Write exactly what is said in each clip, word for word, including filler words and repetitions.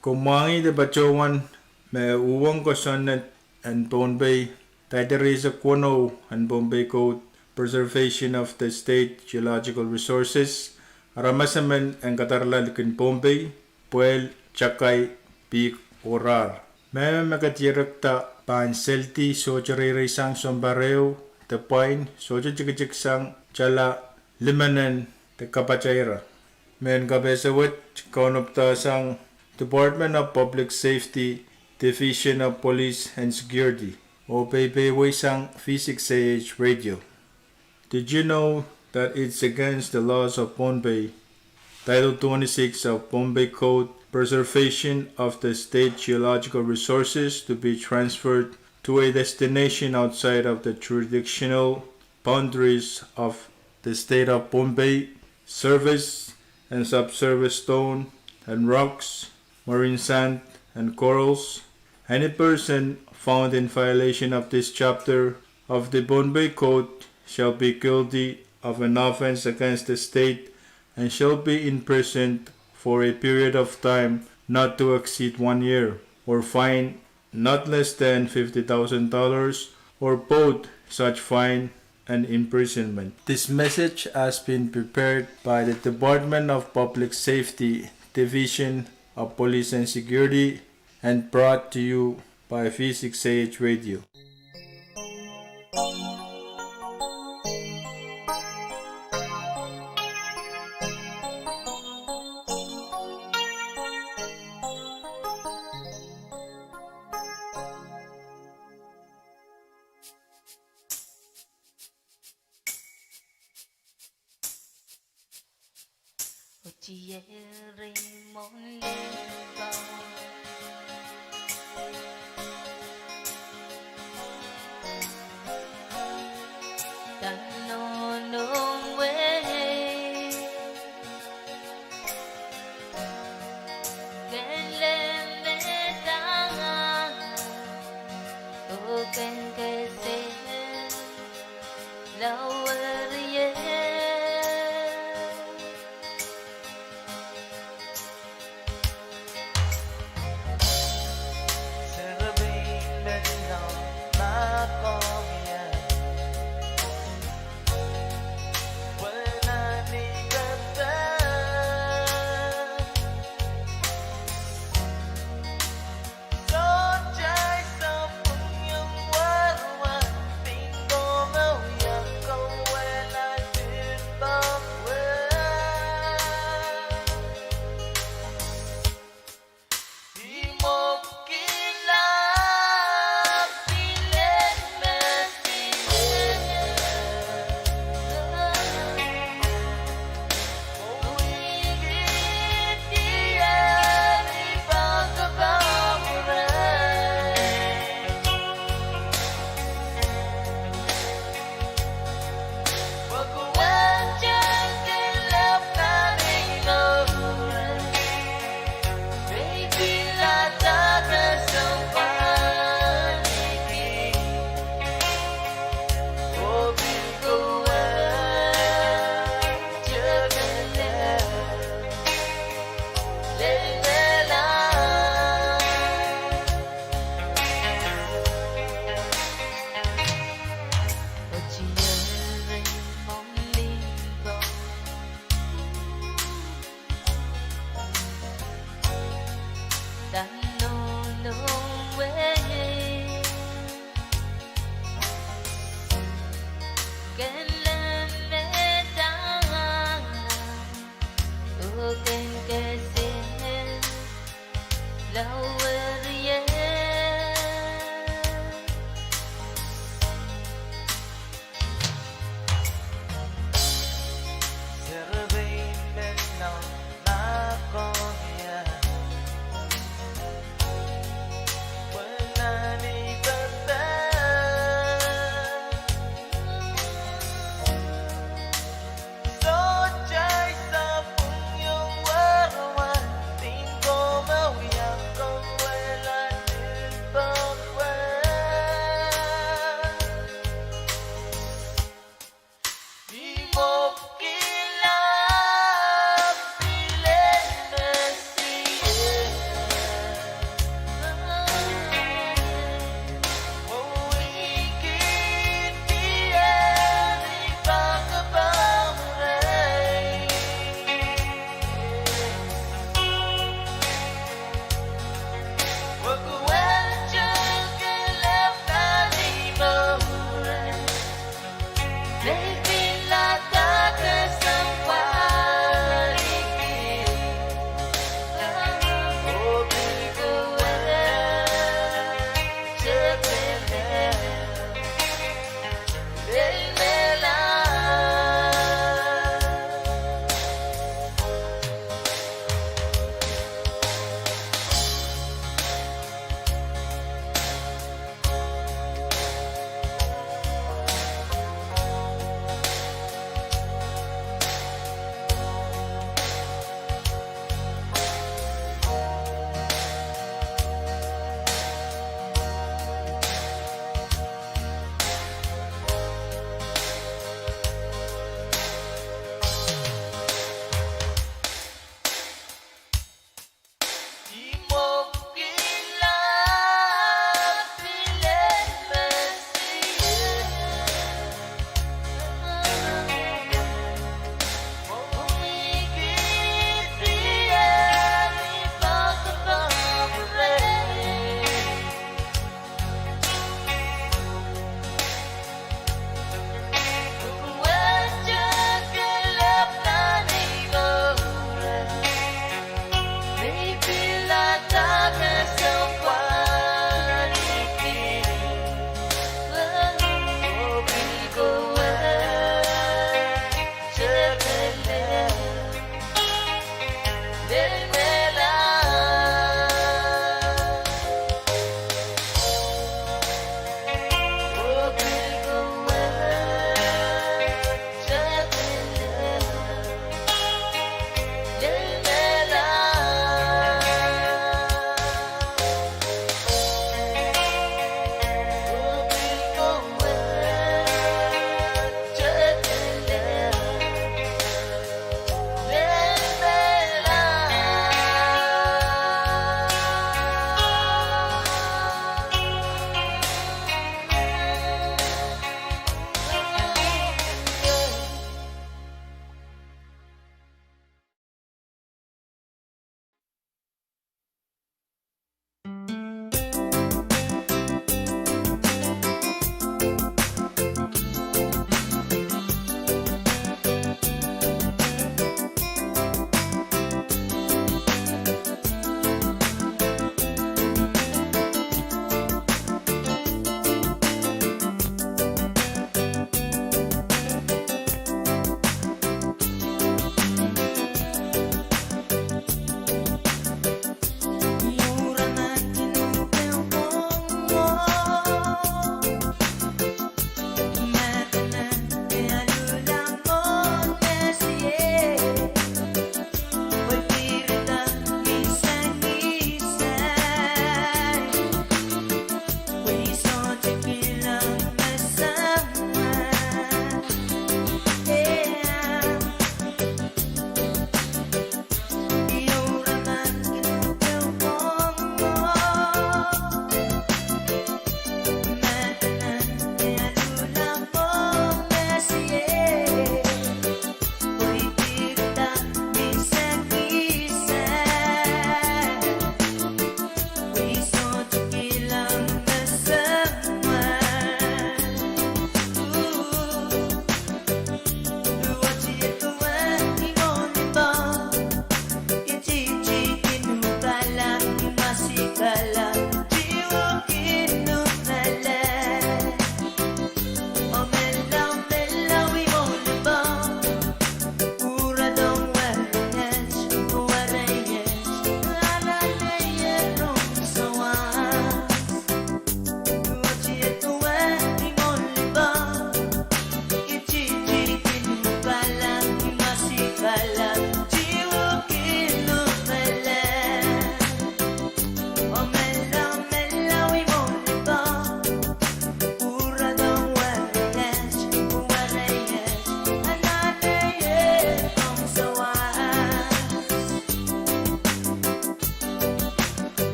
Ke mwahngih de patohwan me uhwong kosonned en Pohnpei, daideriesek weneu en Pohnpei Code, Preservation of the State Geological Resources, aramas emen en kadarala likin Pohnpei, pwehl, takai, pihk oh rahr. Mehmen me ke dierekda pahn seldi sohte reireisang sounpar ehu de pwain, sohte tikitik sang tala limenen de kapataira. Mehn kapehse wet kaunopdahsang Department of Public Safety, Division of Police and Security, oh peipeieisang V six A H Radio. Did you know that it's against the laws of Pohnpei, Title twenty-six of Pohnpei Code, preservation of the state geological resources to be transferred to a destination outside of the jurisdictional boundaries of the state of Pohnpei? Surface and subsurface stone and rocks, marine sand and corals. Any person found in violation of this chapter of the Pohnpei Code shall be guilty of an offense against the state and shall be imprisoned for a period of time not to exceed one year, or fine not less than fifty thousand dollars, or both such fine and imprisonment. This message has been prepared by the Department of Public Safety, Division of Police and Security, and brought to you by V six A H Radio.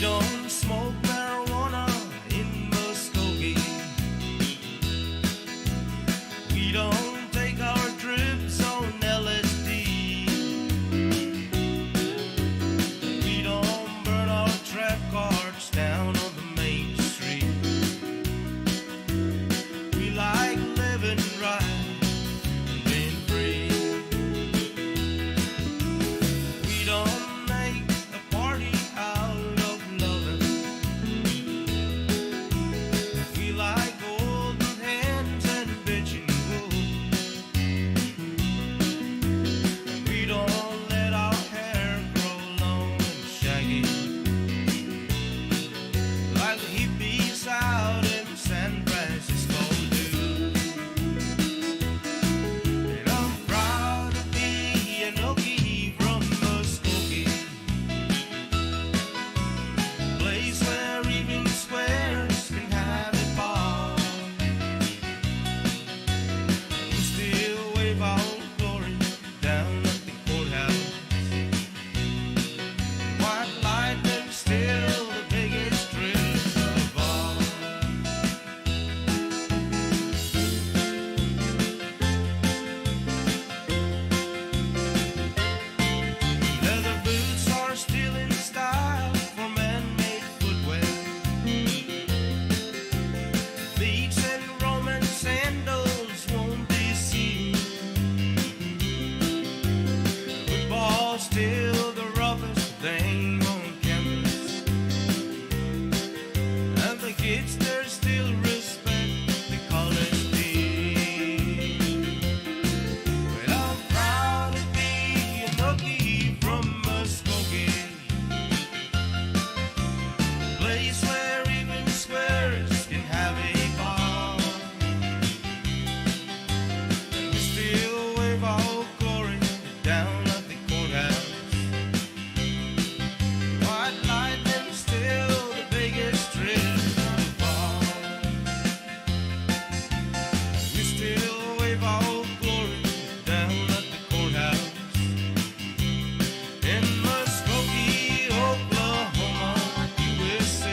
don't smoke marijuana in Muskogee. We don't take our trips on L S D. We don't burn our trap cards down on the main street. We like living right and being free. We don't make a party out of loving. We like holding hands and pitching wood. And we don't let our hair grow long and shaggy like the hippies out in San Francisco do. And I'm proud to be an Okie from Muskogee, place where even squares can have a bar. And we still wave our glory down at the courthouse. White lightning still the biggest thrill of all. Leather boots are still in style for man-made footwear. Beads and Roman sandals won't deceive. Football's still the roughest thing on campus. And the kids, they still respect the college team. Well, I'm proud to be an Okie from Muskogee, place where even squares can have a bar. And we still wave our glory down at the courthouse. White lightning still the biggest thrill of all. We still wave our glory down at the courthouse in Muskogee, Oklahoma, U S A.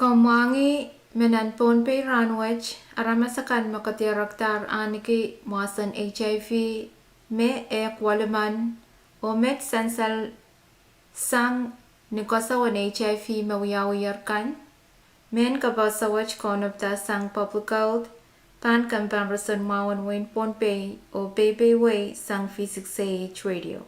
Komw mwahngih me nan Pohnpei rahnwet, aramas akan me kedirekdahr ahniki mwahsen HIV me ehk welimen, oh met sansal sang ni koasoan HIV me wiawiher kan. Mehn kapehse wet kaunopda sang Public Health, pahn kempein roson mwahu en wehin Pohnpei, oh peipei wei sang V six A H Radio.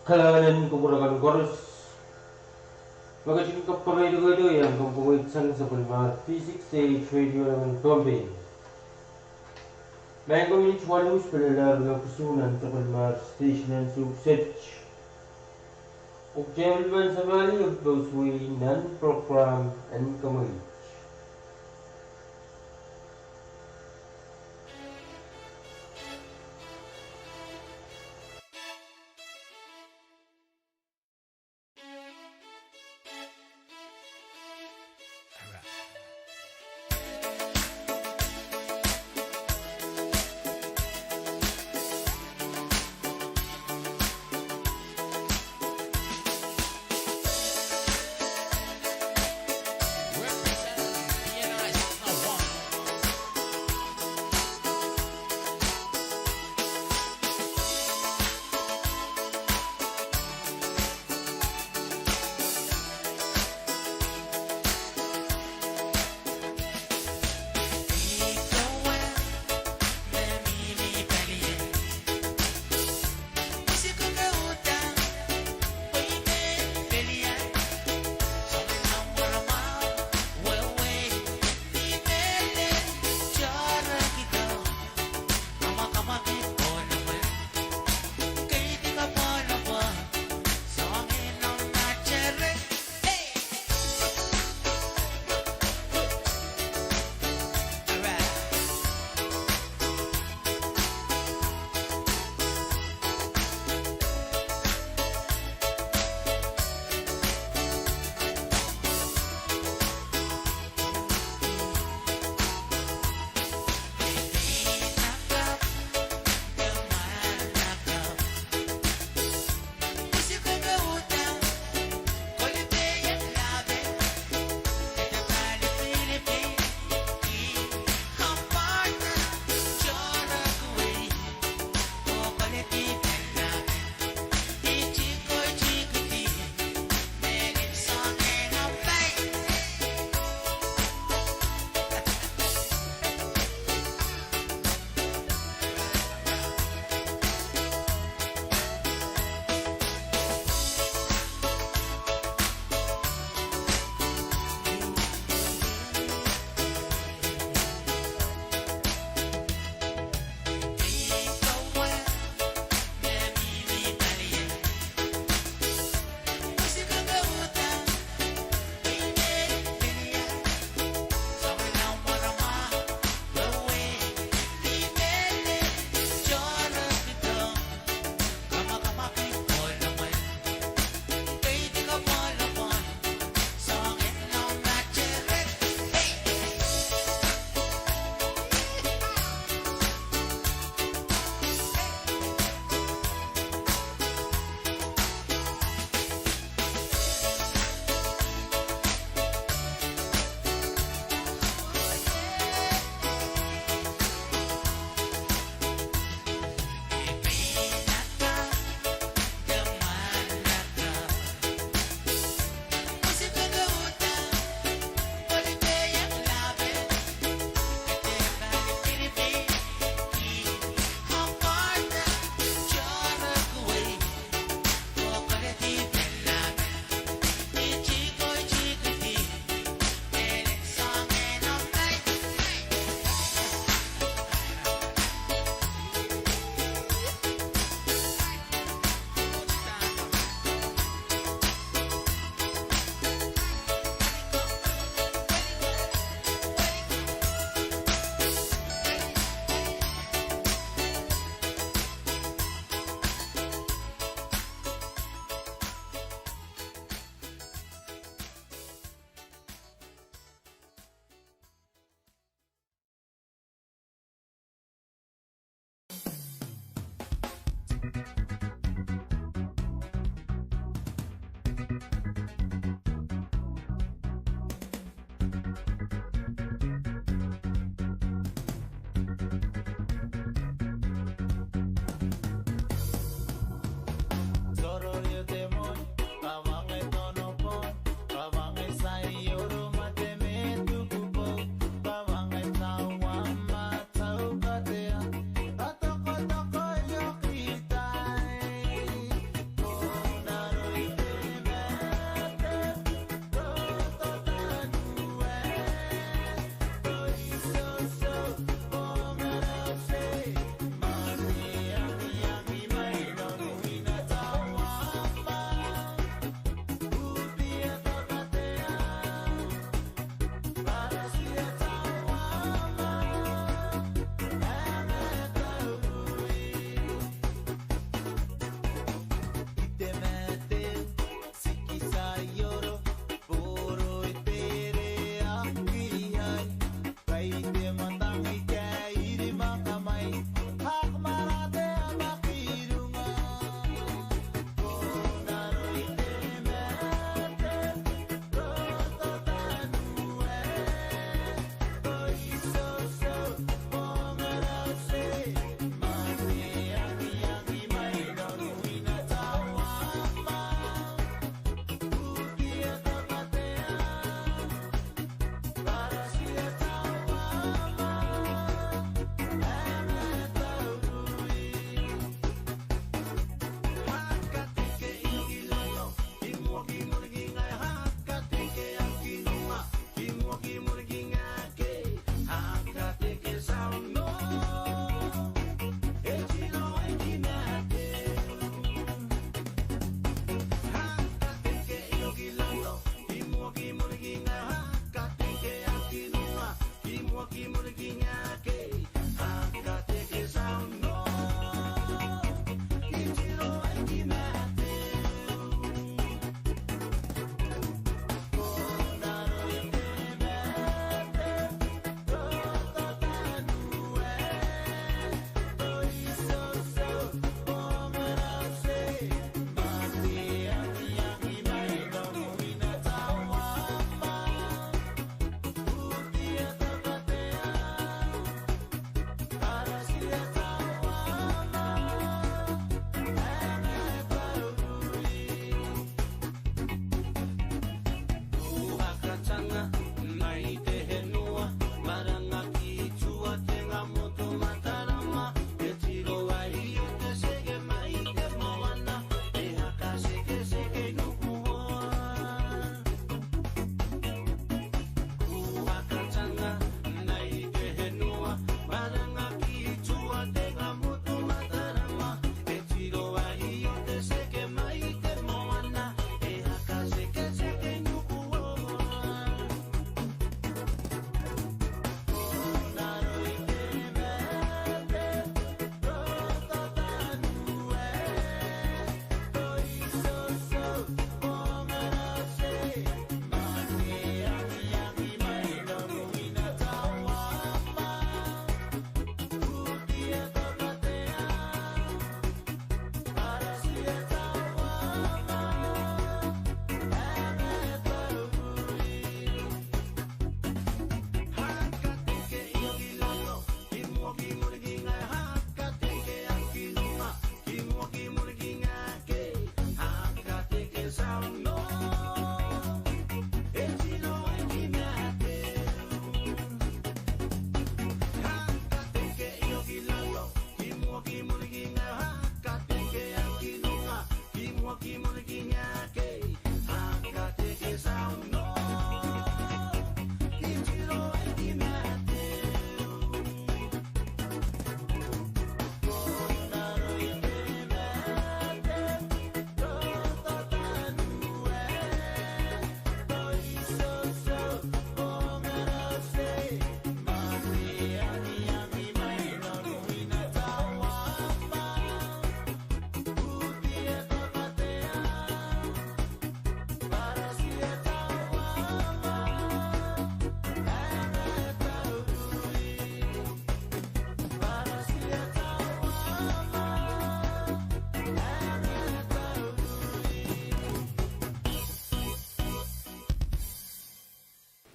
Kalahngan en kupwur akan koaros. Me ketin kapkapaiada iei ahmw kapwaiada sang sapwellimar V six A H radio nan Pohnpei. Maing ko, minit waluh pil lalahr riekid nan sapwellimar station en Suk Sech. Oktail pahn sapahl ih pouswei nan program en Kamwei.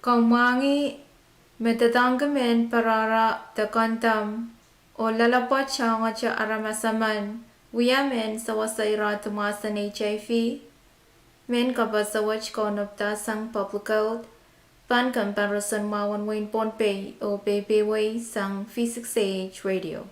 Kamwangih me doadoahngki mehn Parahra de Kondom oh loalopwoat soangoahte aramas emen wia mehn sewese irehdi mwahsen HIV. Mehn kapehse wet kaunopada sang Public Health, pahn kompoakeparoson mwahu en wehin Pohnpei oh peipeiewi sang V six A H Radio.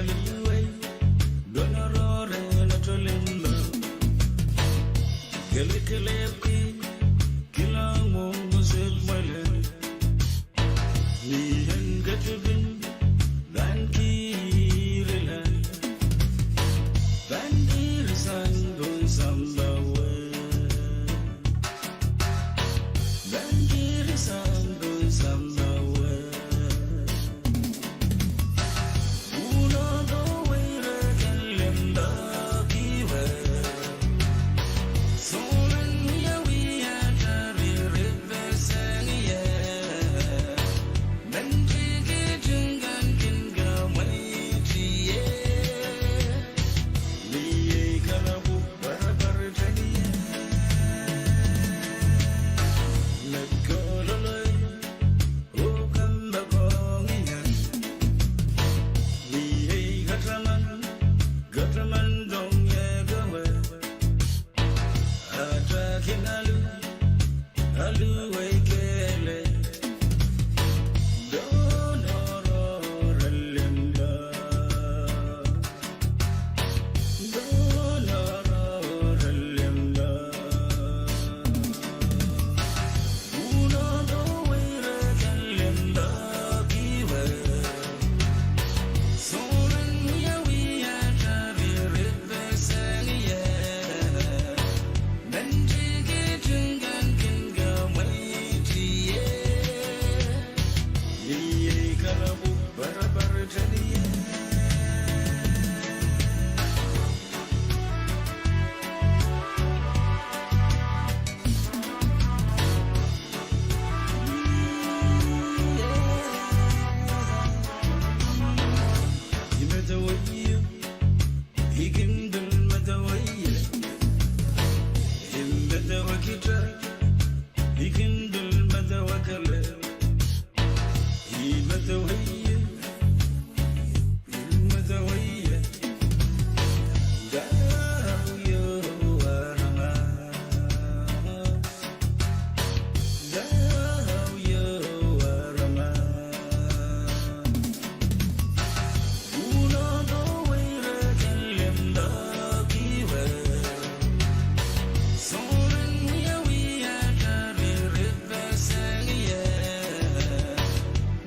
Keliwei, donorohr en atolinda. Kelekelehpw ki, kilang oh ngosek mwelen. Ni en ketipin, pahn kihirila. Pahn kihir sang pohn sampah wet. Pahn kihir sang pohn sampah wet. Unodo weirek en limpoak ih wet. Souleng wiewia tari ripeseng ie. Men tikitik kan kin kamwetie. Ni ei kalapw pwarapwar tanie. Met kololei oh kompoakohng ie. Ni ei kataman, kataman dohng ie kewe. Atail kin alu, alu ei kehlail. Donorohr en limpoak. Donorohr en limpoak. Unodo weirek en limpoak ih wet. Souleng wiewia tari ripeseng ie. Men tikitik kan kin kamwetie. Ni ei kalapw pwarapwar tanie. I medewe ie, I kin pil medewe ie. I medewe kita, I kin pil medewe kelehpw. I medewe ie, I medewe ie. Dahme aramas. Dahme aramas. Unodo weirek en limpoak ih wet. Souleng wiewia tari ripeseng ie.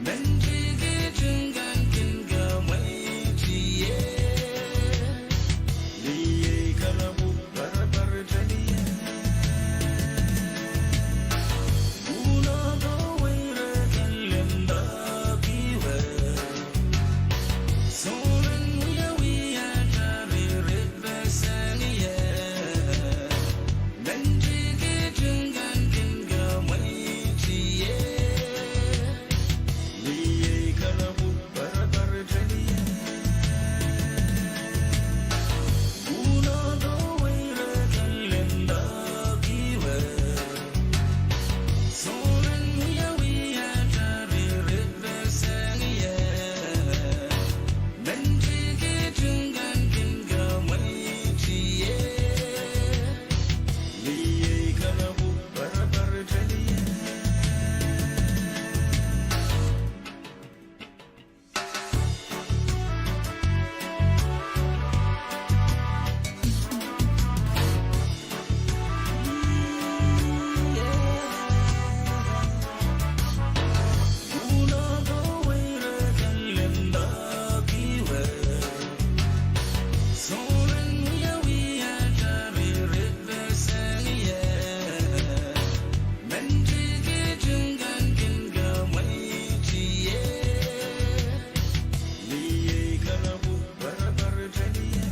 Men tikitik kan kin kamwetie. Ni ei kalapw pwarapwar tanie. Unodo weirek en limpoak ih wet. Souleng wiewia tari ripeseng ie. Men tikitik kan kin kamwetie. Ni ei kalapw pwarapwar tanie. Unodo weirek en limpoak ih wet. Souleng wiewia tari ripeseng ie. Men tikitik kan kin kamwetie. Ni ei kalapw pwarapwar tanie.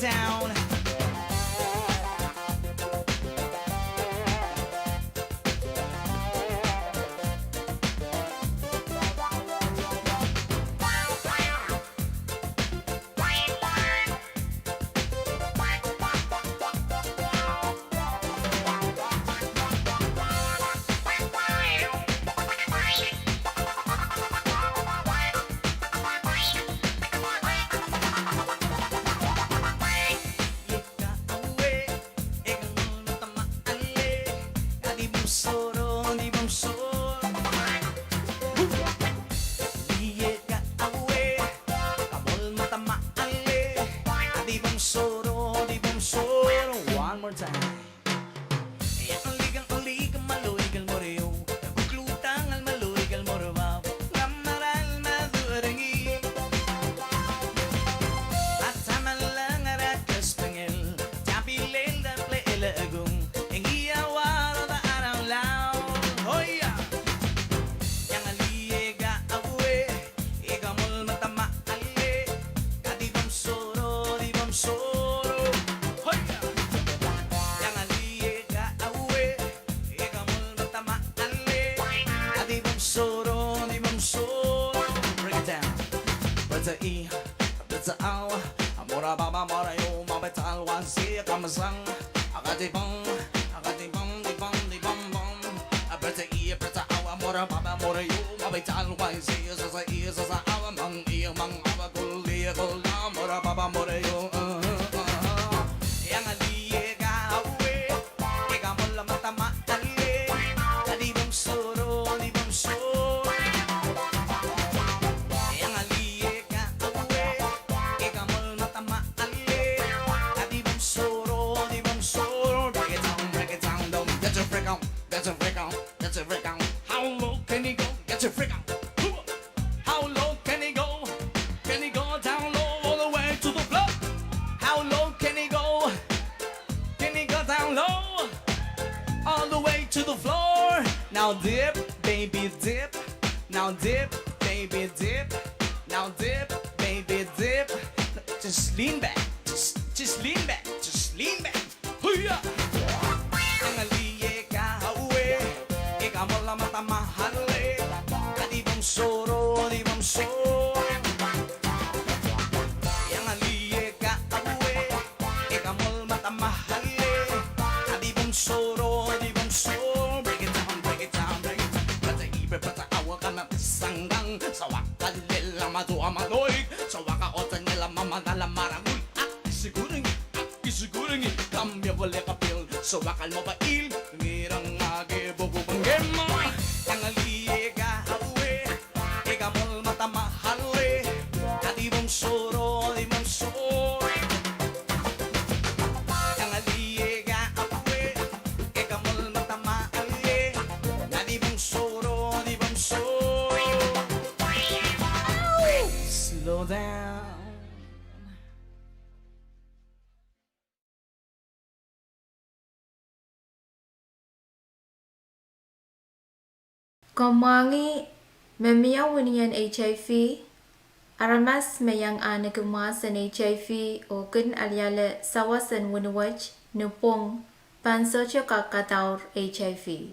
Down. One more time. Break it down. Pritsa i, pritsa awa, a mora pahpa mora ieu, ma pahn tal wasi, a kamwasang, a kadipong, a kadipong, dipong, dipong, pong. A pritsa i, pritsa awa, mora pahpa mora ieu, ma pahn tal wasi, sasa i, sasa awa, mong i, mong awa, kul i, kul a, mora pahpa mora ieu, uh, uh, uh. Get your freak on, get your freak on, get your freak on. How low can you go? Get your freak on. Come on. How low can you go? Can you go down low all the way to the floor? How low can you go? Can you go down low all the way to the floor? Now dip, baby, dip. Now dip, baby, dip. Now dip, baby, dip. Just lean back. Just, just lean back. Just lean back. Hoo-yah! Break it down, break it down, break it down. Pritsa i, pritsa awa, kana sangkang. Sawaka lel a mado a maloik. Sawaka otengel a mamanala marangul. Ak isi kuringi, ak isi kuringi. Kam ia pale kapil. Sawaka lopa il. Ngirang age boku bangema. Slow down. Komw mwahngih me mie winien HIV, aramas me iang ahneki mwahs en HIV oh kin aliale sawas en wini wet ni pwung pahn sohte kak kadaur HIV.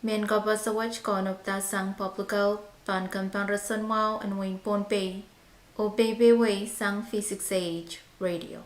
Mehn koaposo wet kaunopda sang Public Health pahn Kempoake Roson Mwahu en wehin Pohnpei oh peipeidawei sang V six A H Radio.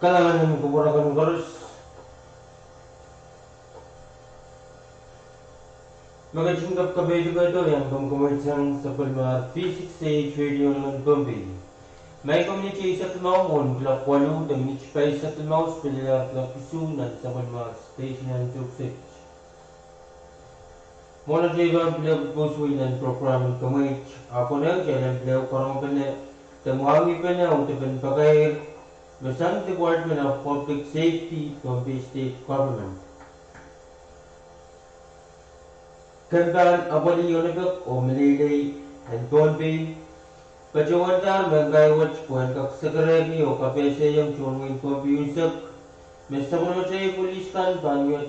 Kalahngan en kupwur akan koaros. Me ketin kapkapehdi kitail iang komw kemwehdi sang sapwellimen V six A H Radio nan Pohnpei. Maing ko minit eisek limau mwohn kuloak waluh de minit paisek limau, pil lahr kuloak isuh nan sapwellimen station en Tuksej. Mwohn atail pahn pil pwoswe nan program en kemwehdi, a konehng kitail en pil karonge pene de mwahngih pene audepen pakair me sang Department of Public Safety, Pohnpei State Government. Kempahn apwalih onopek oh meleilei en Pohnpei patohwandahr mehn kaiwet pwehn kak sekerehki oh kapehsehiong tohn wehin Pohnpei unsek me sapwellimatail polis kan pahn wia,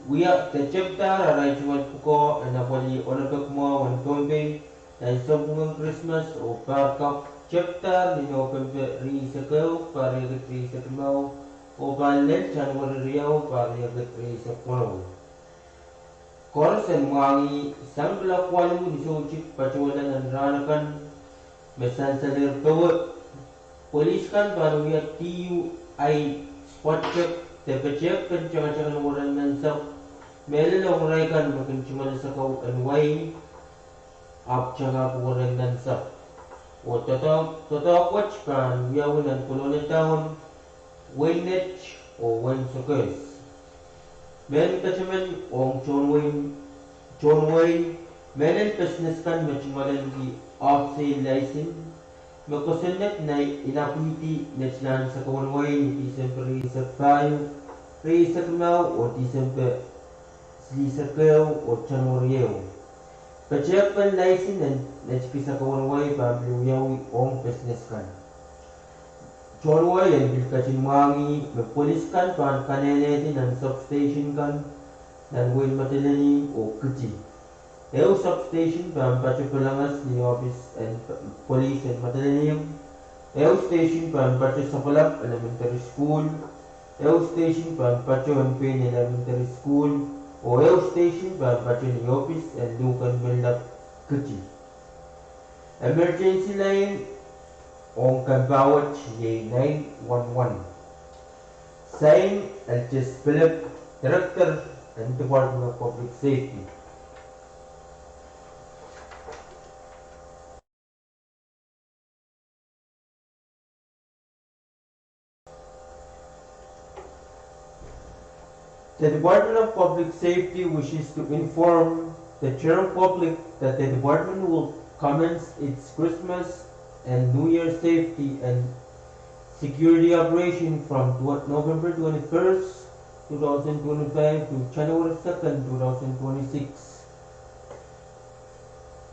wia de tepdahr arail tungoal pwukoa en apwalih onopek mwahu en Pohnpei nan sounpwungen Krismas oh pahr kak tepdahr ni Nopempe rieisek ehu, pahr riekid rieisek limau, oh pahn lel January riau, pahr riekid rieisek weneu. Koaros en mwahngih sang kuloak waluh ni soutik patohwala nan rahn akan me sansalehr powe. Polis kan pahn wia D U I spot check de petehk pen tangatang en weren nansapw, mehlel ong irail kan me kin tungoale sakau en wain, ahpw tangahki weren nansapw. Oh doadoahk, doadoahk wet pahn wiawi nan Kolonia Town, wein Net oh wein Sokehs. Mehn kataman ong tohn wein, tohn wein, mehlel pesnes kan me tungoalehng off-sale license, me kosonned nan inapwihdi netilahn sakawenewein ni Disempe rieisek pahieu, rieisek limau oh Disempe silihsek ehu oh January ehu. Petehk pen license en netiki sakawenewei pahn pil wiawi ong pesnes kan. Tohn wehi en pil ketin mwahngih me polis kan pahn kanenehdi nan substation kan nan wein Madolenihmw oh Kiti. Ehu substation pahn patopalangas ni ohpis en polis en Madolenihmw. Ehu station pahn pato Sapwalap Elementary School. Ehu station pahn pato Empein Elementary School. Oh ehu station pahn pato ni ohpis en luhk en Menlap, Kiti. Emergency line ong kempoakepahwet iei nine one one. Sign, L J S Philip, Director en Department of Public Safety. The Department of Public Safety wishes to inform the general public that the department will commence its Christmas and New Year safety and security operation from tw-, November twenty-first, two thousand twenty-five to January second, two thousand twenty-six.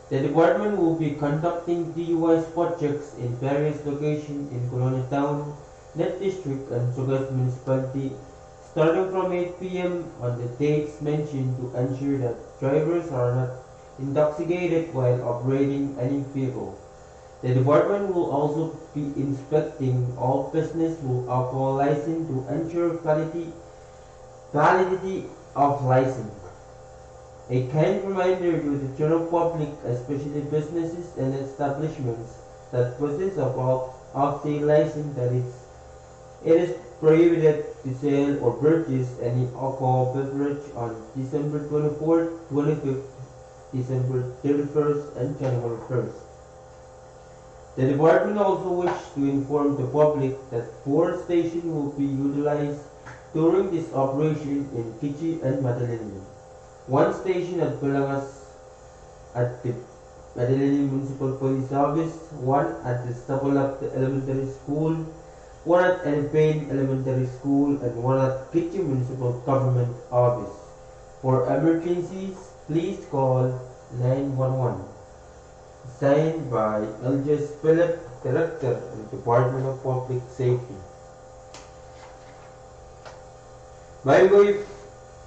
The department will be conducting D U I spot checks in various locations in Kolonia Town, Net District and Sokehs Municipality, starting from eight P M on the dates mentioned to ensure that drivers are not intoxicated while operating any vehicle. The department will also be inspecting all business with alcohol license to ensure quality validity of license. A kind reminder to the general public, especially businesses and establishments that possess of al-, off-sale license, that is, it is prohibited to sell or purchase any alcohol beverage on December twenty-fourth, twenty-fifth, December thirty-first, and January first. The department also wishes to inform the public that four stations will be utilized during this operation in Kiti and Madolenihmw. One station at Belangas at the Madolenihmw Municipal Police Office, one at the Sapwalap Elementary School, one at Empein Elementary School, and one at Kiti Municipal Government Office. For emergencies, please call nine one one. Signed by L J S Philip, Director, Department of Public Safety. Maing ko, ih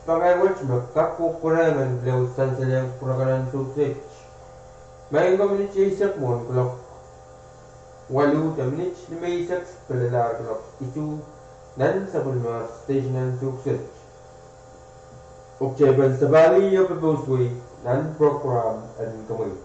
pakair wet me kak pwurehng en pil sansalehng kupwur akan en Tuksej. Maing ko, minit eisek mwohn kuloak waluh de minit limeisek, pil lahr kuloak isuh, nan sapwellimomwi station en Tuksej. Okei, pahn sapahl ieu popouswe nan program en kemwehdi.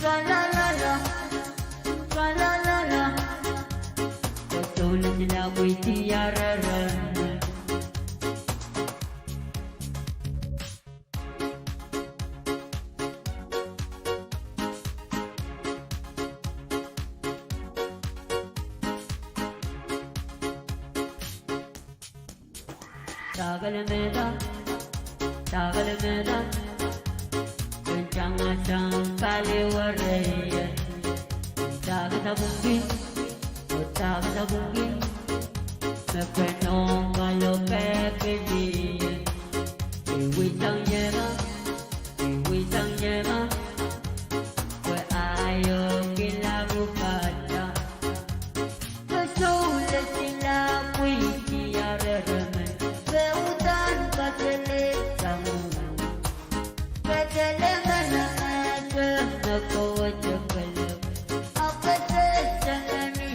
Tralalala, tralalala. Ke souleng sila pwe I tiarere. Takelemehda, takelemehda, ken tangasang paliwere. Takasapwungki, oh takasapwungki, me ken ong kaloke kili. Iwisang iema, iwisang iema, pwe aio kilang uhkada. Ke souleng sila pwe I tiarere men, pwe uhdahn kaselehsang. Ke souleng sila pwe I tiarere men, pwe uhdahn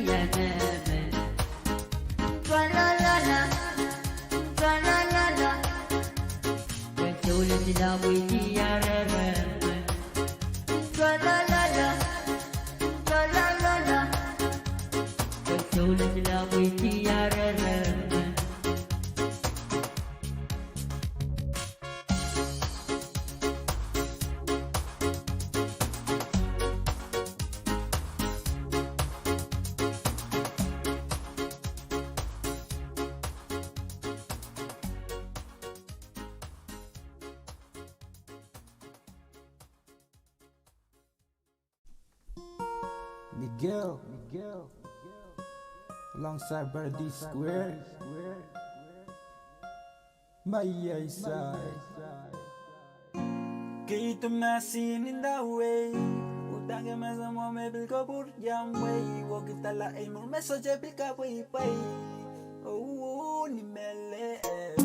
kaselehsang. Tralalala, tralalala. Ke souleng sila pwe I tiarere men. Tralalala, tralalala. Ke souleng sila pwe I tiarere men. Miguel, Miguel, alongside Brother D Square. Mai iei sai. Kei tumasi ni ndawei, udahn ke me sohte mwo me pil kapwuriamwei, wekidala ei mwo me sohte pil kapweipwei. Oh, ni mele, eh,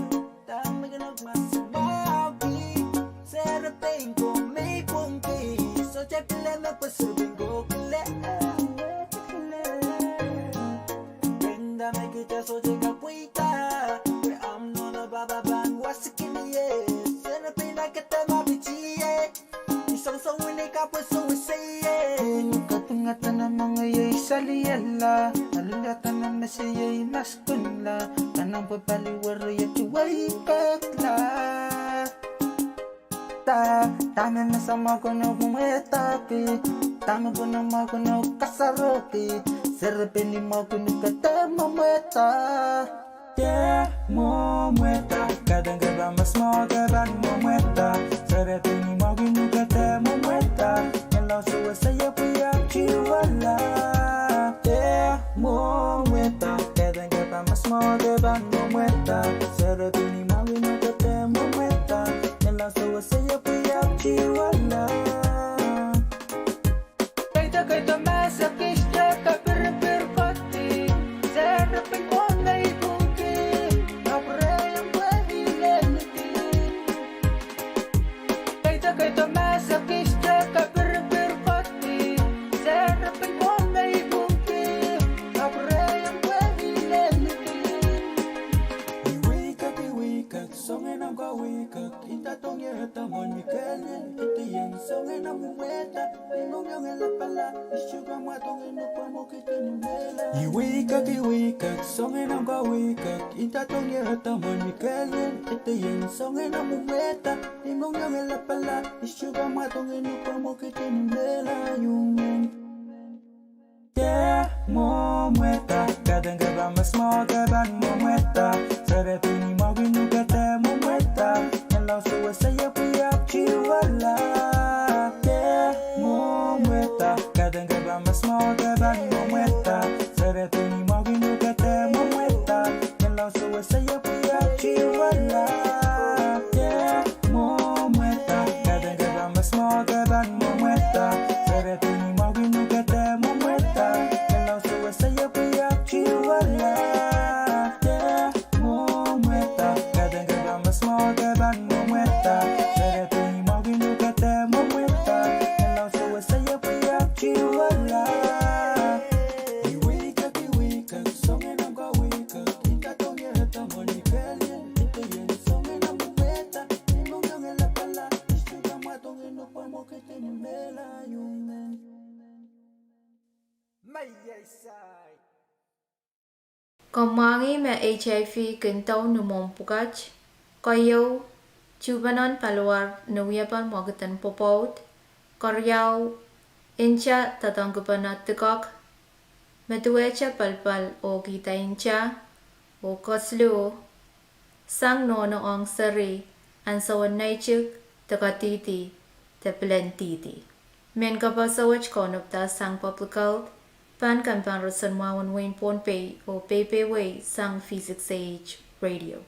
dahme ke nok mas mwahuki, serepein ko me pwungki, sohte pil me pwe serepein ko kile. Penda me kita sohte kapweida, pwe ahmw nohno pahpa pahn wasikinie, serepein a kete ma pitie. I songosong wini kapwe sewese ie. Ni kapingada nan mengei iei saliala, aliada nan mese iei maskunla, kanahn pwe paliwere iei tuwei pekla. Da, dahme me sohte mwahu ke nohk mwomwehda ki, dahme ke nohk mwahu ke nohk kasarohki, serepein ni mwahu ke nohk kete mwomwehda. Ke mwomwehda, kaidehn ke pahn mas mwahu ke pahn mwomwehda. Serepein ni mwahu ke nohk kete mwomwehda. Ngelau sewese ie pwe I ahpw tiwala. Ke mwomwehda, kaidehn ke pahn mas mwahu ke pahn mwomwehda. Serepein ni mwahu ke nohk kete mwomwehda. Ngelau sewese ie pwe I ahpw tiwala. Kaidehn kaidehn me se kihsang kapirpir kohdi, serepein ko me pwungki, kapwurehiong pwe I leliki. Kaidehn kaidehn me se kihsang kapirpir kohdi, serepein ko me pwungki, kapwurehiong pwe I leliki. Iwei kak, iwei kak, soangen ahmw kawei kak, inda dohng ie ehdamwen mi kelien, kihdi ien soangen ahmw mwomwehda. Iwei kak, iwei kak, soangen ahmw kawei kak, inda dohng ie ehdamwen mi kelien, kihdi ien soangen ahmw mwomwehda. Ke mwomwehda, kaidehn ke pahn mas mwahu ke pahn mwomwehda. Serepein ni mwahu ke nohk kete mwomwehda. Ngelau sewese ie pwe I ahpw tiwala. Ke mwomwehda, kaidehn ke pahn mas mwahu ke pahn mwomwehda. Serepein ni mwahu ke nohk kete mwomwehda. Ngelau sewese ie pwe I ahpw tiwala. Ke mwomwehda, kaidehn ke pahn mas mwahu ke pahn mwomwehda. Serepein ni mwahu ke nohk kete mwomwehda. Ngelau sewese ie pwe I ahpw tiwala. Ke mwomwehda, kaidehn ke pahn mas mwahu ke pahn mwomwehda. Serepein ni mwahu ke Komwangih me HIV kin dau ni mwohmw pwukat. Keieu, tuhpeno paliwar ni wiepen mwekid en pwopwoud. Keriau, nta doadoahngkipene dikek, meduwehte pelpel oh kihda nta, oh kesiluh, sang nohno ong seri, ansou en neitik, de kadihdi, de pilen dihdi. Mehn kapehse wet kaunopda sang Public Health, pahn kempein roson mwahu en wehin Pohnpei oh peipeiewe sang V six A H Radio.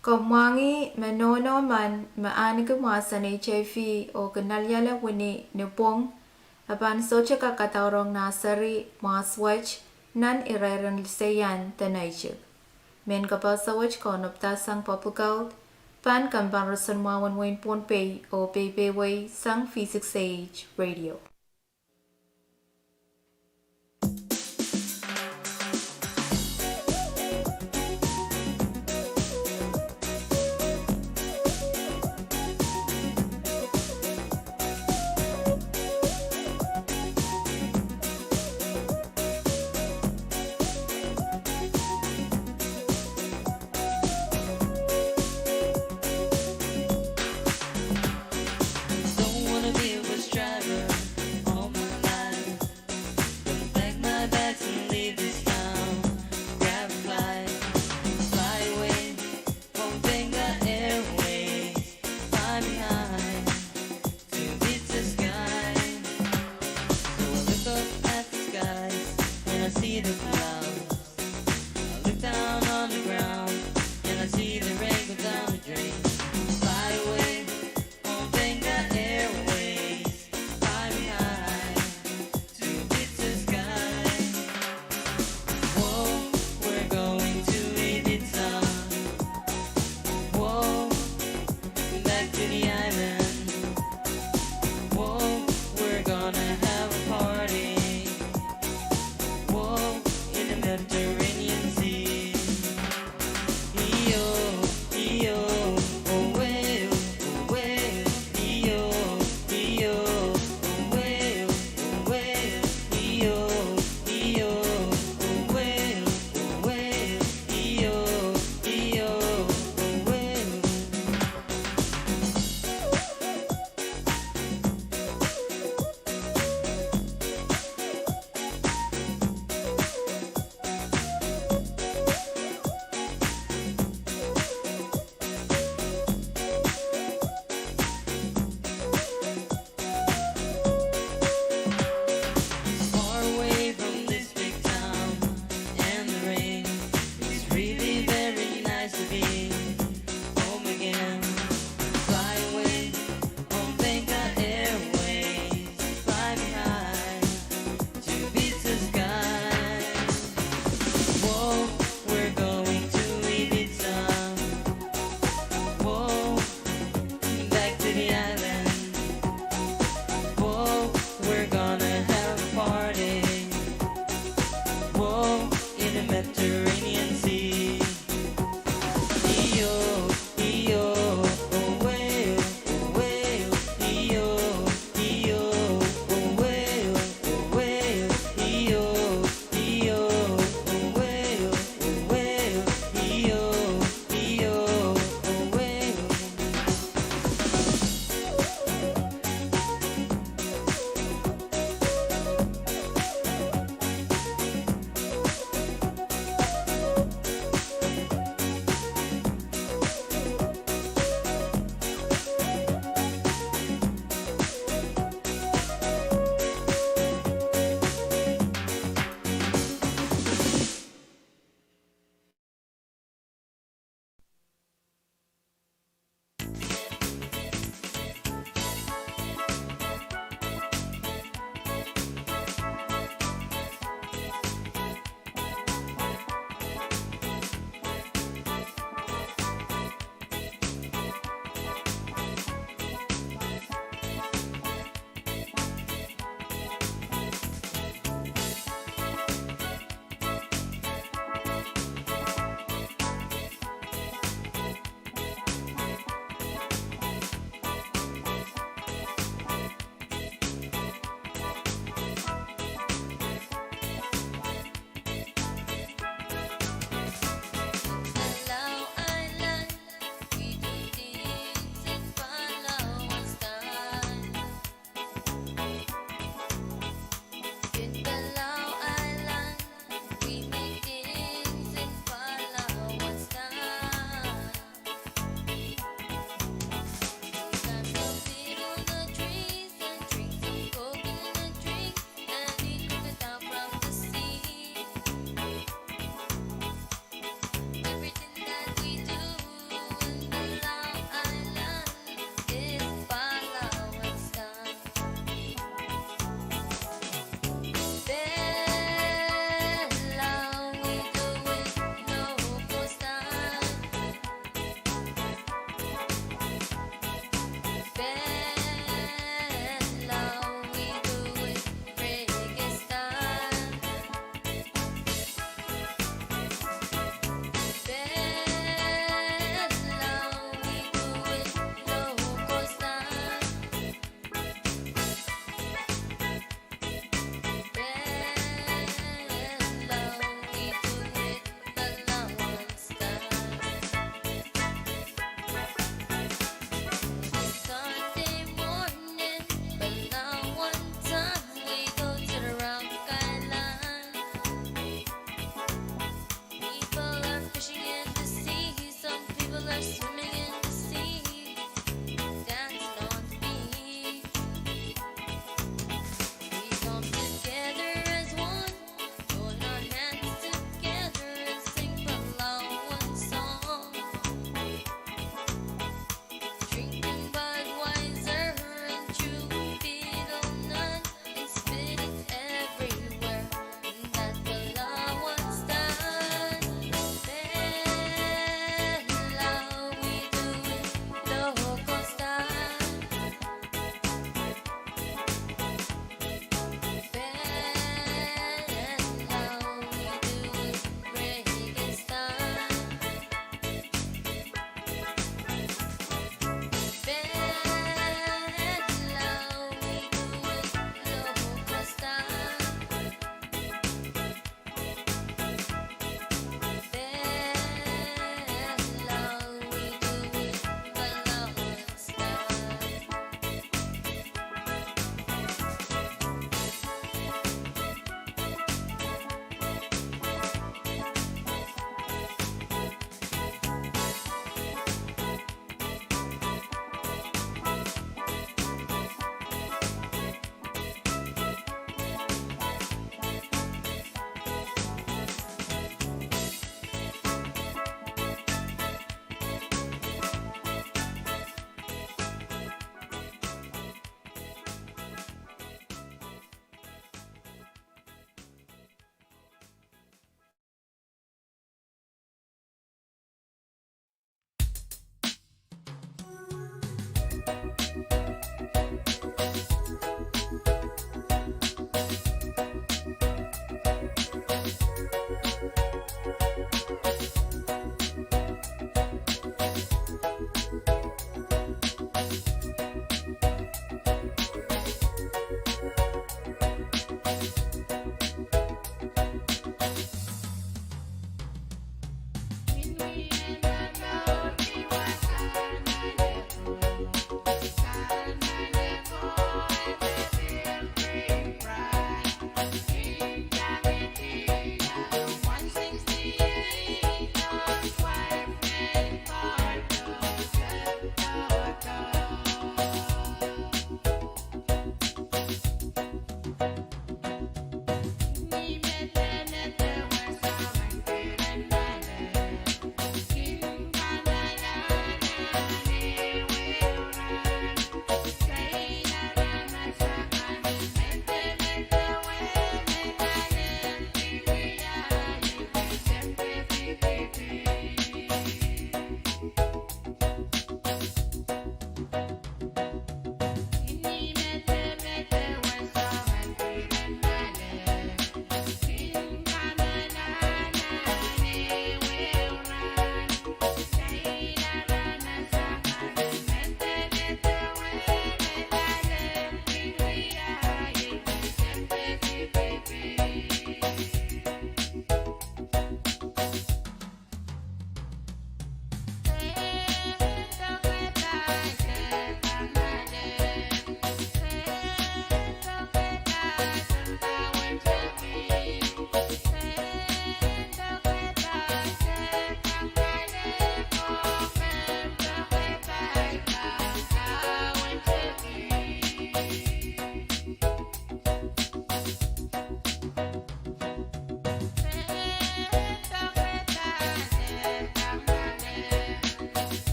Ke mwahngih me nohno men me ahneki mwahsen HIV oh kin aliala wini ni pwung, e pahn sohte kak kadaurong nah seri mwahs wet nan irairen liseian de neitik. Mehn kapehse wet kaunopdahsang Public Health, pahn kempen roson mwahu en wehin Pohnpei oh peipehi sang V six A H Radio.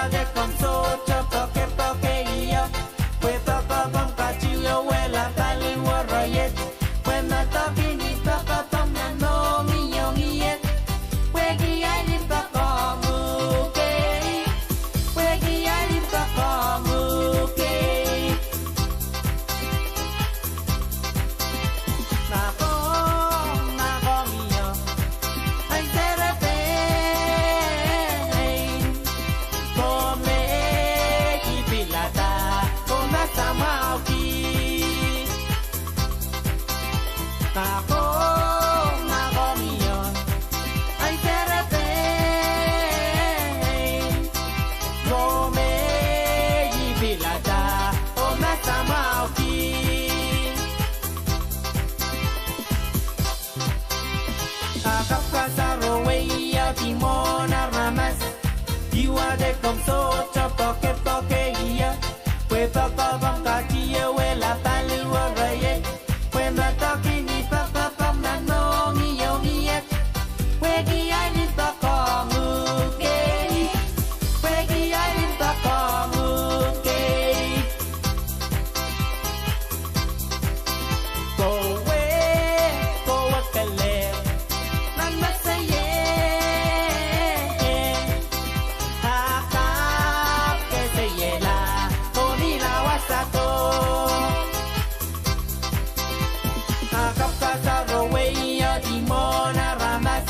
Ade komw sohte pokepoke ie, pwe poakopomw katiwehla paliwere iet, pwe medewe kin poakopomw nan mohngiong iet, pwehki ahi limpoak ong uhk ei, pwehki ahi limpoak ong uhk ei. Ma komw, ma komw ie, ahi serepein, komw me I pilada, komw me samwauki. Ma komw, ma komw ie, ahi serepein, komw me I pilada, komw me samwauki. A kapw kasaro wehio ni mwohn aramas, I wahdo komw sohte pokepoke ie, pwe poakopomw katiwehla paliwere iet, pwe medewe kin poakopomw nan mohngiong iet, pwehki ahi limpoak ong uhk ei, pwehki ahi limpoak ong uhk ei. Kowe, kowe kelehpw nan meseie, a kapw keseiehla, oh ni la wasa ko. A kapw kasaro wehio ni mwohn aramas,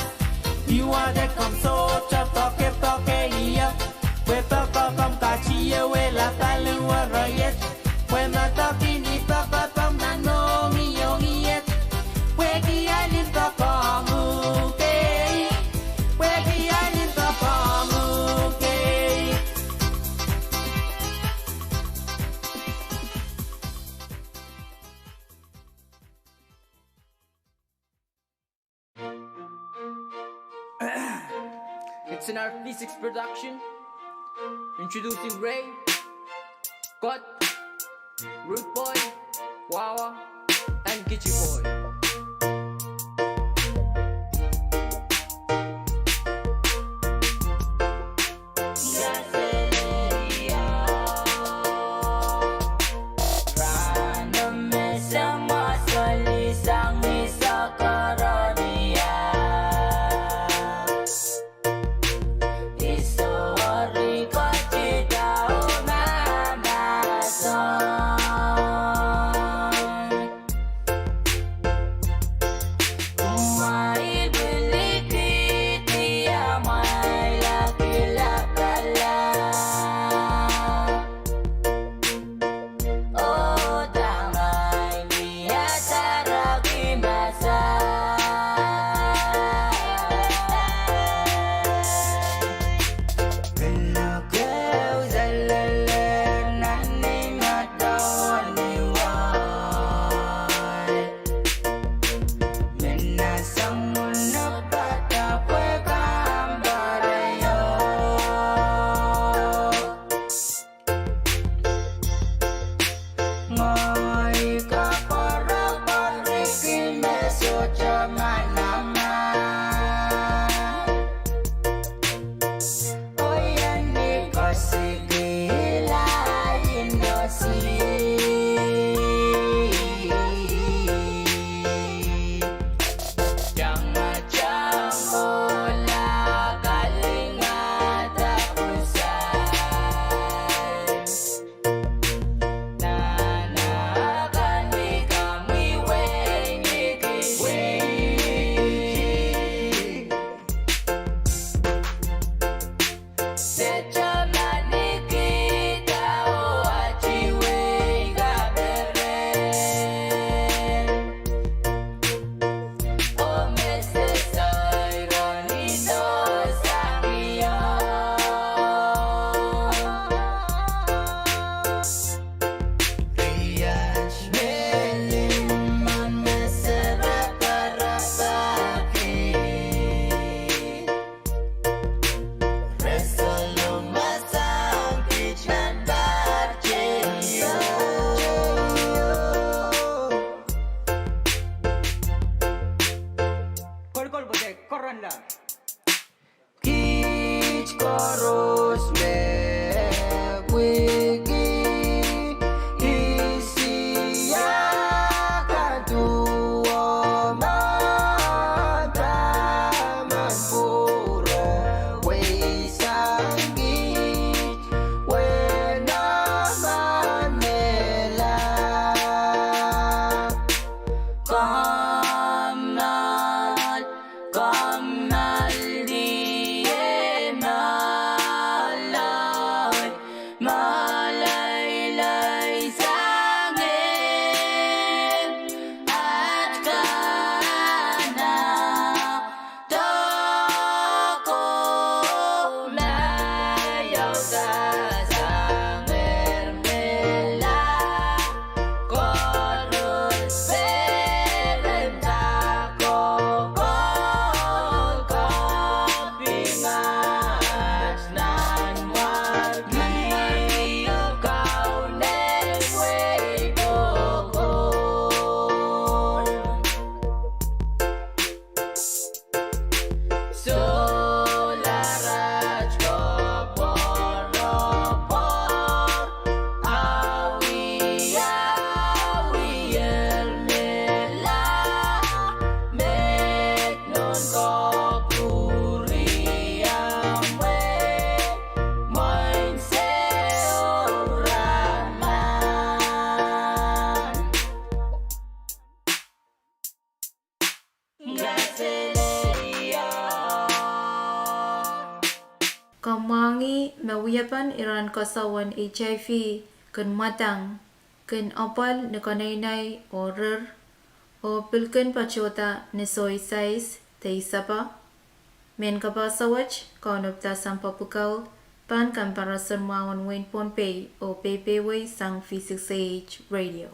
I wahdo komw sohte pokepoke ie, pwe poakopomw katiwehla paliwere iet, pwe medewe kin poakopomw nan mohngiong iet, pwehki ahi limpoak ong uhk ei, pwehki ahi limpoak ong uhk ei. It's an R P six production. Introducing Ray, Kot, Rude Boy, Wawa, and Kichi Boy. Kolokol pwe koaros en la. Kiht koaros me Wiepen iren koasoi en HIV kin mwadang, kin apwal ni keneinei oh rir, oh pil kin patohda ni soai sais de isepe. Mehn kapehse wet, kaunopda sampah pwukoa, pahn kamparason mwahu en wehin Pohnpei oh peipehiwei sang V six A H Radio.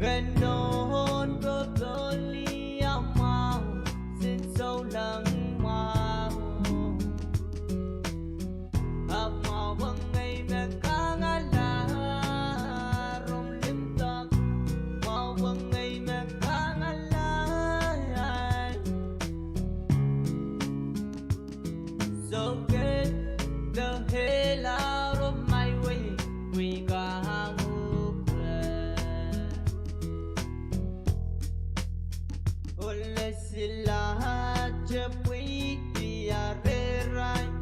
Kenohn popohl ni ah mwahu, sin souleng mwahu. Ahpw mwahu ngehi me kangala, rong limpoak, mwahu ngehi me kangala. Souket de hela rong maing wei, wei kangukwe. Ole silaht pwihki arehrail,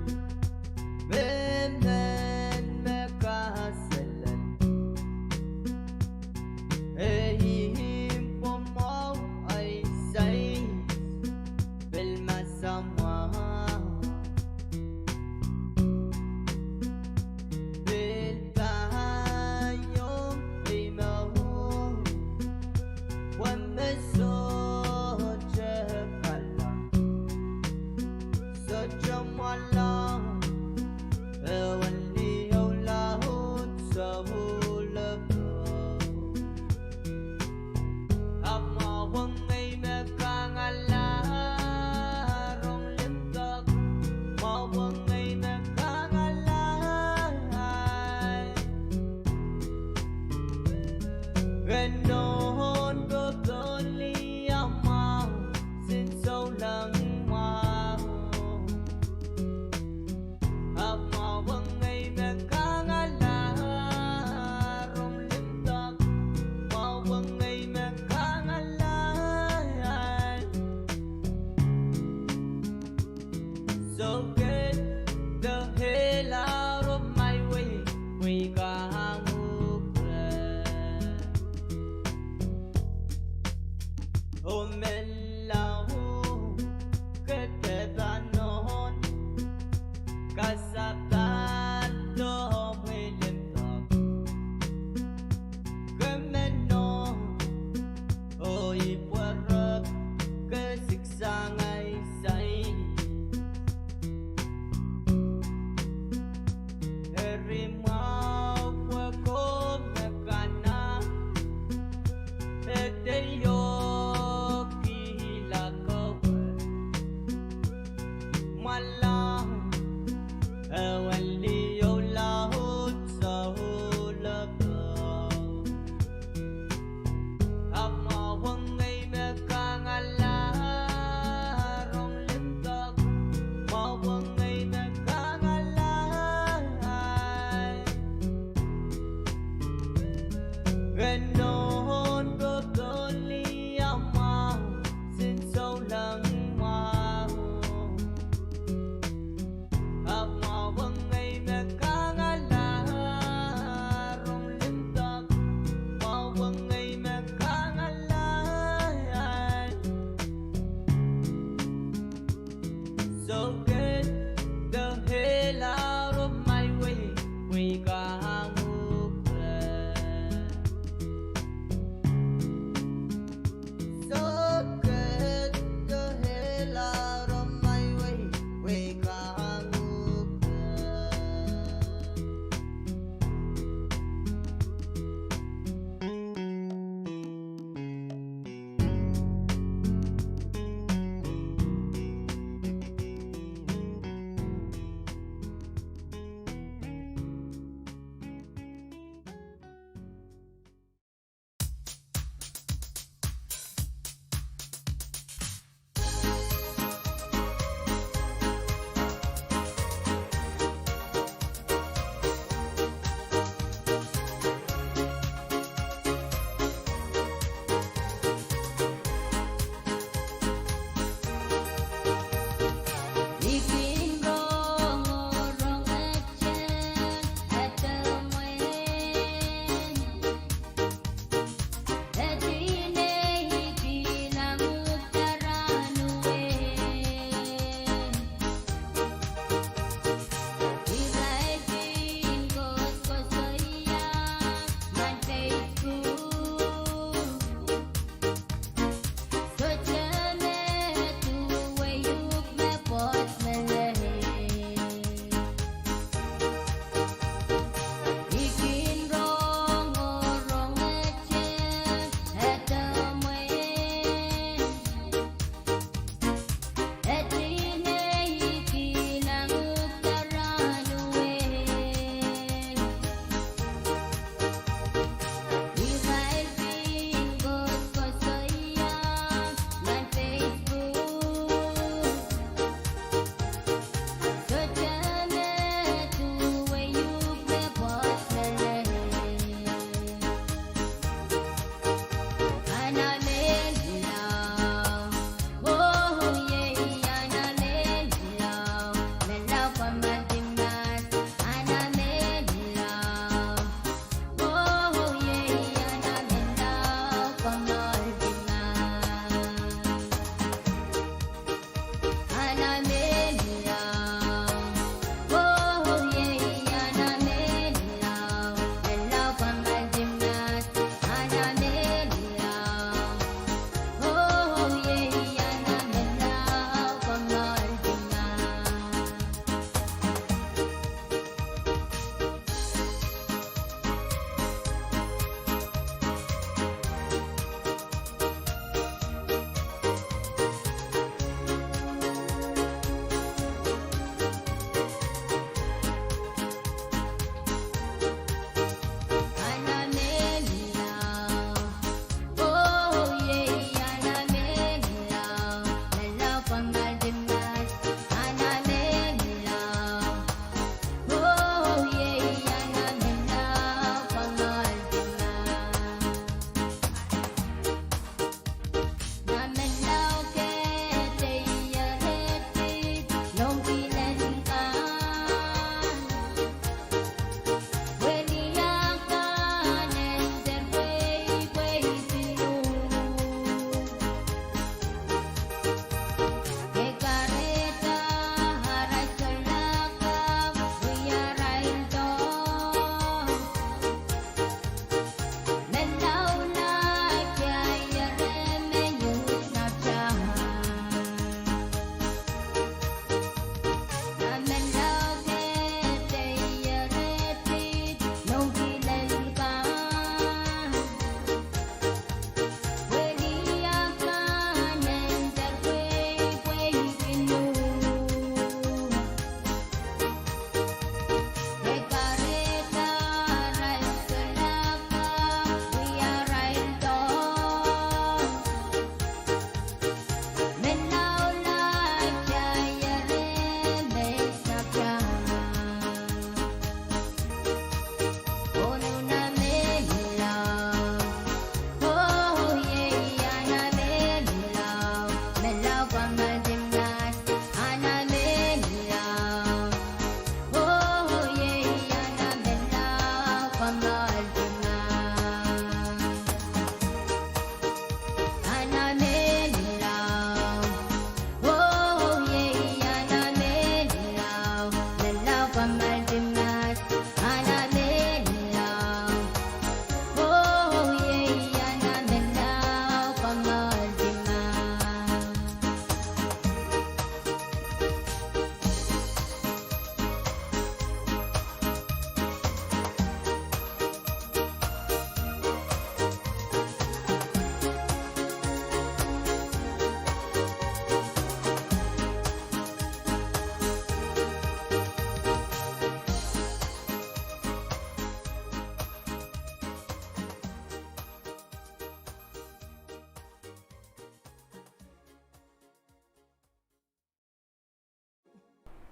mehmen me kaselel. E ihmw pwomwahu ai sair, pil masamwahu. Pil pahiong ei mour, wa me sohte kala, sohte mwala, ewen liol laud souleng ko. Ahpw mwahu ngehi me kangala, rong limpoak, mwahu ngehi me kangala. Kenohn popohl ni ah mwahu, sin souleng mwahu. Ahpw mwahu ngehi me kangala, rong limpoak, mwahu ngehi me kangala. Souket de hela rong maing wei, wei kangukwe. Oh menlau, ke dehr pahn nohn, kasapahl oh mwein limpoak. Ke men nohn, oh ipwerek, ke siksang ai sair. Eri mwahu pwe komw me kana, e dehr iokihla kowe. Mwala, ewen liol laud souleng ko. Ahpw mwahu ngehi me kangala, rong limpoak, mwahu ngehi me kangala. Kenohn popohl ni ah mwahu, sin souleng mwahu. Ahpw mwahu ngehi me kangala, rong limpoak, mwahu ngehi me kangala. Souket de hela rong maing wei, wei kangukwe. Souket de hela rong maing wei, wei kangukwe.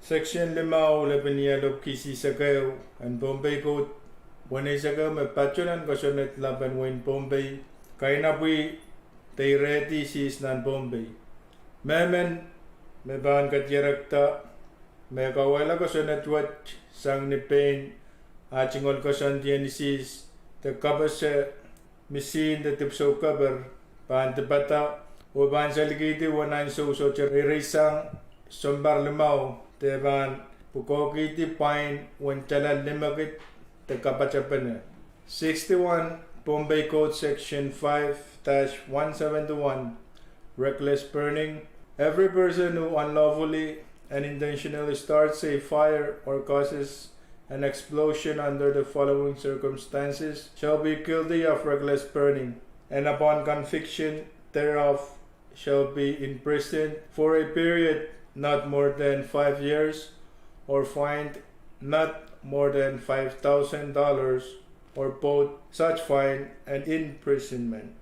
Section limau, lepin ialopki sihs ekeu en Pohnpei Code, weneisek ehu me patohwan kosonned lapen wehin Pohnpei, kainapwi de irehdi sihs nan Pohnpei. Mehmen me pahn kadirekda me kauwehla kosonned wet sang ni pein ah tungoal koasoandi en sihs de kapehse misihn de dipwisou keper pahn dipada oh pahn salikihdi uwen ansou sohte reireisang sounpar limau de pahn pwukoahkihdi pwain uwen tala limekid de kapatapene. Sixty-one, Pohnpei Code Section five dash one seventy-one, reckless burning. Every person who unlawfully and intentionally starts a fire or causes an explosion under the following circumstances shall be guilty of reckless burning, and upon conviction thereof shall be imprisoned for a period not more than five years, or fined not more than five thousand dollars, or both such fine and imprisonment.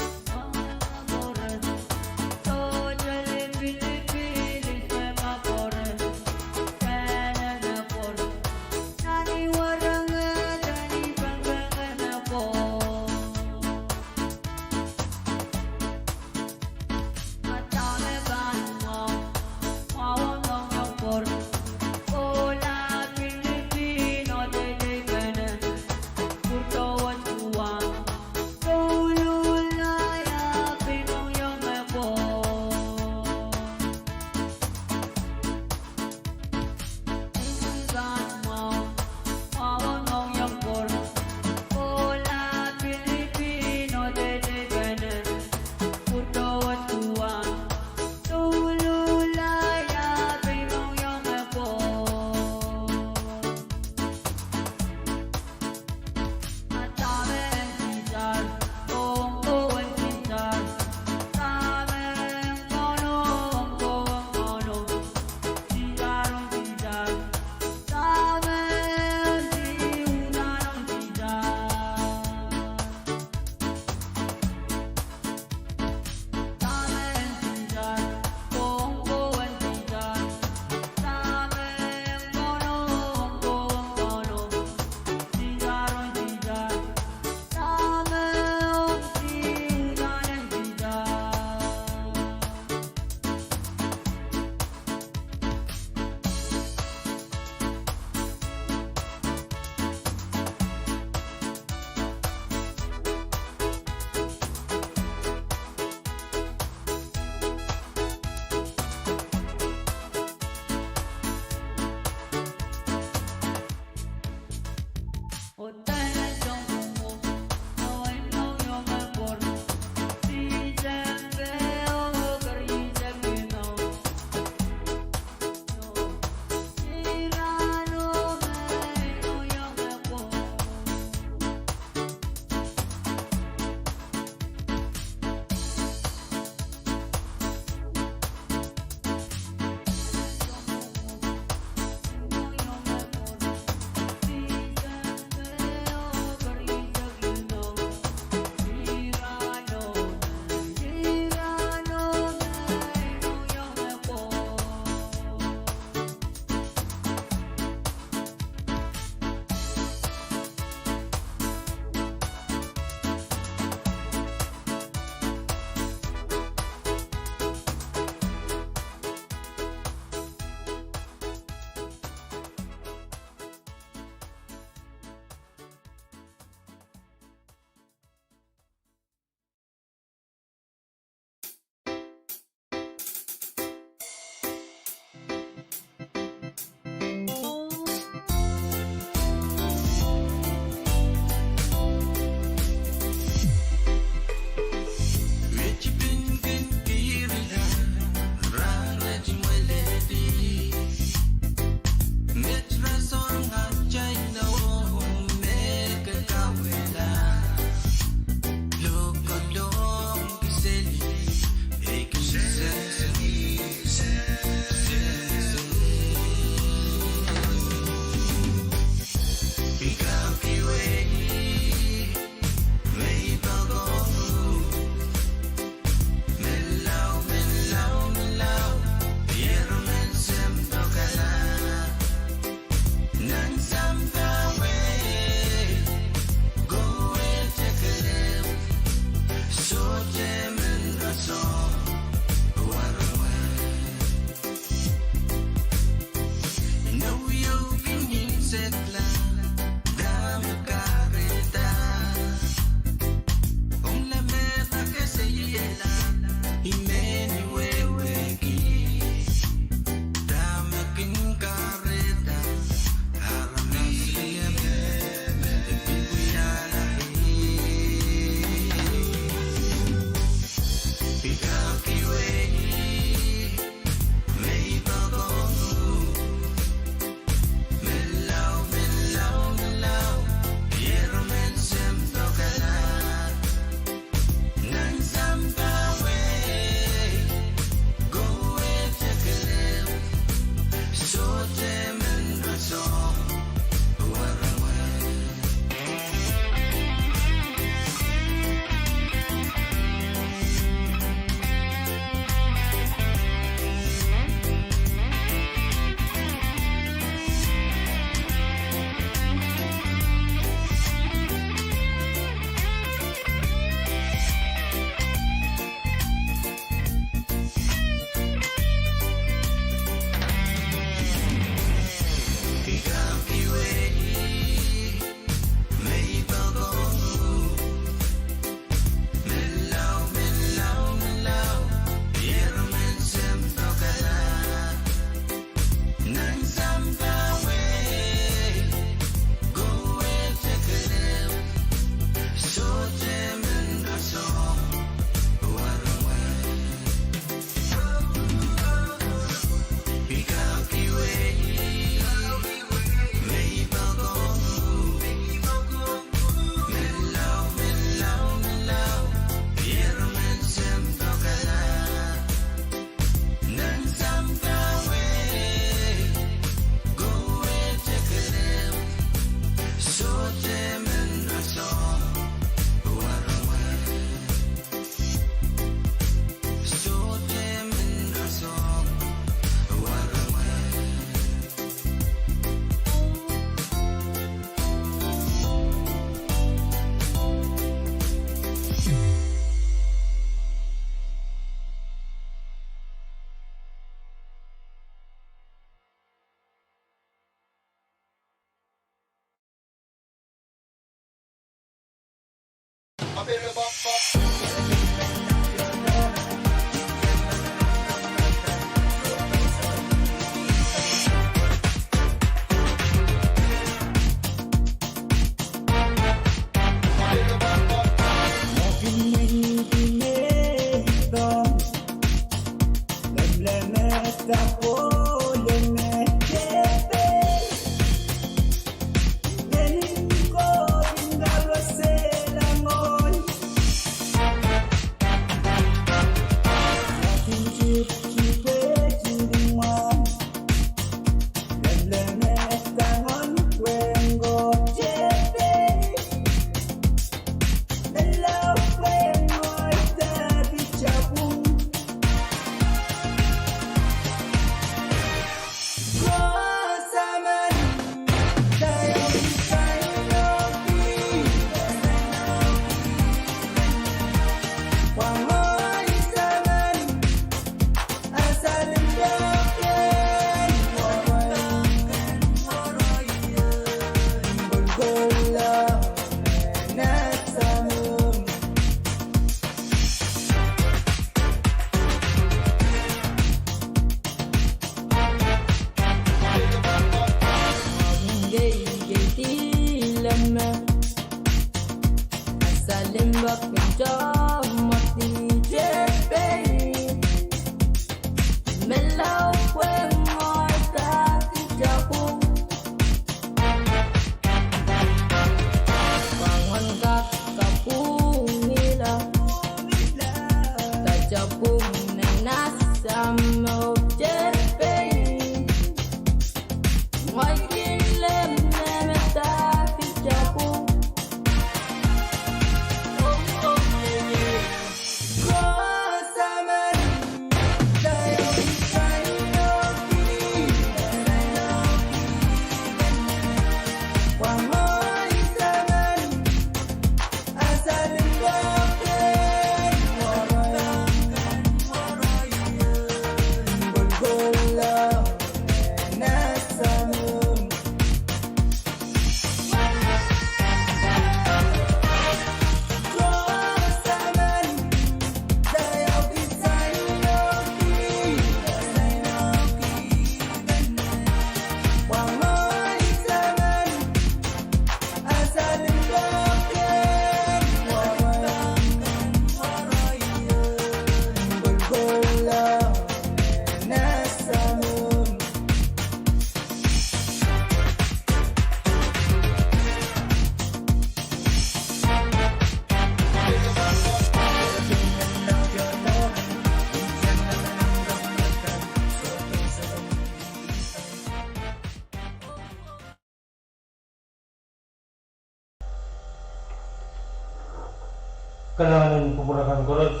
Kalahngan en kupwur akan koaros.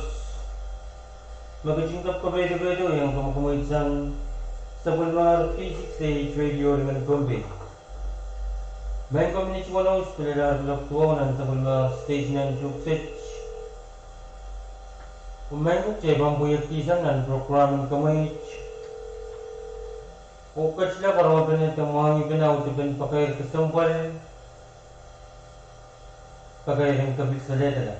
Me ketin kapkapaiada keieu iang komw kamweidsang sapwellimahr V six A H radio limen Pohnpei. Maing ko, minit weneu pil lel kuloak duwau nan sapwellimahr station en Tuksej. Oh maing ko, kitail pahn pweiekdisang nan prokram en Kamweit. Oh ketila karonge pene de mwahngih pene audepen pakair kesempwal, pakair en kepil salehdala.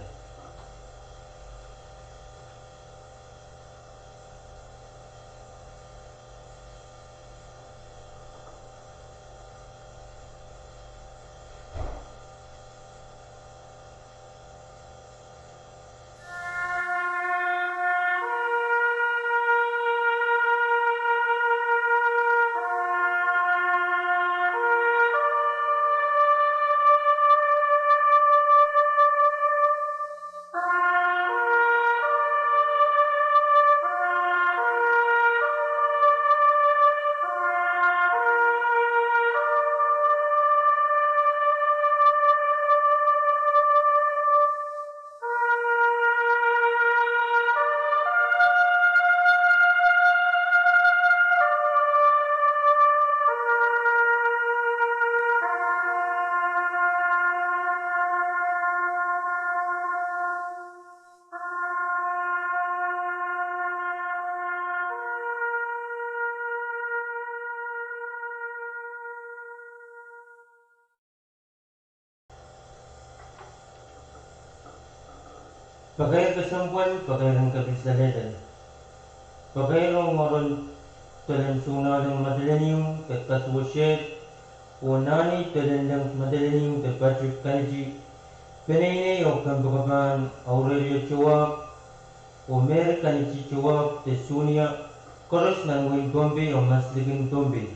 Pakair kesempwal, pakair en kapil salehda. Pakair ong Oren Dolen Sounaleng Madolenihmw de Kasuwesehd, oh Nahni Dolenleng Madolenihmw de Patrick Kaniti, peneinei oh kempoakepahn Aurelia Joab, oh Mary Kaniti Joab de Sunia, koaros nan wehin Pohnpei oh maslikin Pohnpei.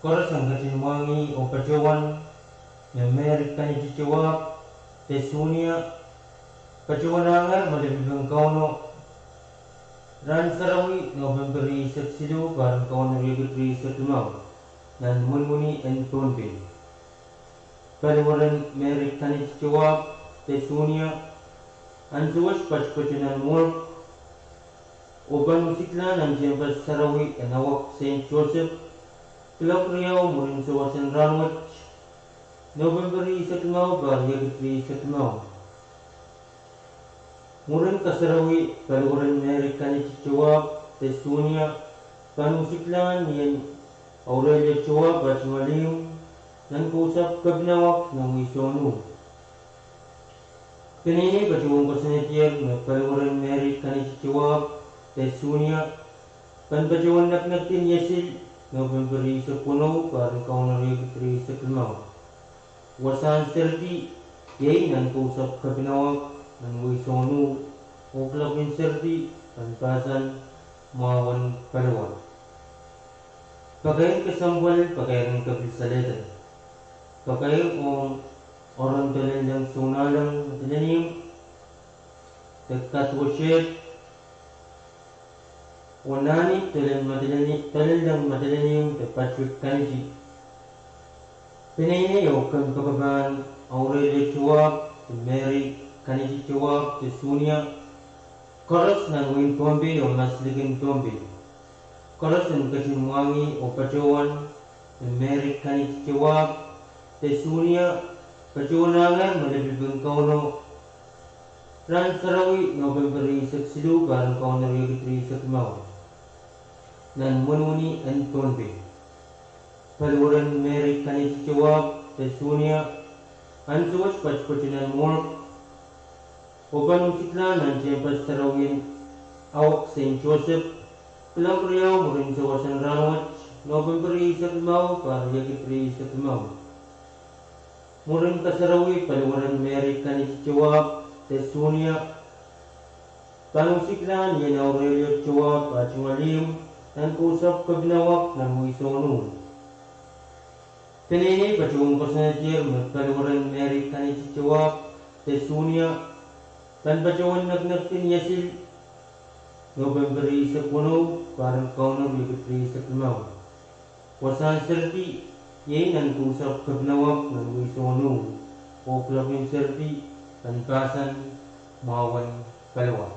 Koaros en ketin mwahngih oh patohwan me Mary Kaniti Joab de Sunia, patohwanahngehr me lepin Kauno rahn sarawi Nopempe rieisek siluh, pahr en Kauno riekid rieisek limau, nan mwenmweni en Pohnpei. Paliweren Mary Kaniti Joab de Sunia, ansou wet patopato nan morgue, oh pahn usiklahn nan tehnpas sarawi en Awak Saint Joseph, kuloak riau mwurin sawas en rahnwet, Nopempe rieisek limau, pahr riekid rieisek limau. Mwurin kasarawi, Paliweren Mary Kaniti Joab de Sunia pahn usiklahn ni en Aurelia Joab ah tungoal ihmw nan kousapw Kepinawak nan wehi Sohno. Peneinei patohwan koasoanehdier me Paliweren Mary Kaniti Joab de Sunia pahn patohwan nekinekdi ni Esil, Nopempe rieisek weneu, pahr en Kauno riekid rieisek limau. Wasahn seredi iei nan kousapw Kepinawak nan wehi Sohno, oh kuloak en seredi pahn pahsan mwahu en paliwar. Pakair kesempwal, pakair en kapil salehda. Pakair ong Oren Dolenleng Sounaleng Madolenihmw de Kasuwesehd, oh Nahni Dolenleng Madolenihmw de Patrick Kaniti, peneinei oh kempoakepahn Aurelia Joab de Mary Kaniti Joab de Sunia, koaros nan wehin Pohnpei oh maslikin Pohnpei. Koaros en ketin mwahngih oh patohwan me Mary Kaniti Joab de Sunia, patohwanahngehr me lepin Kauno rahn sarawi Nopempe rieisek siluh, pahr en Kauno riekid rieisek limau, nan mwenmweni en Pohnpei. Paliweren Mary Kaniti Joab de Sunia, ansou wet patopato nan morgue, oh pahn usiklahn nan tehnpas sarawi en Awak Saint Joseph, kuloak riau mwurin sawas en rahnwet, Nopempe rieisek limau, pahr riekid rieisek limau. Mwurin kasarawi, Paliweren Mary Kaniti Joab de Sunia pahn usiklahn ni en Aurelia Joab ah tungoal ihmw nan kousapw Kepinawak nan wehi Sohno. Peneinei patohwan koasoanehdier me Paliweren Mary Kaniti Joab de Sunia pahn patohwan nekinekdi ni Esil, Nopempe rieisek weneu, pahr en Kauno riekid rieisek limau. Wasahn seredi iei nan kousapw Kepinawak nan wehi Sohno, oh kuloak en seredi pahn pahsan mwahu en paliwar.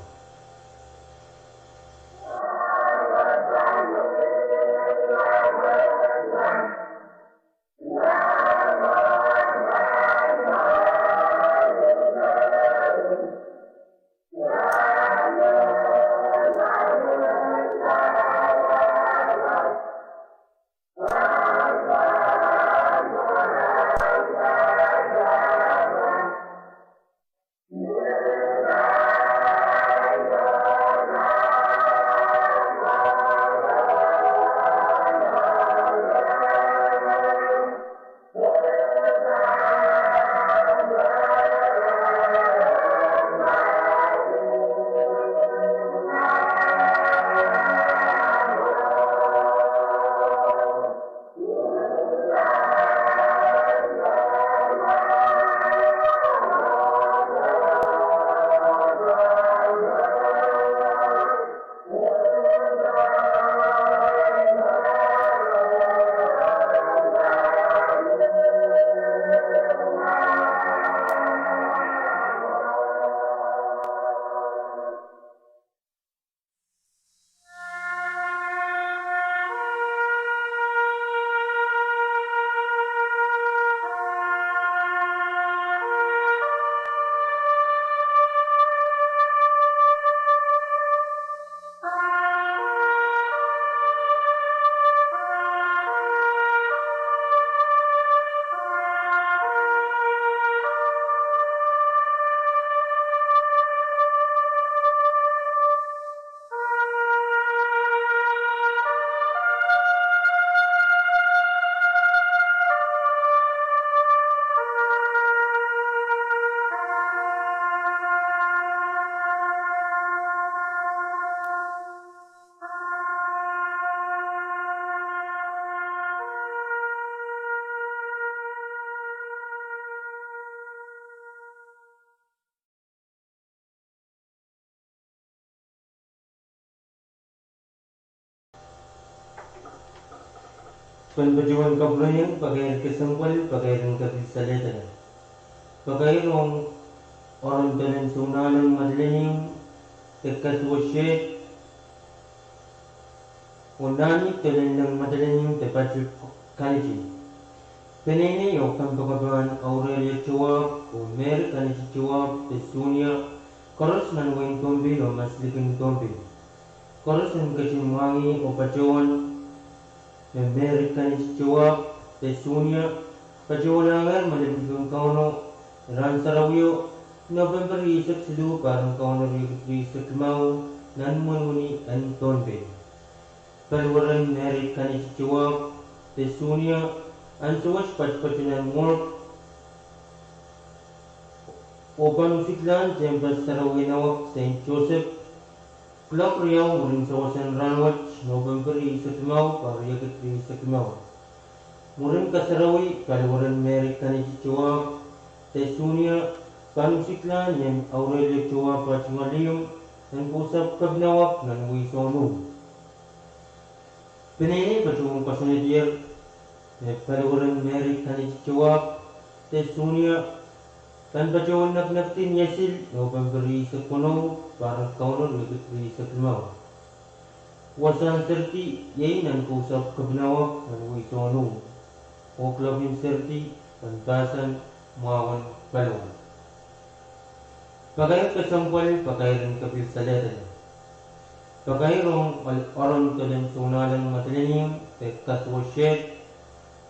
Pahn patohwan kapwurehiong pakair kesempwal, pakair en kepil salehdala. Pakair ong Oren Dolen Sounahleng Madolenihmw, de Kasuweshed, oh Nahni Dolenleng Madolenihmw, de Patrick Kaniti. Peneinei oh kompoakepahn Aurelia Towahp oh Mary Kaniti Towahp, de Sunia, koaros nan wehin Pohnpei oh maslikin Pohnpei. Koaros en ketin mwahngih oh patohwan me Mary Kaniti Towahp, de Sunia, patohwanahngehr me lipilipil en Kauno, rahn sarawio, Nopempe rieisek siluh, pahr en Kauno riekid rieisek limau, nan mwohn wini en Pohnpei. Paliwaren Mary Kaniti Towahp, de Sunia, ansou wet patopato nan morgue, oh pahn usiklahn tehnpas sarawi en Awak, Saint Joseph, kuloak riau mwurin sewesen rahnwet, Nopempe rieisek limau, pahr riekid rieisek limau. Mwurin kasarawi, Paliwaren Mary Kaniti Towahp, de Sunia, pahn usiklahn Aurelia Towahp Patingalium, nan Kousapw Kepinawak, nan Wisonuh. Peneinei patohwan koasoanedier me Paliwaren Mary Kaniti Towahp, de Sunia, pahn patohwan nekinekdi ni Esil, Nopempe rieisek weneu, pahr en Kauno riekid rieisek limau. Wasahn serdi iei nan Kousapw Kepinawak, nan Wisonuh, oh kuloak en serdi pahn pahsan mwahu en paliwar. Pakair kesempwal, pakair en kepil salehdala. Pakair ong Oren Dolen Sounahleng Madolenihmw, de Kasuweshed,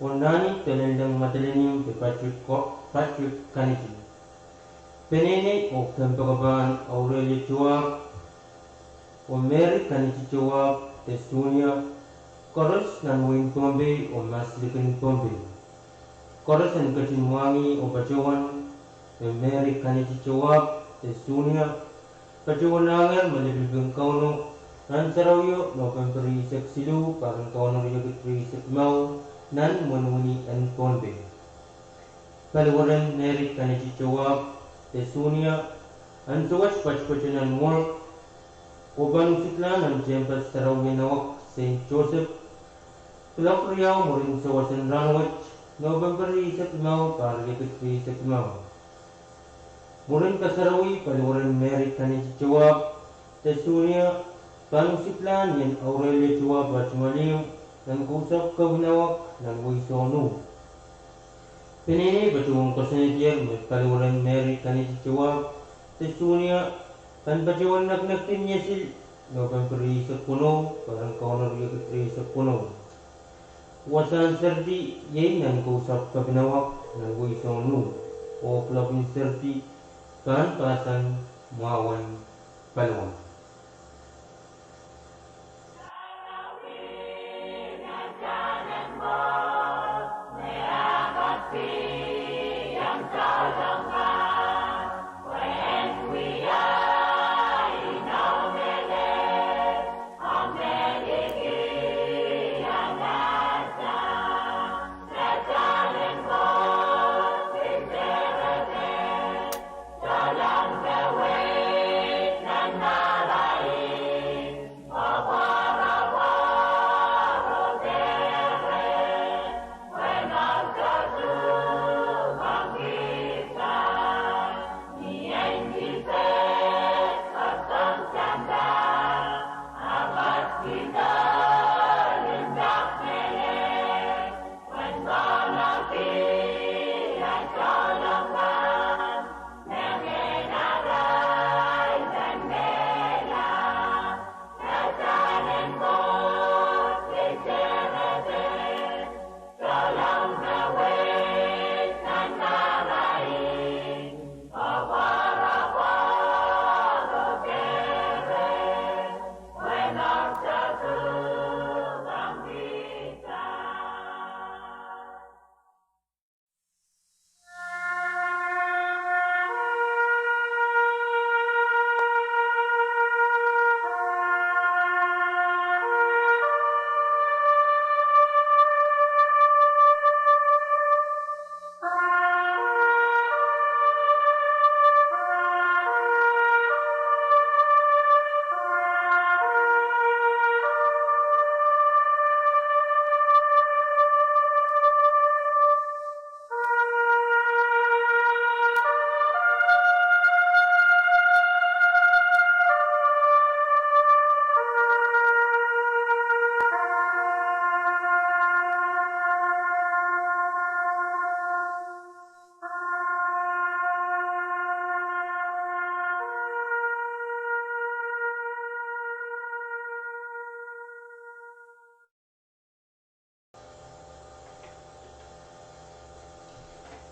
oh Nahni Dolenleng Madolenihmw, de Patrick Ko-, Patrick Kaniti. Peneinei oh kompoakepahn Aurelia Towahp oh Mary Kaniti Towahp, de Sunia, koaros nan wehin Pohnpei oh maslikin Pohnpei. Koaros en ketin mwahngih oh patohwan me Mary Kaniti Towahp, de Sunia, patohwanahngehr me lipilipil en Kauno, rahn sarawio, Nopempe rieisek siluh, pahr en Kauno riekid rieisek limau, nan mwohn wini en Pohnpei. Paliwaren Mary Kaniti Towahp, de Sunia, ansou wet patopato nan morgue, oh pahn usiklahn nan tehnpas sarawi en Awak, Saint Joseph, kuloak riau mwurin sewesen rahnwet, Nopempe rieisek limau, pahr riekid rieisek limau. Mwurin kasarawi, Paliwaren Mary Kaniti Towahp, de Sunia, pahn usiklahn Aurelia Towahp Patingalium, nan Kousapw Kepinawak, nan Wisonuh. Peneinei patohwan koasoanedier me Paliwaren Mary Kaniti Towahp, de Sunia, pahn patohwan nekinekdi ni Esil, Nopempe rieisek weneu, pahr en Kauno riekid rieisek weneu. Wasahn serdi iei nan Kousapw Kepinawak, nan Wisonuh, oh kuloak en serdi pahn pahsan mwahu en paliwar.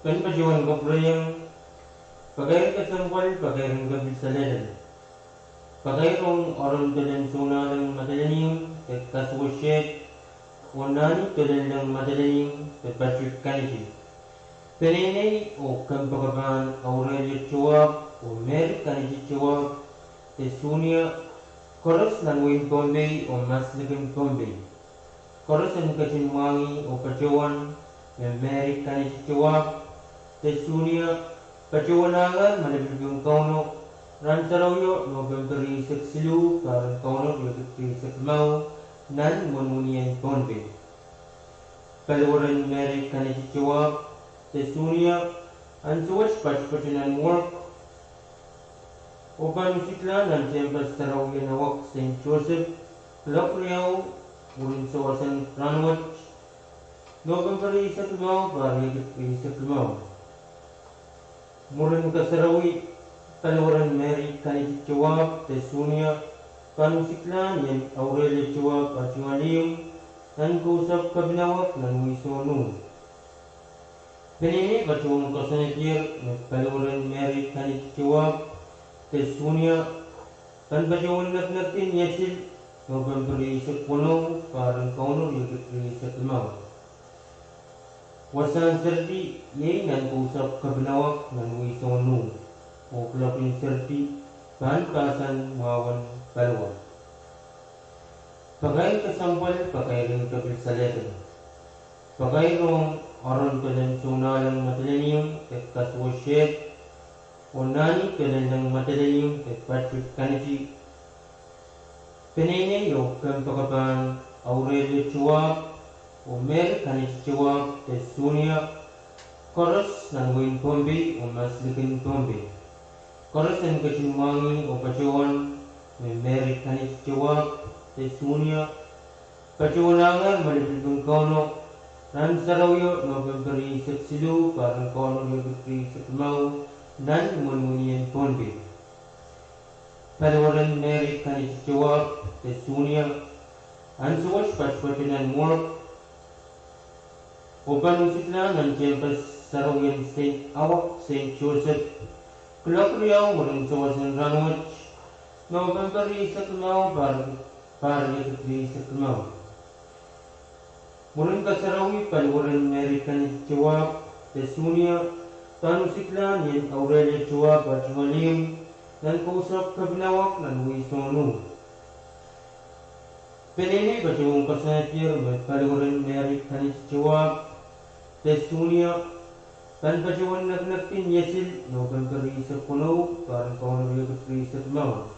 Ken patohwan kapwureiong, pakair kesempwal, pakair en kepil salehdel. Pakair ong Oaron Pelen Sounahleng Madolenihmw de Kasuwesehd, oh Nahni Pelelleng Madolenihmw de Patrick Kaniti. Peneinei oh kompoakepahn Aurelia Tewahp oh Mary Kaniti Tewahp de Sunia, koaros nan wehin Pohnpei oh maslikin Pohnpei. Koaros en ketin mwahngih oh patohwan me Mary Kaniti Tewahp de Sunia patohwanahngehr malipilipin Kauno rahn sarawio Nopempe rieisek siluh, pahr en Kauno riekid rieisek limau, nan imwinwinien Pohnpei. Paliwaren Mary Kaniti Tewahp de Sunia, ansou wet patopatohwan work, oh pahn usikla nan tehnpas sarawien Awak Saint Joseph, kuloak riau mwurin sewesen rahnwet, Nopempe rieisek limau, pahr riekid rieisek limau. Mwurin kasarawi, Paliwaren Mary Kaniti Tewahp de Sunia pahn usikla ni en Aurelia Tewahp Atualihmw nan kousapw Kapinawak nan Wisonuh. Peneinei patohwan koasoanehdier me Paliwaren Mary Kaniti Tewahp de Sunia pahn patohwan nekinekdi ni Esil, Nopempe rieisek weneu, pahr en Kauno riekid rieisek limau. Wasahn serdi iei nan kousapw Kapinawak nan Wisonuh, oh kuloakin serdi pahn pahsan mwahu en paliwar. Pakair kesempwal, pakair en kepil salehdel. Pakair ong Oaron Pelen Sounahleng Madolenihmw de Kasuwesehd, oh Nahni Pelelleng Madolenihmw de Patrick Kaniti. Peneinei oh kompoakepahn Aurelia Tewahp oh Mary Kaniti Tewahp de Sunia, koaros nan wehin Pohnpei oh maslikin Pohnpei. Koaros en ketin mwahngih oh patohwan me Mary Kaniti Tewahp de Sunia patohwanahngehr malipilipin Kauno rahn sarawio Nopempe rieisek siluh, pahr en Kauno riekid rieisek limau, nan imwinwinien Pohnpei. Paliwaren Mary Kaniti Tewahp de Sunia ansou wet patopatohwan work, oh pahn usikla nan tehnpas sarawien Saint, Awak Saint Joseph, kuloak riau mwurin sewesen rahnwet, Nopempe rieisek limau, pahr, pahr riekid rieisek limau. Mwurin kasarawi, Paliwaren Mary Kaniti Tewahp de Sunia pahn usikla ni en Aurelia Tewahp Atualihmw nan kousapw Kapinawak nan Wisonuh. Peneinei patohwan koasoanehdier me Paliwaren Mary Kaniti Tewahp de Sunia pahn patohwan nekinekdi ni Esil, Nopempe rieisek weneu, pahr en Kauno riekid rieisek limau.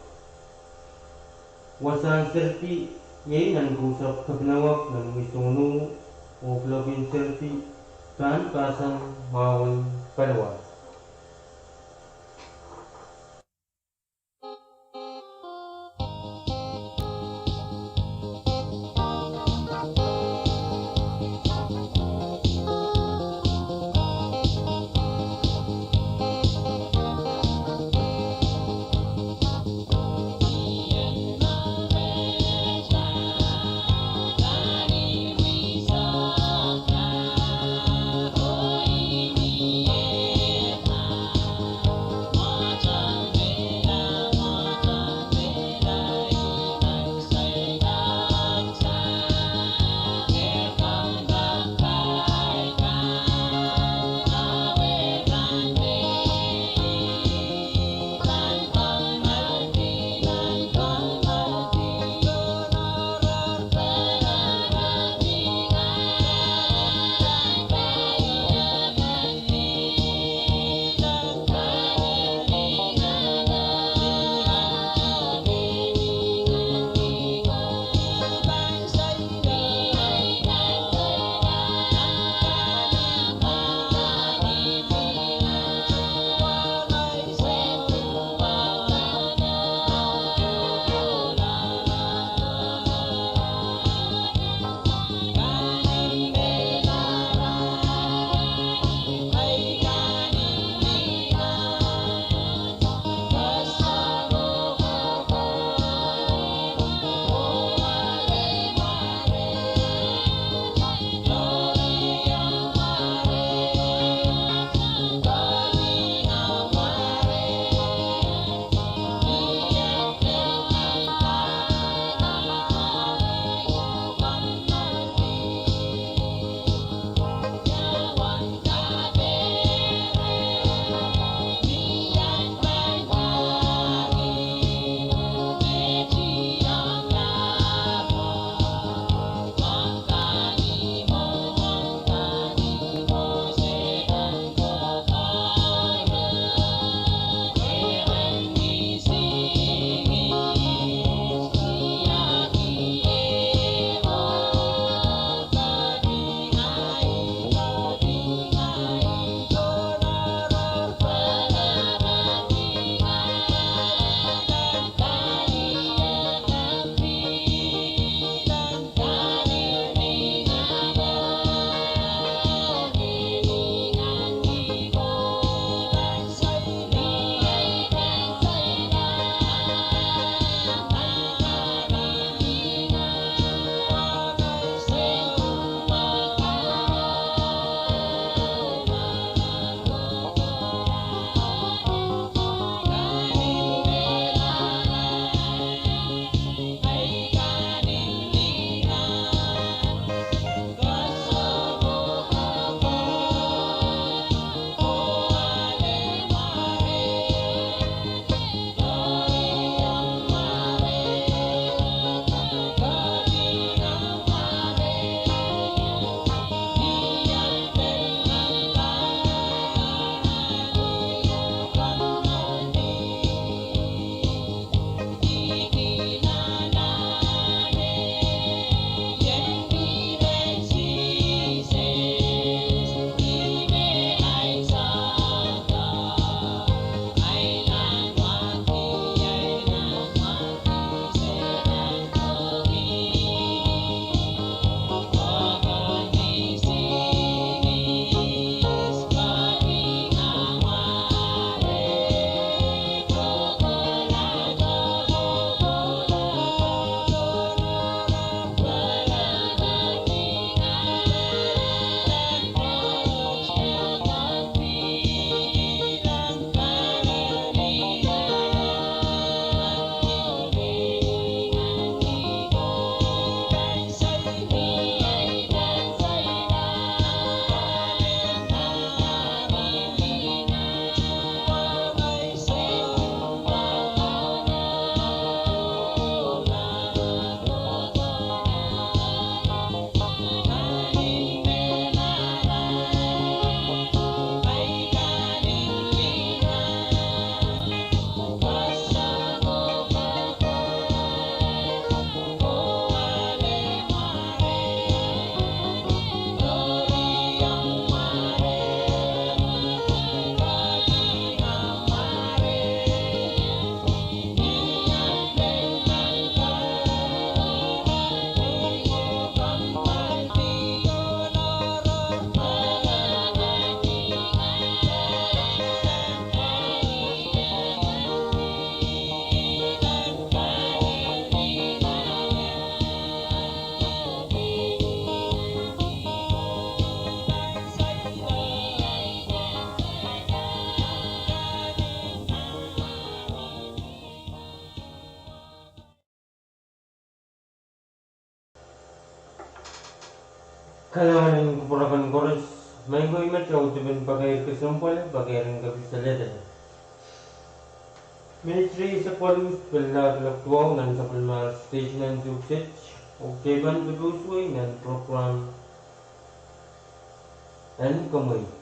Wasahn serdi iei nan kousapw Kapinawak nan Wisonuh, oh kuloakin serdi pahn pahsan mwahu en paliwar. Kalahngan en kupwur akan koaros, maing ko, iet met audepen pakair kesempwal, pakair en kepil salehdala. Minit rieisek waluh pil lap lokaia duwau nan sapwellimar station en Tuksej, oh kitail pahn patohsang nan program en Kumwait.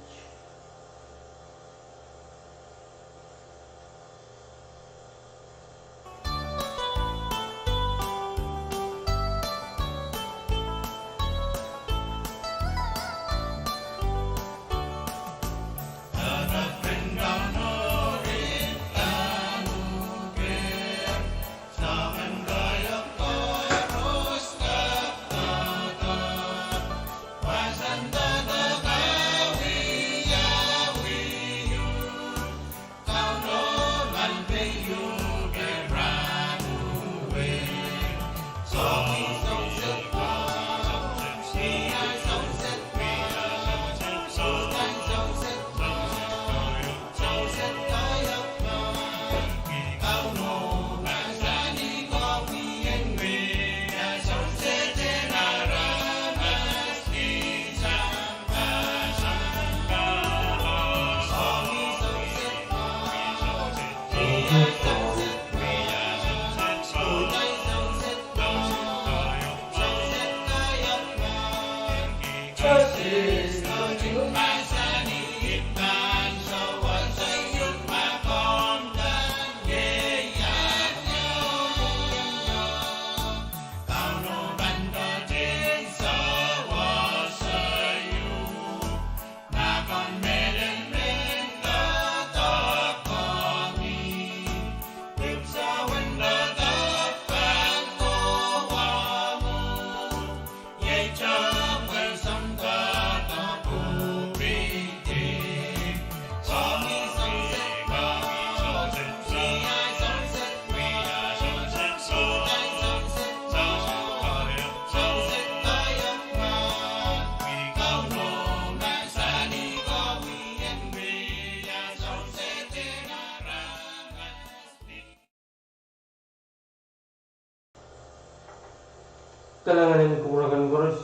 Kalahngan en kupwur akan koaros,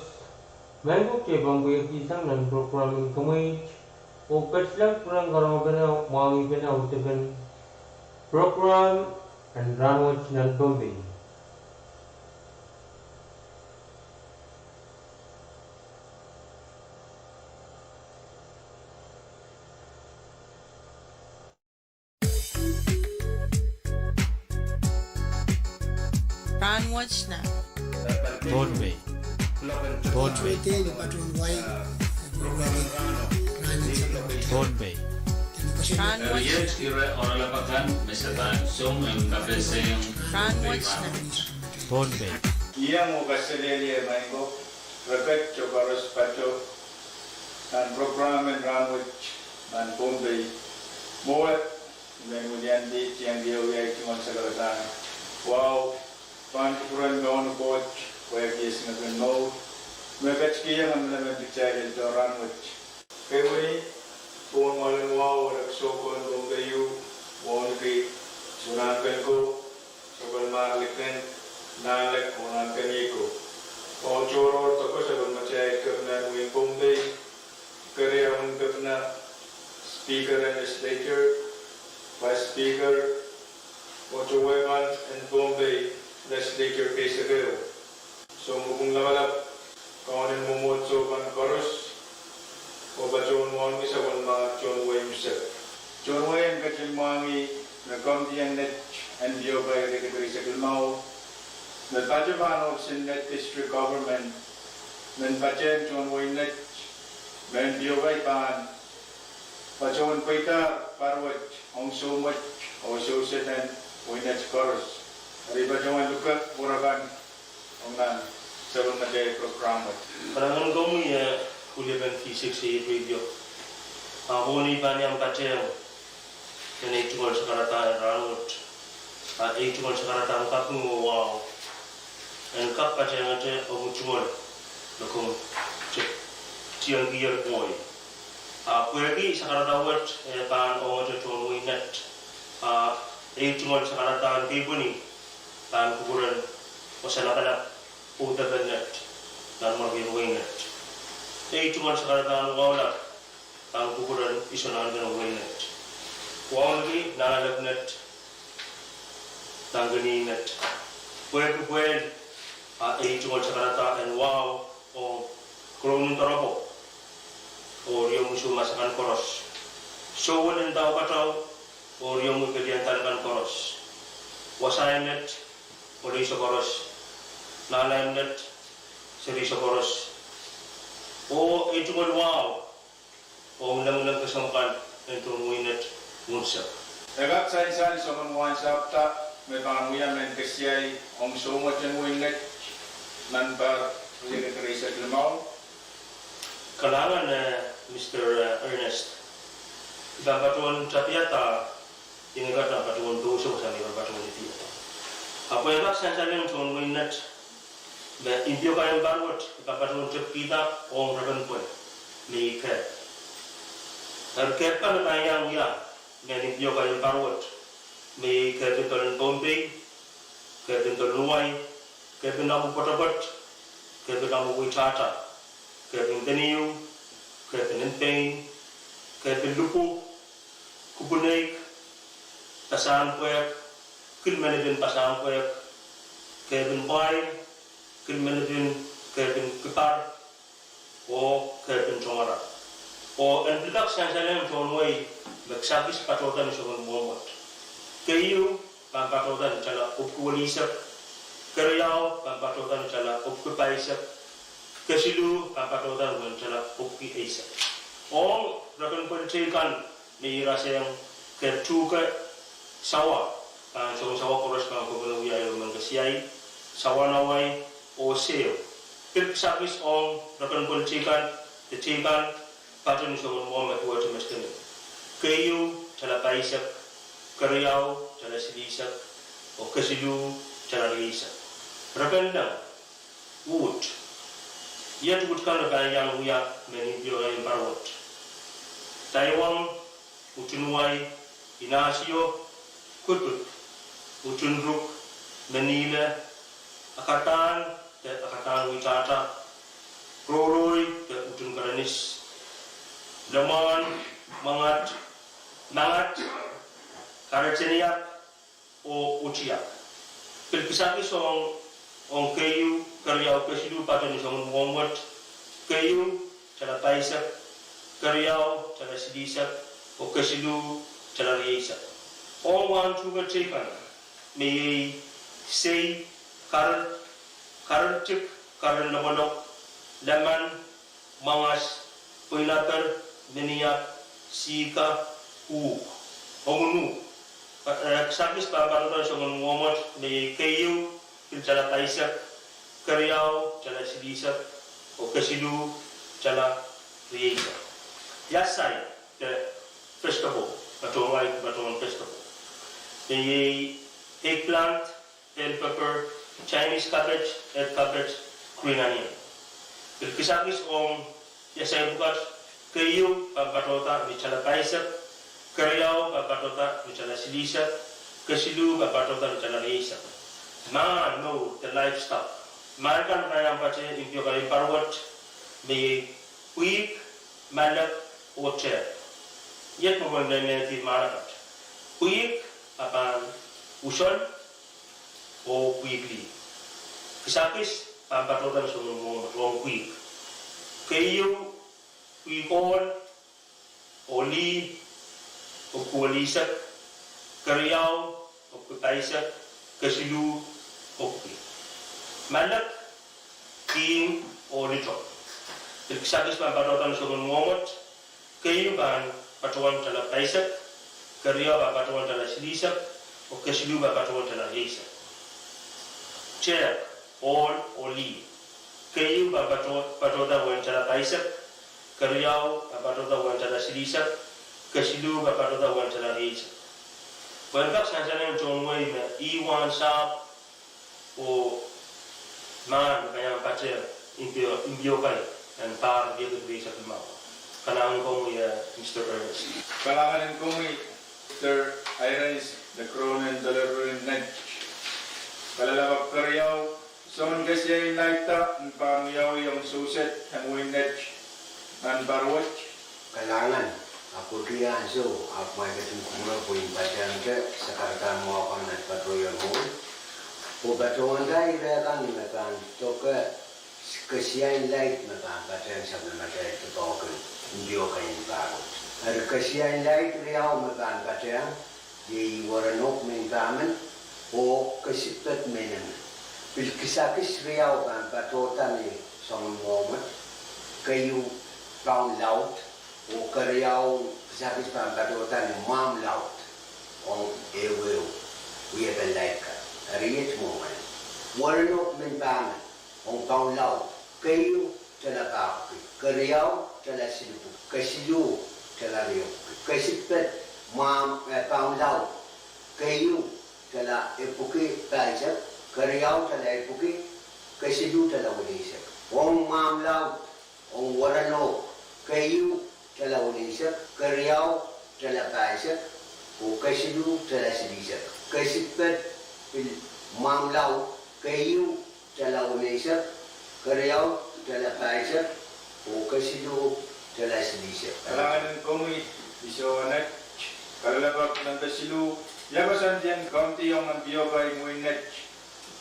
maing ko, kitail pahn pwehki sang nan program en Kumwait, oh ketilang pwurehng karonge pene, mwahngih pene audepen program en rahnwet nan Pohnpei. Rahnwet nan Pohnpei. Pohnpei. Pohnpei. Rahnwet. Ire oralap akan me se pahn song en kapehse. Rahnwet nan Pohnpei. Iang oh kaselehlie maing ko, re ket koaros patoh nan program en rahnwet nan Pohnpei. Mwowe, I men wiliandi tiengki ehu iei tungoal sakaradahn wahu pahn kupwuren Kauno Koht, pwehki eh singek en mour me ketikihong emenemen kitail en doadoahk rahnwet. Keieu ni, pohn mwoalen wahu oh lek soukohn Pohnpei ieu, wauneki soun ahnsou ko, sapwellimar likin Nahlek oh Nahnken ieu ko. Wahu tohrohr doke sapwellimatail Kepina en wehin Pohnpei, keriaun Kepina, Speaker en Legislature, Vice Speaker, oh tohwehkan en Pohnpei Legislature keisek ehu. Sounpwong lapalap, Kauno en mwomwohdiso kan koaros, oh patohwan wauneki sapwellimatail tohn wehi unsek. Tohn wehi en ketin mwahngih me komidi en net en Pohnpei iretikitik eisek limau, me patohwan ohl en Net District Government, men patehng tohn wehi net, men Pohnpei pahn patohwan pweidahr pahr wet ong soumwet oh sewese en wehi net koaros. Eri patohwan luke kupwur akan ong nan sapwellimatail program wet. Kalahngan komwi, eh, weliepen V six A radio. Ah, mwohni pahn iang patehng nan ei tungoal sakaradahn rahnwet. Ah, ei tungoal sakaradahn kaping oh wahu en kak patehngete ong tungoal me komw te-, tiengkier pwoi. Ah, pwehki sakarada wet, eh, pahn ongete tohn wehi net. Ah, ei tungoal sakaradahn keipweni pahn kupwuren wasa lapalap oh depen net nan mwarkien wehi net. Ei tungoal sakarada en wahu lap pahn kupwuren isonahnken wein net. Wauneki nan alep net, nan kinin net. Pwehki pwehl, a ei tungoal sakarada en wahu ong Korohn en Doaropwe oh riomwi soumas akan koaros. Souleng en daukataun oh riomwi pelien dal akan koaros. Wasa en net, oh leise koaros. Nahnahn en net, seri koaros. Oh ei tungoal wahu ong lengileng kesempwal en tohn wein net unsek. E kak sansal soangen wahnsahpw da me pahn wia mehn kesiai ong soumwet en wein net nan pahr riekid rieisek limau? Kalahngan, eh, Mister, eh, Ernest. I pahn patohwan tapiada, inge I kak pahn patohwan pousehwasa me I pahn patohwan idiada. Ahpw e kak sansal ong tohn wein net me impiokai en pahr wet I pahn patohwan tepkihda ong repen pwel me iei kehp. Eri kehp kan me pahn iang wia mehn impiokai en pahr wet me iei kehpin dolen Pohnpei, kehpin dolen Wai, kehpin lamwu pwetepwet, kehpin lamwu weitahta, kehpin kenieu, kehpin en pein, kehpin lipwu, kupwuneik, pasahn pwehk, kilmenipin pasahn pwehk, kehpin pwail, kilmenipin kehpin kipar, oh kehpin tongarap. Oh en pil kak sansal ong tohn wehi me kisakis patohda ni soangen mwomw wet. Keieu pahn patohda ni tala epwiki welisek, keriau pahn patohda ni tala epwiki pahisek, kesiluh pahn patohda ni tala epwiki eisek. Ong reken pwel teikan me irasehiong kehp tuhke, sawa, pahn soangen sawa koaros pahn kopene wiahiong mehn kesiai, sawa nawai, oh sehwo. Pil kisakis ong reken pwel teikan, de teikan, patohda ni soangen mwomw me duwehte me sdene. Keieu tala pahisek, keriau tala silihsek, oh kesiluh tala rieisek. Reken leng, uht. Iet uht kan me pahn iang wia mehn impiokai en pahr wet: Taiwan, Utun Wai, Inahsio, Kudpud, Utun Ruk, Menihle, Akadahn de Akadahn Weitahta, Rouroi de Utun Kerenis, Lemwahn, Mangat, Mangat, Karetenihak, oh Utiak. Pil kisakis ong, ong keieu, keriau, kesiluh patohda ni soangen mwomw wet. Keieu tala pahisek, keriau tala silihsek, oh kesiluh tala rieisek. Ong wahn tuhke teikan me iei sei, karer, karer tik, karer lokolok, leman, mwangas, pweinaper, meniak, sihka, uhk, oh mwohn uhk. Eh, kisakis pahn patohda ni soangen mwomw wet me iei keieu pil tala pahisek, keriau tala silihsek, oh kesiluh tala rieisek. Iasai de vegetable, patohwan, patohwan vegetable, me iei eggplant, bell pepper, Chinese cabbage, red cabbage, green onion. Pil kisakis ong iasai pwukat: keieu pahn patohda ni tala pahisek, keriau pahn patohda ni tala silihsek, kesiluh pahn patohda ni tala rieisek. Mahn, mour, the livestock. Mahn kan me pahn iang pate impiokai en pahr wet me iei pwihk, malek, oh tehk. Iet me pahn mehlel di mahn akan. Pwihk a pahn uson oh pwihk lih. Kisakis pahn patohda ni soangen mwomw wet ong pwihk. Keieu pwihk ohl oh lih, epwiki welisek, keriau epwiki pahisek, kesiluh epwiki. Malek, kihmw oh litok. Pil kisakis pahn patohda ni soangen mwomw wet. Keieu pahn patohwan tala pahisek, keriau pahn patohwan tala silihsek, oh kesiluh pahn patohwan tala rieisek. Tehk, ohl oh lih. Keieu pahn pato-, patohda uwen tala pahisek, keriau pahn patohda uwen tala silihsek, kesiluh pahn patohda uwen tala rieisek. Pwehn kak sansal ong tohn wehi me ih wahnsahpw oh mahn me pahn iang pate impio-, impiokai en pahr riekid rieisek limau. Kalahngan komwi, eh, Mister Ernest. Kalahngan en komwi, Mister Ernest, de Korohn en Doaropwe en Net. Kalelapak keriau, soangen kesiai en laidda me pahn wiawi ong souset en wehi net. Nan pahr wet. Kalahngan, ahpw wekila ansou, ahpw mwail ketin kupwure pwe I en patehngte sakaradahn mwahu kan me patohiong mwowe. Pwe patohwenda ire kan me pahn doke kesiain laid me pahn patehng sang me matail doadoahk en mpiokai en pahr wet. Eri kesiain laid riau me pahn patehng, iei weren ok mehn pahmen, oh kesikpet mehn emen. Pil kisakis riau pahn patohda ni soangen mwohmw wet, keieu paun laud, oh keriau kisakis pahn patohda ni mwahmw laud, ong ehuehu wiepen laid kan. Eri iet mwohmw wet. Weren ok mehn pahmen, ong paun laud, keieu tala pahpwiki, keriau tala silipwiki, kesiluh tala riepwiki, kesikpet mwahmw, eh, paun laud, keieu tala epwiki pahisek, keriau tala epwiki, kesiluh tala weneisek. Ong mwahmw laud, ong weren ok, keieu tala weneisek, keriau tala pahisek, oh kesiluh tala silihsek. Kesikpet pil mwahmw laud, keieu tala weneisek, keriau tala pahisek, oh kesiluh tala silihsek. Kalahngan en komwi, Isowanek, kalelapak nan kesiluh, ia koasoandi en komiti ong mpiokai mwein met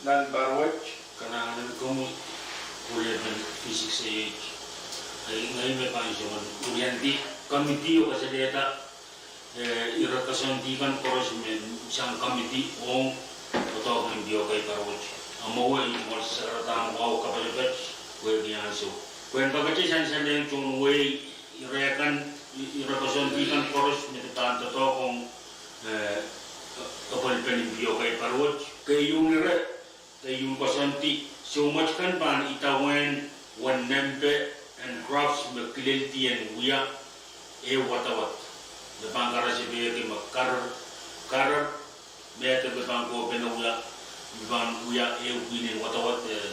nan pahr wet. Kalahngan en komwi, Wiepen Fisik Seiet, ngehi me pahn soangen wiendi komiti oh kasalehda eh, ire koasoandi kan koaros me sang komiti ong doadoahk en mpiokai pahr wet. Ahmw mwowe I mwohn sakaradahn wahu kapasapat, pwehki ansou. Pwehn pakete sansalehng tohn wehi ire kan, i-, ire koasoandi kan koaros me pahn doadoahk ong, eh, apwalipen mpiokai pahr wet. Keieu ire, keieu koasoandi, soumwet kan pahn idawehn wen nempe en crops me kileldi en wia ehu wadawad. Me pahn karasepehki me karer, karer, me de me pahn kohpene wia, me pahn wia ehu pwihn en wadawad, eh,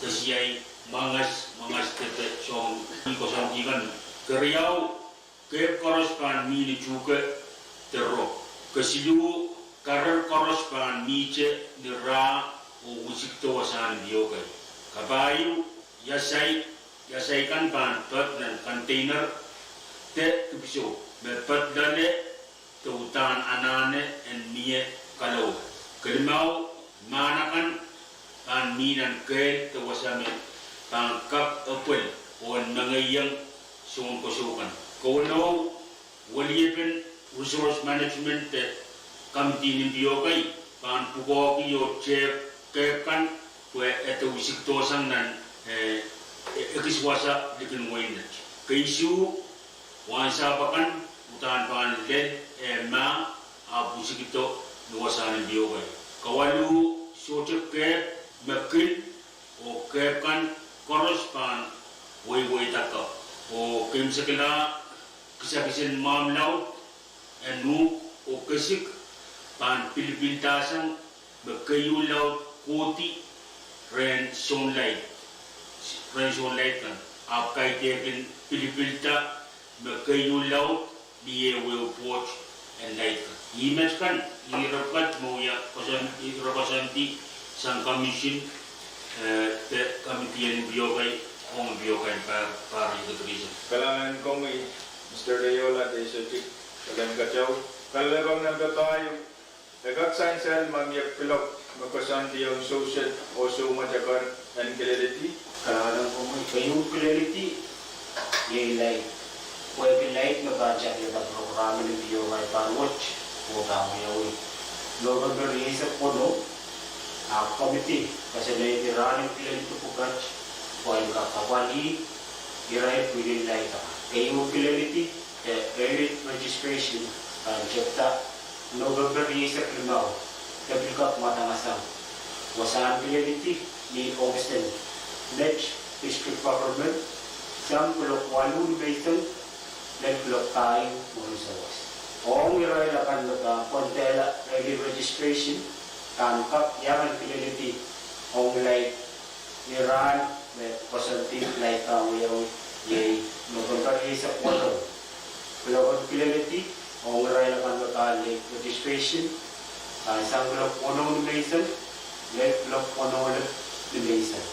kesiai, mwangas, mwangas de de, soangen koasoandi kan. Keriau, kehp koaros pahn mih ni tuhke de ro. Kesiluh, karer koaros pahn mihte ni rah oh wisikdo wasahn mpiokai. Kapahieu, iasai, iasai kan pahn pek nan container de dipwisou me pek loale de uhdahn anahne en mie kalowe. Kelimau, mahn akan pahn mih nan kehl de wasa me pahn kak epwel oh en mengeiong soun kosou kan. Kowenou, weliepen resource management de komiti en mpiokai pahn pwukoahki oh tehk kehp kan pwe e de wisikdohsang nan, eh, e-, ekis wasa likin wehin met. Keisuh, wahnsahpw akan uhdahn pahn lel eh mah ahpw wisikdo ni wasahn mpiokai. Kawaluh, sohte kehp me kil oh kehp kan koaros pahn weiweidakapw. Oh keimwseklahn kisakisen mwahmw laud en uhk oh kesik pahn pilipildasang me keieu laud kohdi rehn sounlaid, rehn sounlaid kan, ahpw kaidehkin pilipilda me keieu laud mie ehuehu pwoht en laid kan. Ih met kan, ire pwukat me wia koasoan, ire koasoandi sang commission, eh, de komiti en mpiokai ong mpiokai en pahr, pahr ieu de risen. Kalahngan en komwi, Mister Deola Deisotik, kalahngan en kataun. Kalelapak nan pahr ieu, e kak sansal ma mie kuloak me koasoandi ong souset oh soumwet akan en kileledi. Kalahngan en komwi, keieu kileledi, iei laid. Pwehki laid me pahn tapiada program en mpiokai pahr wet oh pahn wiawi November rieisek weneu, a komiti kasalehdi rahn en kileledi pwukat pwe en kak apwalih irail pwihn en laid akan. Keieu kileledi, eh, early registration pahn tepda November rieisek limau, de pil kak mwadang sang wasahn kileledi ni ohpis en met district government, sang kuloak waluh nimenseng lel kuloak pahieu mwurin sawas. Ong irail akan me pahn pwandehla early registration, pahn kak iang en kileledi ong laid ni rahn me koasoandi laid pahn wiawi, iei November rieisek weneu. Kuloak en kileledi ong irail akan me pahn late registration, pahn sang kuloak weneu nimenseng lel kuloak weneu lip nimenseng.